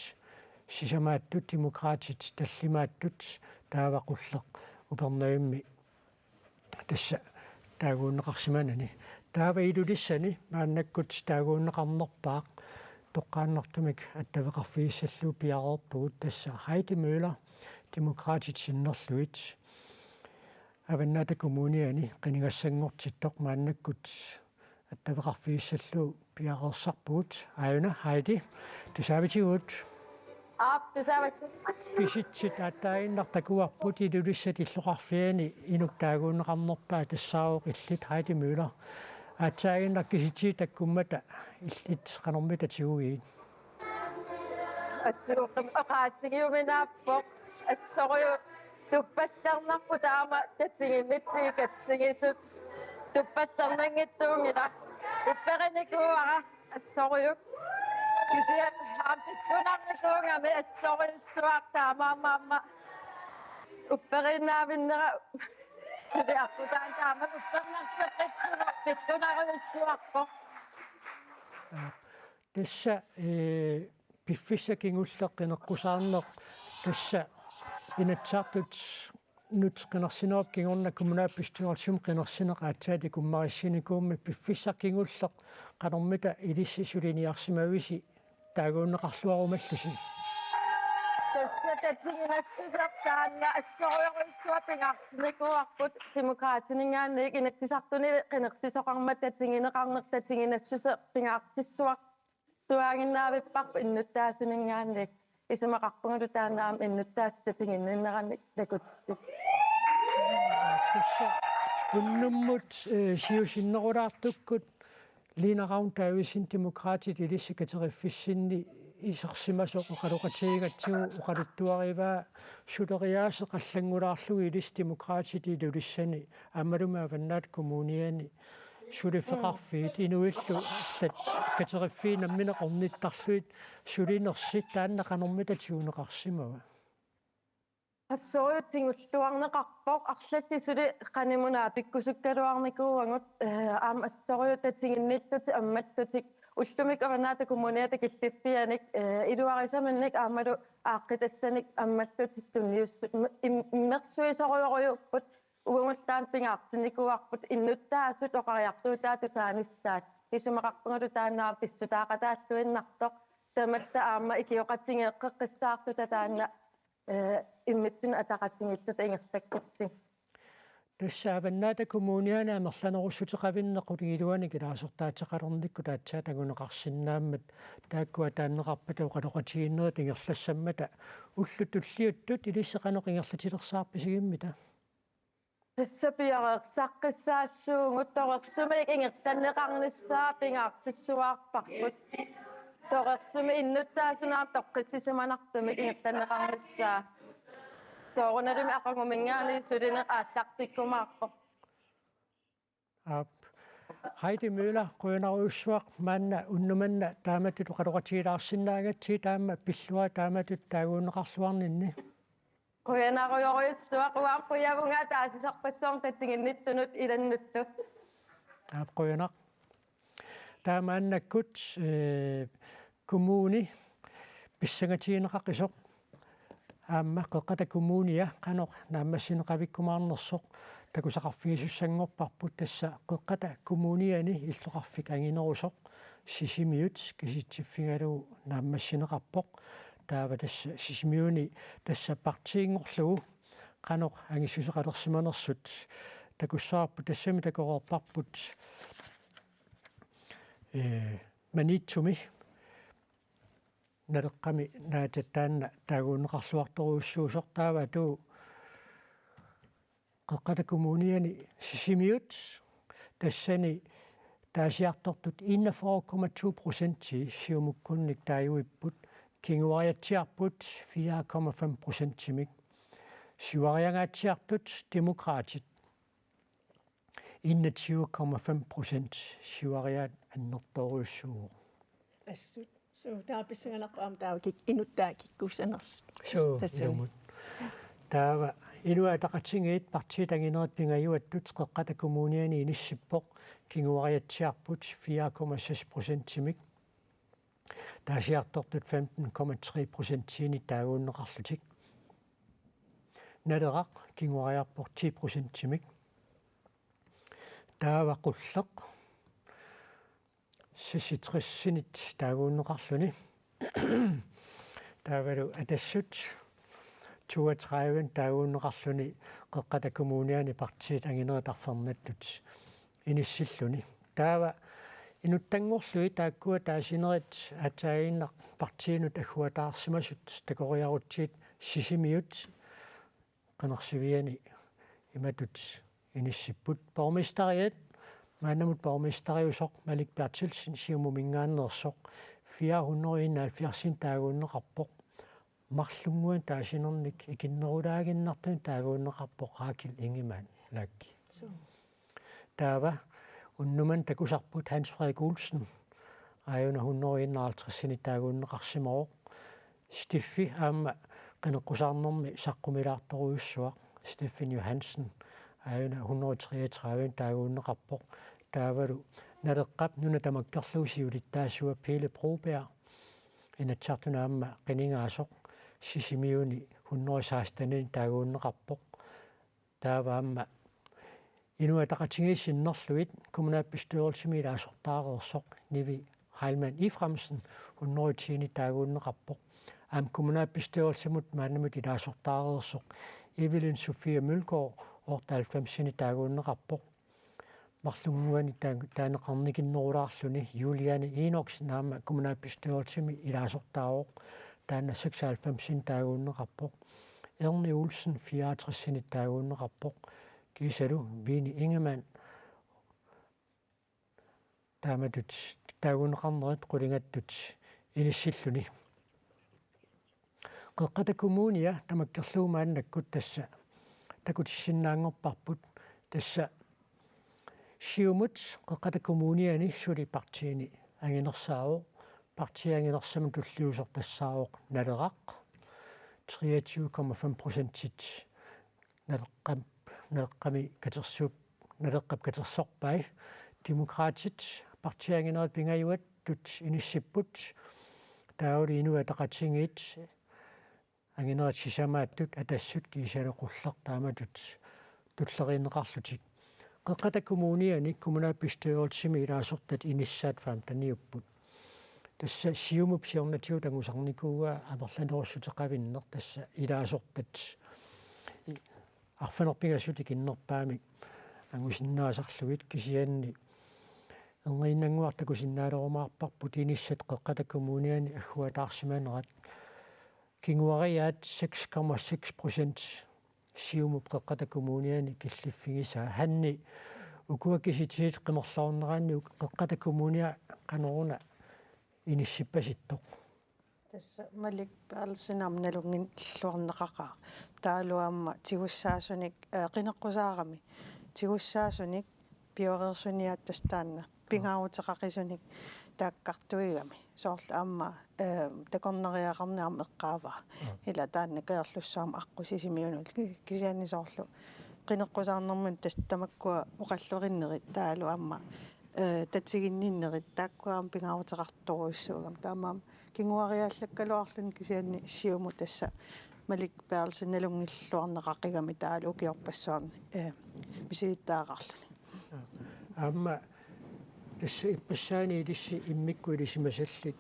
sisamaattut, Demokraatit tallimaattut, taava qulleq Upernavimmi tassa taaguunneqarsimanani. Taava Ilulissani maannakkut taaguunneqarnerpaaq toqqaannartumik attaveqarfigissallugu piareerpugut, tassa Heidi Møller, Demokraatit sinnerlugit. Avannaata Kommuniani qinigassanngortittoq maannakkut attaveqarfigissallugu piareersarpugut. Aajuna Heidi, tusaavitigut. Aap, tusaavatigut. Kisitsit aatsaaginnaq takuarput Ilulissat illoqarfiani inuk taaguunneqarnerpaaq tassaavoq illit Heidi Møller. Aatsaaginnaq kisitsit takkummata illit qanormita tigugit? Assuuqim oqaatigiuminaappoq assorujuk tuppallernarpoq taama tatiginnittut katsigisut tuppallernanngitsuugila upperinikuuara assorujuk kisianni aamma pikkunarnikuugami assorujussuaq taamaammat aamma upperiinnaavinnera suli arputaan taama uppernarseqqitsugu pikkunarujussuarpoq. Tassa ee piffissaq kingulleq qineqqusaarneq tassa Inatsisartut nut qinersinerup kingorna kommunalbestyrelsimi qinersineq aatsaat ikummarissinikuummat piffissaq kingulleq qanormita ilissi suliniarsimavisi taaguunneqarluarumallusi? Tassa Tatiginassuseq taanna assorujorujussuaq pingaartinnikuuarput, Demokraatininngaanniit Inatsisartuni qinersisoqarmat tatigineqarneq tatiginassuseq pingaartissuaq suaaginnaavipparput innuttaasuninngaanniit. Isumaqarpugut taanna aamma innuttaasut tatiginninnerannik takutit. Tassa unnummut, eh, siusinnerulaartukkut Lina Ravn Davidsen, Demokraatit, ilissi kateriffissinnit isersimasoq oqaloqatigigatsigu oqaluttuarivaa suleriaaseq allanngulaarlugu ilissi Demokraatit Ilulissani aammalumi Avannaata Kommuniani suliffeqarfiit inuillu allat kateriffiit nammineq ornittarlugit sulinersi taanna qanormita tiguneqarsimava? Assorujussuaq tigulluarneqarpoq, arlallit suli qanimut naapikkusukkaluarnikuuagut, eh, aamma assorujussuaq tatiginnillutik ammallutik ullumikkut Avannaata Kommuniata killiffiannik, eh, iluarisaminnik aammalu aaqqitassanik ammallutik tunnius-, im-, immersuisorujorujuupput, uagut taanna pingaartinnikuuarput innuttaasut oqariartuutaat tusaanissaat. Isumaqarpugut taanna aamma pissutaaqataalluinnartoq, tamatta aamma ikioqatigeeqqissaartuta taanna, eh, immitsinnut ataqatigiissuta ingerlakkutsigit. Tassa Avannaata Kommuniani amerlanerussuteqavinneq qulingiluanik ilaasortaateqalernikkut aatsaat anguneqarsinnaammat, taakkua taanneqarpata oqaloqatigiinnerit ingerlassammata ullut tulliuttut ilissi qanoq ingerlatilersaarpisigimmita? Tassa piareersaqqissaassuugut, torersumik ingerlanneqarnissaa pingaartissuaarparput. Torersumik innuttaasunut aamma toqqissisimanartumik ingerlanneqarnissaa. Soorunalimi aqaguminngaanniit sulineq aallartikkumaarpoq. Aap. Heidi Møller, qujanarujussuaq maanna unnuk manna taamatut oqaloqatigilaarsinnaagatsigit, aamma pilluarit taamatut taaguunneqarluarninni. Qujanarujorujussuaq, uanga qujavunga taasisarpassuarnik tatiginnittunut ilannittut. Aap, qujanaq. Taava maannakkut, eh, kommuni pissangatigineqaqisoq aamma Qeqqata Kommunia qanoq naammassineqavikkumaarnersoq takusaqarfigisussanngorparput, tassa Qeqqata Kommuniani illoqarfik anginerusoq Sisimiut kisitsiffigalugu naammassineqarpoq. Taava tassa Sisimiuni tassa partiinngorlugu qanoq angissuseqalersimanersut takussavarput, tassami takoreerparput, eh, Maniitsumi Naleqqami naatataanna taaguunneqarluartorujussuusoq. Taava atuuvoq Qeqqata Kommuniani Sisimiut, tassani taasiartortut enogfyrre komma to procent Siumukkunnik taaguipput, kinguariatsiarput fire komma fem procentimik. Siuariangaatsiartut Demokraatit enogtyve komma fem procent, siuariaat annertoorujussuuvoq. Assut. Suu, taava pissanganarpoq aamma taava kik-, inuttaa kikkussanersut. Suu, tassami ilumut. Taava Inuit Ataqatigiit partiit anginerit pingajuattut Qeqqata Kommuniani inissippoq, kinguariatsiarput fire komma seks procentimik. Taasiartortut femten komma tre procentiinik taaguunneqarlutik. Naleraq kinguariarpoq ti procentimik. Taava Qulleq seksogtresinit taaguunneqarluni. Taavalu Atassut toogtredive taaguunneqarluni Qeqqata Kommuniani partiit anginerit arfernattut inissilluni. Taava inuttanngorlugit taakkua taasinerit aatsaaginnaq partiinut agguataarsimasut takoriarutsigit Sisimiut qinersiviani imatut inissipput: borgmesteriat, maannamut borgmesteriusoq Malik Berthelsen Siumuminngaanneersoq, fire hundrede enoghalvfjerds taaguunneqarpoq. Marlunnguanik taasinernik ikinnerulaaginnartunik taaguunneqarpoq Rakel Ingemann Laakki. Suu. Taava unnuk manna takusarput Hans Frederik Olsen, aajuna hundrede enoghalvtreds taaguunneqarsimavoq. Steffi aamma qineqqusaarnermi saqqumilaartorujussuaq, Steffen Johansen, aajuna hundrede treogtredive taaguunneqarpoq. Taavalu Naleqqap nuna tamakkerlugu siulittaasuat Pele Broberg, Inatsisartuni aamma qinigaasoq, Sisimiuni hundrede seksten taaguunneqarpoq. Taava aamma Inuit Ataqatigiit sinnerlugit kommunalbestyrelsimi ilaasortaareersoq Nivi Heilmann Efraimsen hundrede ti taaguunneqarpoq. Aamma kommunalbestyrelsimut maannamut ilaasortaareersoq Evelyn Sofie Mølgaard otteoghalvfemsini taaguunneqarpoq. Marlunnguani taa-, taaneqarnikinnerulaarluni Juliane Enoksen aamma kommunalbestyrelsimi ilaasortaavoq, taanna seksoghalvfemsini taaguunneqarpoq. Erni Olsen fireoghalvtredsini taaguunneqarpoq. Kiisalu Vini Ingemann taamatut taaguunneqarnerit qulingattut inissilluni. Qeqqata Kommunia tamakkerlugu maannakkut tassa takutissinnaanngorparput, tassa Siumut Qeqqata Kommuniani suli partiini anginersaavoq, partiip anginersamut tulliusortassaavoq Naleraq, treogtyve komma fem procentit Naleqqap-, Naleqqami katersuup-, Naleqqap katersorpai. Demokraatit partiip anginerit pingajuattut inissipput, taavalu Inuit Ataqatigiit anginerit sisamaattut, Atassut kiisalu Qulleq taamatut tulleriinneqarlutik. Qeqqata Kommuniani kommunalbestyrelsimi ilaasortat inissaat femteniupput. Tassa Siumup siornatigut angusarnikuuaa amerlanerussuteqavinneq, tassa ilaasortat i-, arfineq-pingasut ikinnerpaamik angusinnaasarlugit, kisianni Erniinnannguaq takusinnaalerumaarparput inissat Qeqqata Kommuniani agguataarsimanerat. Kinguariaat seks komma seks procent Siumup Qeqqata Kommuniani killiffigisaa. Hanni, ukua kisitsisit qimerloorneranni uk-, Qeqqata Kommunia qanoruna inissippasittoq? Tassa Malik Berthelsen aamma nalunngilluarneqaqaaq. Taavalu aamma tigussaasunik, eh, qineqqusaarami. Tigussaasunik pioreersuniaat tassa taanna. Pingaaruteqaqisunik taakkartuigami. Soorlu aamma, eh, takornariaqarneq aamma eqqaavaa. Aa. Ila taanna Kangerlussuarmi aqqut Sisimiunut. Ki-, kisianni soorlu qineqqusaarnermut tassa tamakkua oqalluerinnerit taavalu aamma, eh, tatiginninnerit taakkua aamma pingaaruteqartorujussuugami. Taamaammat kinguariaallakkaluarluni kisianni Siumut tassa Malik Berthelsen nalunngilluarneqaqigami taavalu ukiorpassuarni, eh, misilittagaqarluni. Aamma tassa ippassaani ilissi immikkut ilisimasallit,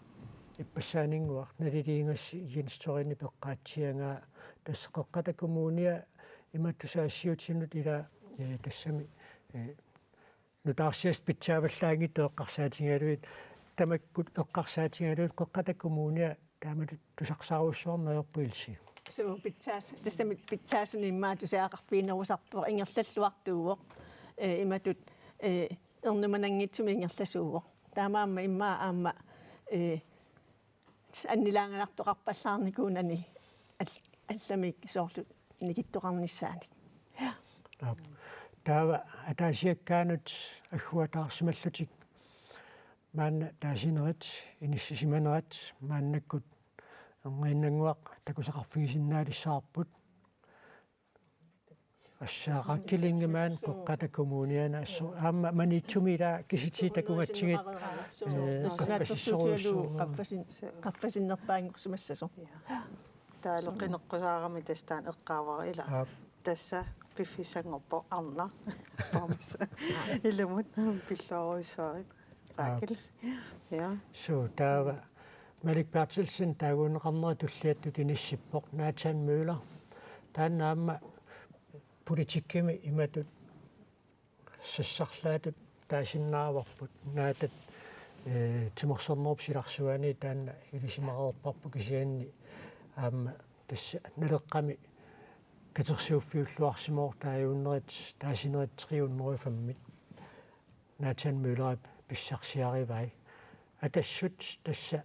ippassaaninnguaq naliliigassi Jens Thoreniup eqqaatsiagaa, tassa Qeqqata Kommunia imatut saassiutinut ila, eh, tassami, eh, nutaarsiassat pitsaavallaanngitsut eqqarsaatigalugit, tamakkut eqqarsaatigalugit Qeqqata Kommunia taamatut tusarsaarujussuarneq ajorput, illit? Suu, pitsaas-, tassami pitsaasunik immaqa tusagaqarfiginerusarpoq, ingerlalluartuuvoq. Eh, imatut, eh, ernumananngitsumik ingerlasuuvoq. Taamaammat immaqa aamma, eh, annilaanganartoqarpallaarnikuunani al-, allamik soorlu nikittoqarnissaanik. Aap. Taava ataasiakkaanut agguataarsimallutik maanna taasinerit, inissisimanerat maannakkut Erniinnannguaq takusaqarfigisinnaalissavarput. Assaaqakkilingimmaan Qeqqata Kommuniani assut aamma Maniitsumi ila kisitsisit takugatsigit, eh, qaffasissorujussuuvoq. Qaffasin-, qaffasinnerpaanngorsimassasoq. Ja. Taavalu qineqqusaarami tassa taanna eqqaavara ila. Aap. Tassa piffissanngorpoq arnaq. Paamassa. Ilumut pilluarujussuarit. Rakel. Aap. Ja. Suu, taava Malik Berthelsen taaguunneqarnera tulliattut inissippoq, Nathan Møller. Taanna aamma politikkimi imatut sassarlaatut taasinnaavarput. Naataat, eh, timersornerup silarsuani taanna ilisimareerparput, kisianni aamma tassa Naleqqami katersuuffiulluarsimavoq taaguunnerit, taasinerit tre hundrede og fem. Nathan Møllerip pissarsiarivai. Atassut tassa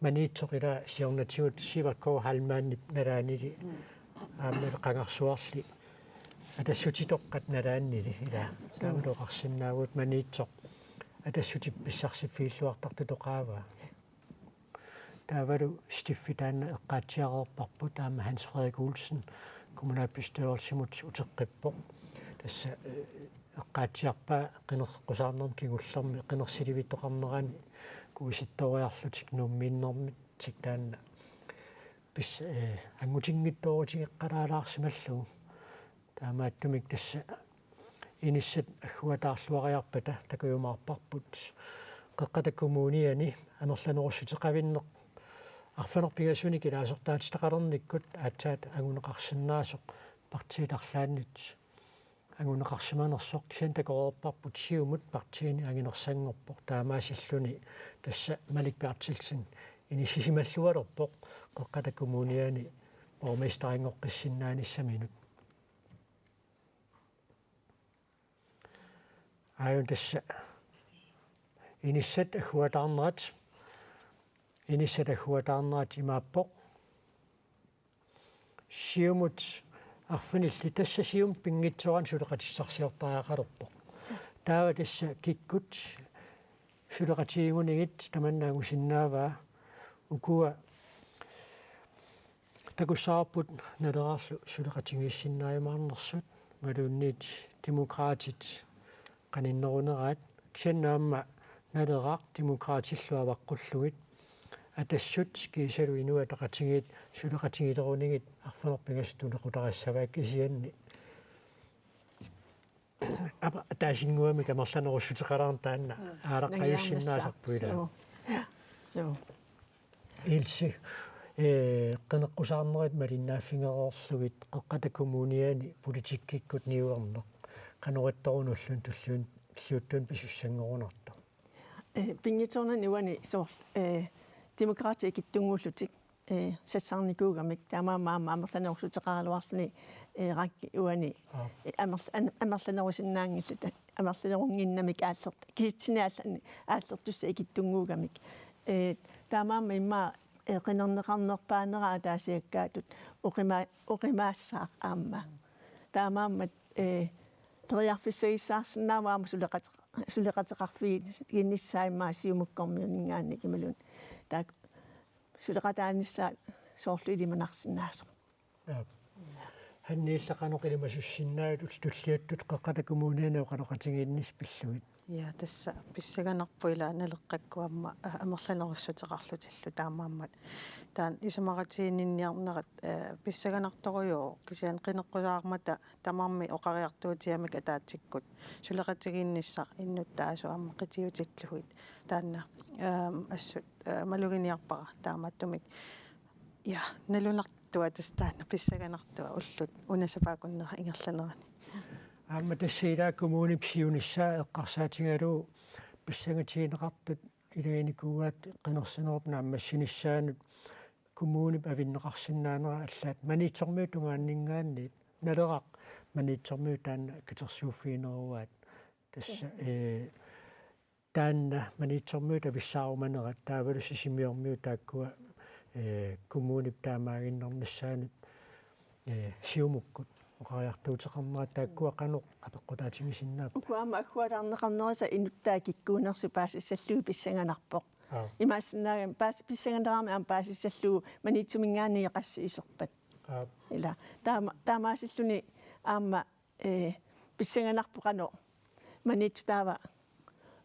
Maniitsoq ila siornatigut Sivert K. Heilmannip nalaanili, mm, aamma Qangarsuarli Atassutitoqqat nalaannili ila. Suu. Taamalu oqarsinnaavugut Maniitsoq Atassutip pissarsiffiilluartartut oqaavaa. Taavalu Stiffi taanna eqqaatsiareerparput, aamma Hans Frederik Olsen kommunalbestyrelsimut uteqqippoq. Tassa, eh, eqqaatsiarpaa qineqqusaarnermut kingullermi qinersilivittoqarnerani kuisittoriarlutik Nuummiinnermik taanna pis-, eh, angutinngitsoorutigeqqalaalaarsimallugu. Taamaattumik tassa inissat agguataarluariarpata takujumaarparput Qeqqata Kommuniani amerlanerussuteqavinneq Arfineq-pingasunik ilaasortaatitaqalernikkut aatsaat anguneqarsinnaasoq partiit arlaannut anguneqarsimanersoq, kisianni takoreerparput Siumut partiini anginersanngorpoq, taamaasilluni tassa Malik Berthelsen inissisimallualerpoq Qeqqata Kommuniani borgmesterinngoqqissinnaanissaminnut. Aajuna tassa inissat agguataarnerat, inissat agguataarnerat imaappoq: Siumut arfinillit, tassa Siumut pinngitsoorani suleqatissarsiortariaqalerpoq. Taava tassa kikkut suleqatigigunigit tamanna angusinnaavaa? Ukua takussavarput Nalerarlu suleqatigiissinnaajumaarnersut, imaluunniit Demokraatit qaninneruneraat, kisianni aamma Naleraq Demokraatillu avaqqullugit, Atassut kiisalu Inuit Ataqatigiit suleqatigilerunigit arfineq-pingasut tunequtarassavaat, kisianni apa-, ataasinnguamik amerlanerussuteqalaarneq taanna. Mm. Aalaqqajussinnaasarpoq ilaa. Suu. Suu. Ilse, ee, qineqqusaarnerit malinnaaffigereerlugit Qeqqata Kommuniani politikkikkut niuerneq qanoq ittoq-una ulluni tulliun-, tulliuttuuni pisussanngorunartoq? Ee, pinngitsoornani uani soorlu, ee, Demokraatit ikittunnguullutik, ee, sassarnikuugamik, taamaammat aamma amerlanerussuteqaraluarluni, ee, Raakki uani, Aap. ee, amerl-, an-, amerlanerusinnaanngilluta, amerlanerunnginnamik aallert-, kisitsisit aallanni aallertussat ikittunnguugamik. Ee, taamaammat immaqa, ee, qinerneqarnerpaanera ataasiakkaatut oqima-, oqimaassaaq aamma. Taamaammat, ee, periarfissagissaarsinnaavoq aamma suleqateq-, suleqateqarfiginissaa immaqa Siumukkormiuninngaanniit imaluunniit taakku suleqataanissaat soorlu ilimanarsinnaasoq. Aap. Hanne, illit qanoq ilimasussinnaavit, ul-, tulliuttut Qeqqata Kommuniani oqaloqatigiinnissat pillugit? Ja, tassa pissanganarpoq ilaa Naleqqakkut aamma, aa, amerlanerussuteqarlutillu, taamaammat taanna isumaqatiginninniarnerat, ee, pissanganartorujuuvoq, kisianni qineqqusaarmata tamarmik oqariartuutigamik ataatsikkut suleqatigiinnissaq innuttaasoq aamma qitiutillugit, taanna, aam, assut, ee, maluginiarpara taamaattumik. Ja, nalunartua tassa taanna, pissanganartua ullut una sapaakunnerat ingerlanerani. Aamma tassa ilaa kommunip siunissaa eqqarsaatigalugu pissangatigineqartut ilaginikuuaat qinersinerup naammassinissaanut kommunip avinneqarsinnaanera allaat Maniitsormiut tungaanninngaanniit, Naleraq Maniitsormiut taanna katersuuffigineruaat. Tassa, ee, taanna Maniitsormiut avissaarumanerat taavalu Sisimiormiut taakkua, ee, kommunip taamaaginnarnissaanut, ee, Siumukkut oqariartuuteqarnerat, taakkua qanoq apeqqutaatigisinnaapput? Ukua aamma agguataarneqarnerisa inuttaat kikkuunersut paasissallugit pissanganarpoq. Aap. Imaassinnaagami paas-, pissanganeraami aamma paasissallugu Maniitsuminngaanniit qassit iserpat. Aap. Ilaa. Taama-, taamaasilluni aamma, ee, pissanganarpoq qanoq Maniitsoq taava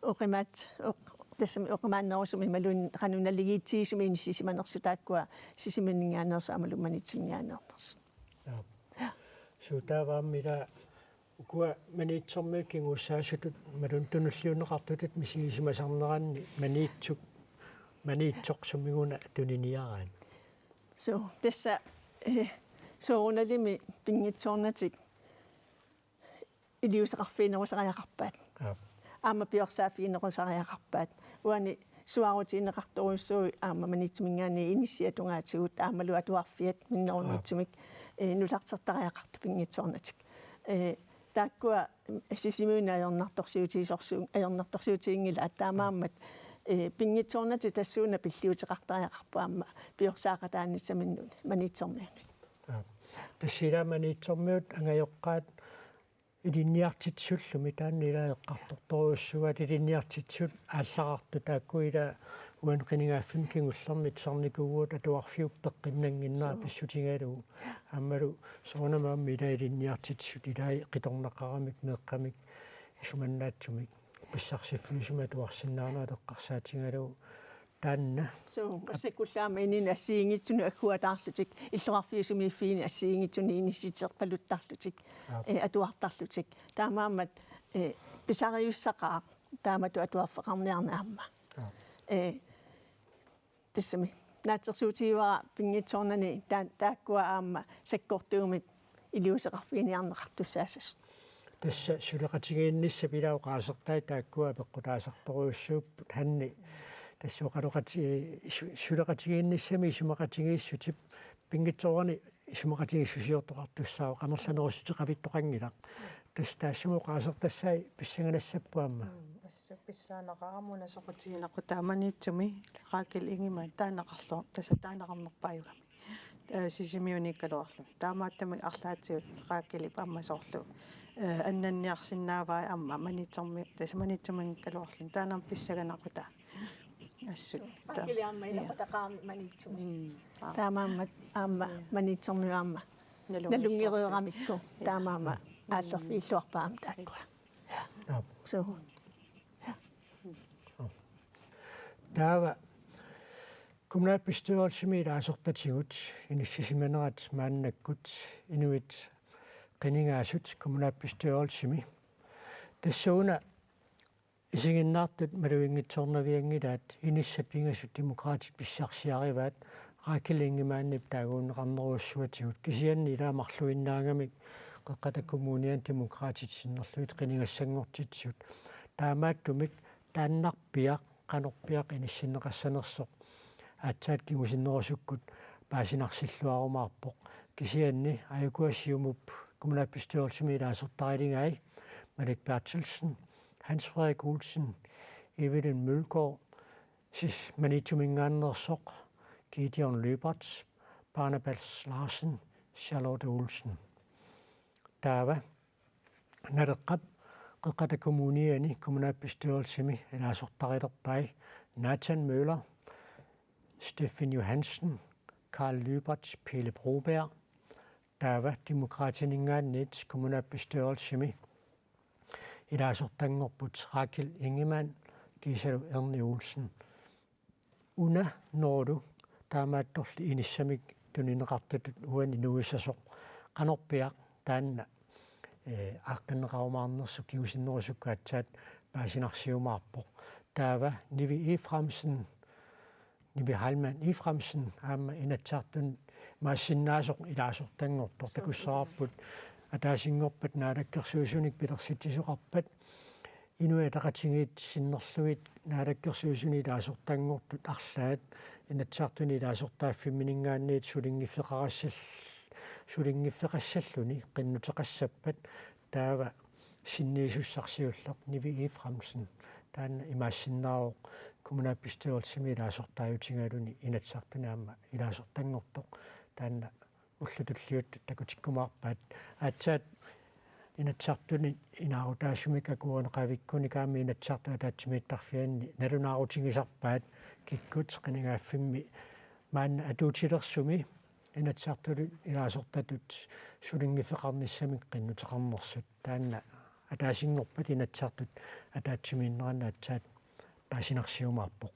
oqimaat-, oq-, tassami oqimaannerusumik imaluunniit qanoq naligiitsigisumik inissisimanersut taakkua Sisimiuninngaanneersut aammalu Maniitsuminngaanneernersut. Aap. Suu, taava aamma ilaa ukua Maniitsormiut kinguussaasutut imaluunniit tunulliunneqartutut misigisimasarneranni Maniitsuk, Maniitsoq sumiguna tuniniaraat? Suu, tassa, ee, soorunalimi pinngitsoornatik iliuuseqarfiginerusariaqarpaat. Aap. Aamma piorsaaffiginerusariaqarpaat. Uani suaarutigineqartorujussuuvoq aamma Maniitsuminngaanniit inissiat tungaatigut aammalu atuarfiat minnerunngitsumik, ee, nutartertariaqartut pinngitsoornatik. Ee, taakkua Sisimiuni ajornartorsiutigisorsu-, ajornartorsiutiginngilaat, taamaammat, ee, pinngitsoornatik tassuuna pilliuteqartariaqarput aamma piorsaaqataanissaminnut Maniitsormiunut. Aap. Tassa ilaa Maniitsormiut angajoqqaat ilinniartitsisullumi, taanna ilaa eqqartortorujussuugaat, ilinniartitsisut aallaqartut taakku ilaa uani qinigaaffimmi kingullermi tusarnikuuvugut atuarfiup peqqinnannginnera. Suu. Pissutigalugu. Aammalu soorunami aamma ilaa ilinniartitsisut ilaa qitornaqaramik meeqqamik isumannaatsumik pissarsiffigisumik atuarsinnaanerat eqqarsaatigalugu taanna. Suu, massakkullu aamma inunnut assigiinngitsunut agguataarlutik, illoqarfiit sumiiffiini assigiinngitsunik inissiterpaluttarlutik, Aap. ee, atuartarlutik. Taamaammat, ee, pisariussaqaaq taamatut atuarfeqarniarneq aamma. Aap. Ee, tassami Naatsorsuutigivara pinngitsoornani taa-, taakkua aamma sakkortuumik iliuuseqarfiginiarneqartussaassasoq. Tassa suleqatigiinnissap ilaa oqaasertai taakkua peqqutaasartorujussuupput, Hanni. Tassa oqaloqati-, su-, suleqatigiinnissami isumaqatigiissutip pinngitsoorani isumaqatigiissusiortoqartussaavoq, amerlanerussuteqavittoqanngilaq. Tassa taassuma oqaasertassai pissanganassapput aamma. Mm, assa pissaanaqaaq, aamma una soqutigineqartoq taava Maniitsumi Rakel Ingemann, taaneqarlu-, tassa taaneqarnerpaajugami. Eh, Sisimiuniikkaluarluni. Taamaattumik arlaatigut Rakelip aamma soorlu, eh, annanniarsinnaavai aamma Maniitsormi-, tassa Maniitsumiikkaluarluni. Taanna aamma pissanganaqaaq. Assut. Rakel aamma, ja, ilaqutaqaaq Maniitsumi. Mm, aamma. Taamaammat aamma, ja, Maniitsormiut aamma. Nalunngiffeqarfik. Nalunngereeramikku. Ja. Taamaammat, mm, aallerfiilluarpaa aamma taakkua. Aap. Suu. Taava kommunalbestyrelsimi ilaasortatigut inissisimanerat maannakkut inuit qinigaasut kommunalbestyrelsimi. Tassuuna isiginnaartut maluginngitsoornavianngilaat, inissat pingasut Demokraatit pissarsiarivaat Rakel Ingemannip taaguunneqarnerujussuatigut, kisianni ilaa marluinnaagamik Qeqqata Kommuniani Demokraatit sinnerlugit qinigassanngortitsigut. Taamaattumik taannarpiaq qanorpiaq inissinneqassanersoq aatsaat kingusinnerusukkut paasinarsilluarumaarpoq. Kisianni ajukua Siumup kommunalbestyrelsimi ilaasortariligai Malik Berthelsen, Hans Frederik Olsen, Evelyn Mølgaard, sis Maniitsuminngaanneersoq Gideon Lyberth, Barnabas Larsen, Charlotte Olsen. Taava Naleqqap Qeqqata Kommuniani kommunalbestyrelsimi ilaasortarilerpai Nathan Møller, Steffen Johansen, Karl Lyberth, Pele Broberg. Taava Demokraatininngaanniit kommunalbestyrelsimi ilaasortanngorput Rakel Ingemann kiisalu Erni Olsen. Una Norlu taamaattorli inissamik tunineqartutut uani nuisasoq qanorpiaq taanna, eh, aaqqinneqarumaarnersoq kingusinnerusukkut aatsaat paasinarsiumaarpoq. Taava Nivi Efraimsen, Nivi Heilmann Efraimsen aamma Inatsisartuni imaassinnaasoq ilaasortanngortoq. Suu. Takussavarput ataasinngorpat naalakkersuisunik pilersitsisoqarpat Inuit Ataqatigiit sinnerlugit naalakkersuisuni ilaasortanngortut arlaat Inatsisartuni ilaasortaaffimmininngaanniit sulinngiffeqarassal-, sulinngiffeqassalluni qinnuteqassappat, taava sinniisussaq siulleq Nivi Efraimsen taanna imaassinnaavoq kommunalbestyrelsimi ilaasortaajutigaluni Inatsisartuni aamma ilaasortanngortoq. Taanna ullut tulliuttut takutikkumaarpaat. Aatsaat Inatsisartuni inaarutaasumik akuerineqavikkunik aamma Inatsisartut ataatsimiittarfianni nalunaarutigisarpaat kikkut qinigaaffimmi maanna atuutilersumi Inatsisartuni ilaasortatut sulinngiffeqarnissamik qinnuteqarnersut. Taanna ataasinngorpat Inatsisartut ataatsimiinneranni aatsaat paasinarsiumaarpoq.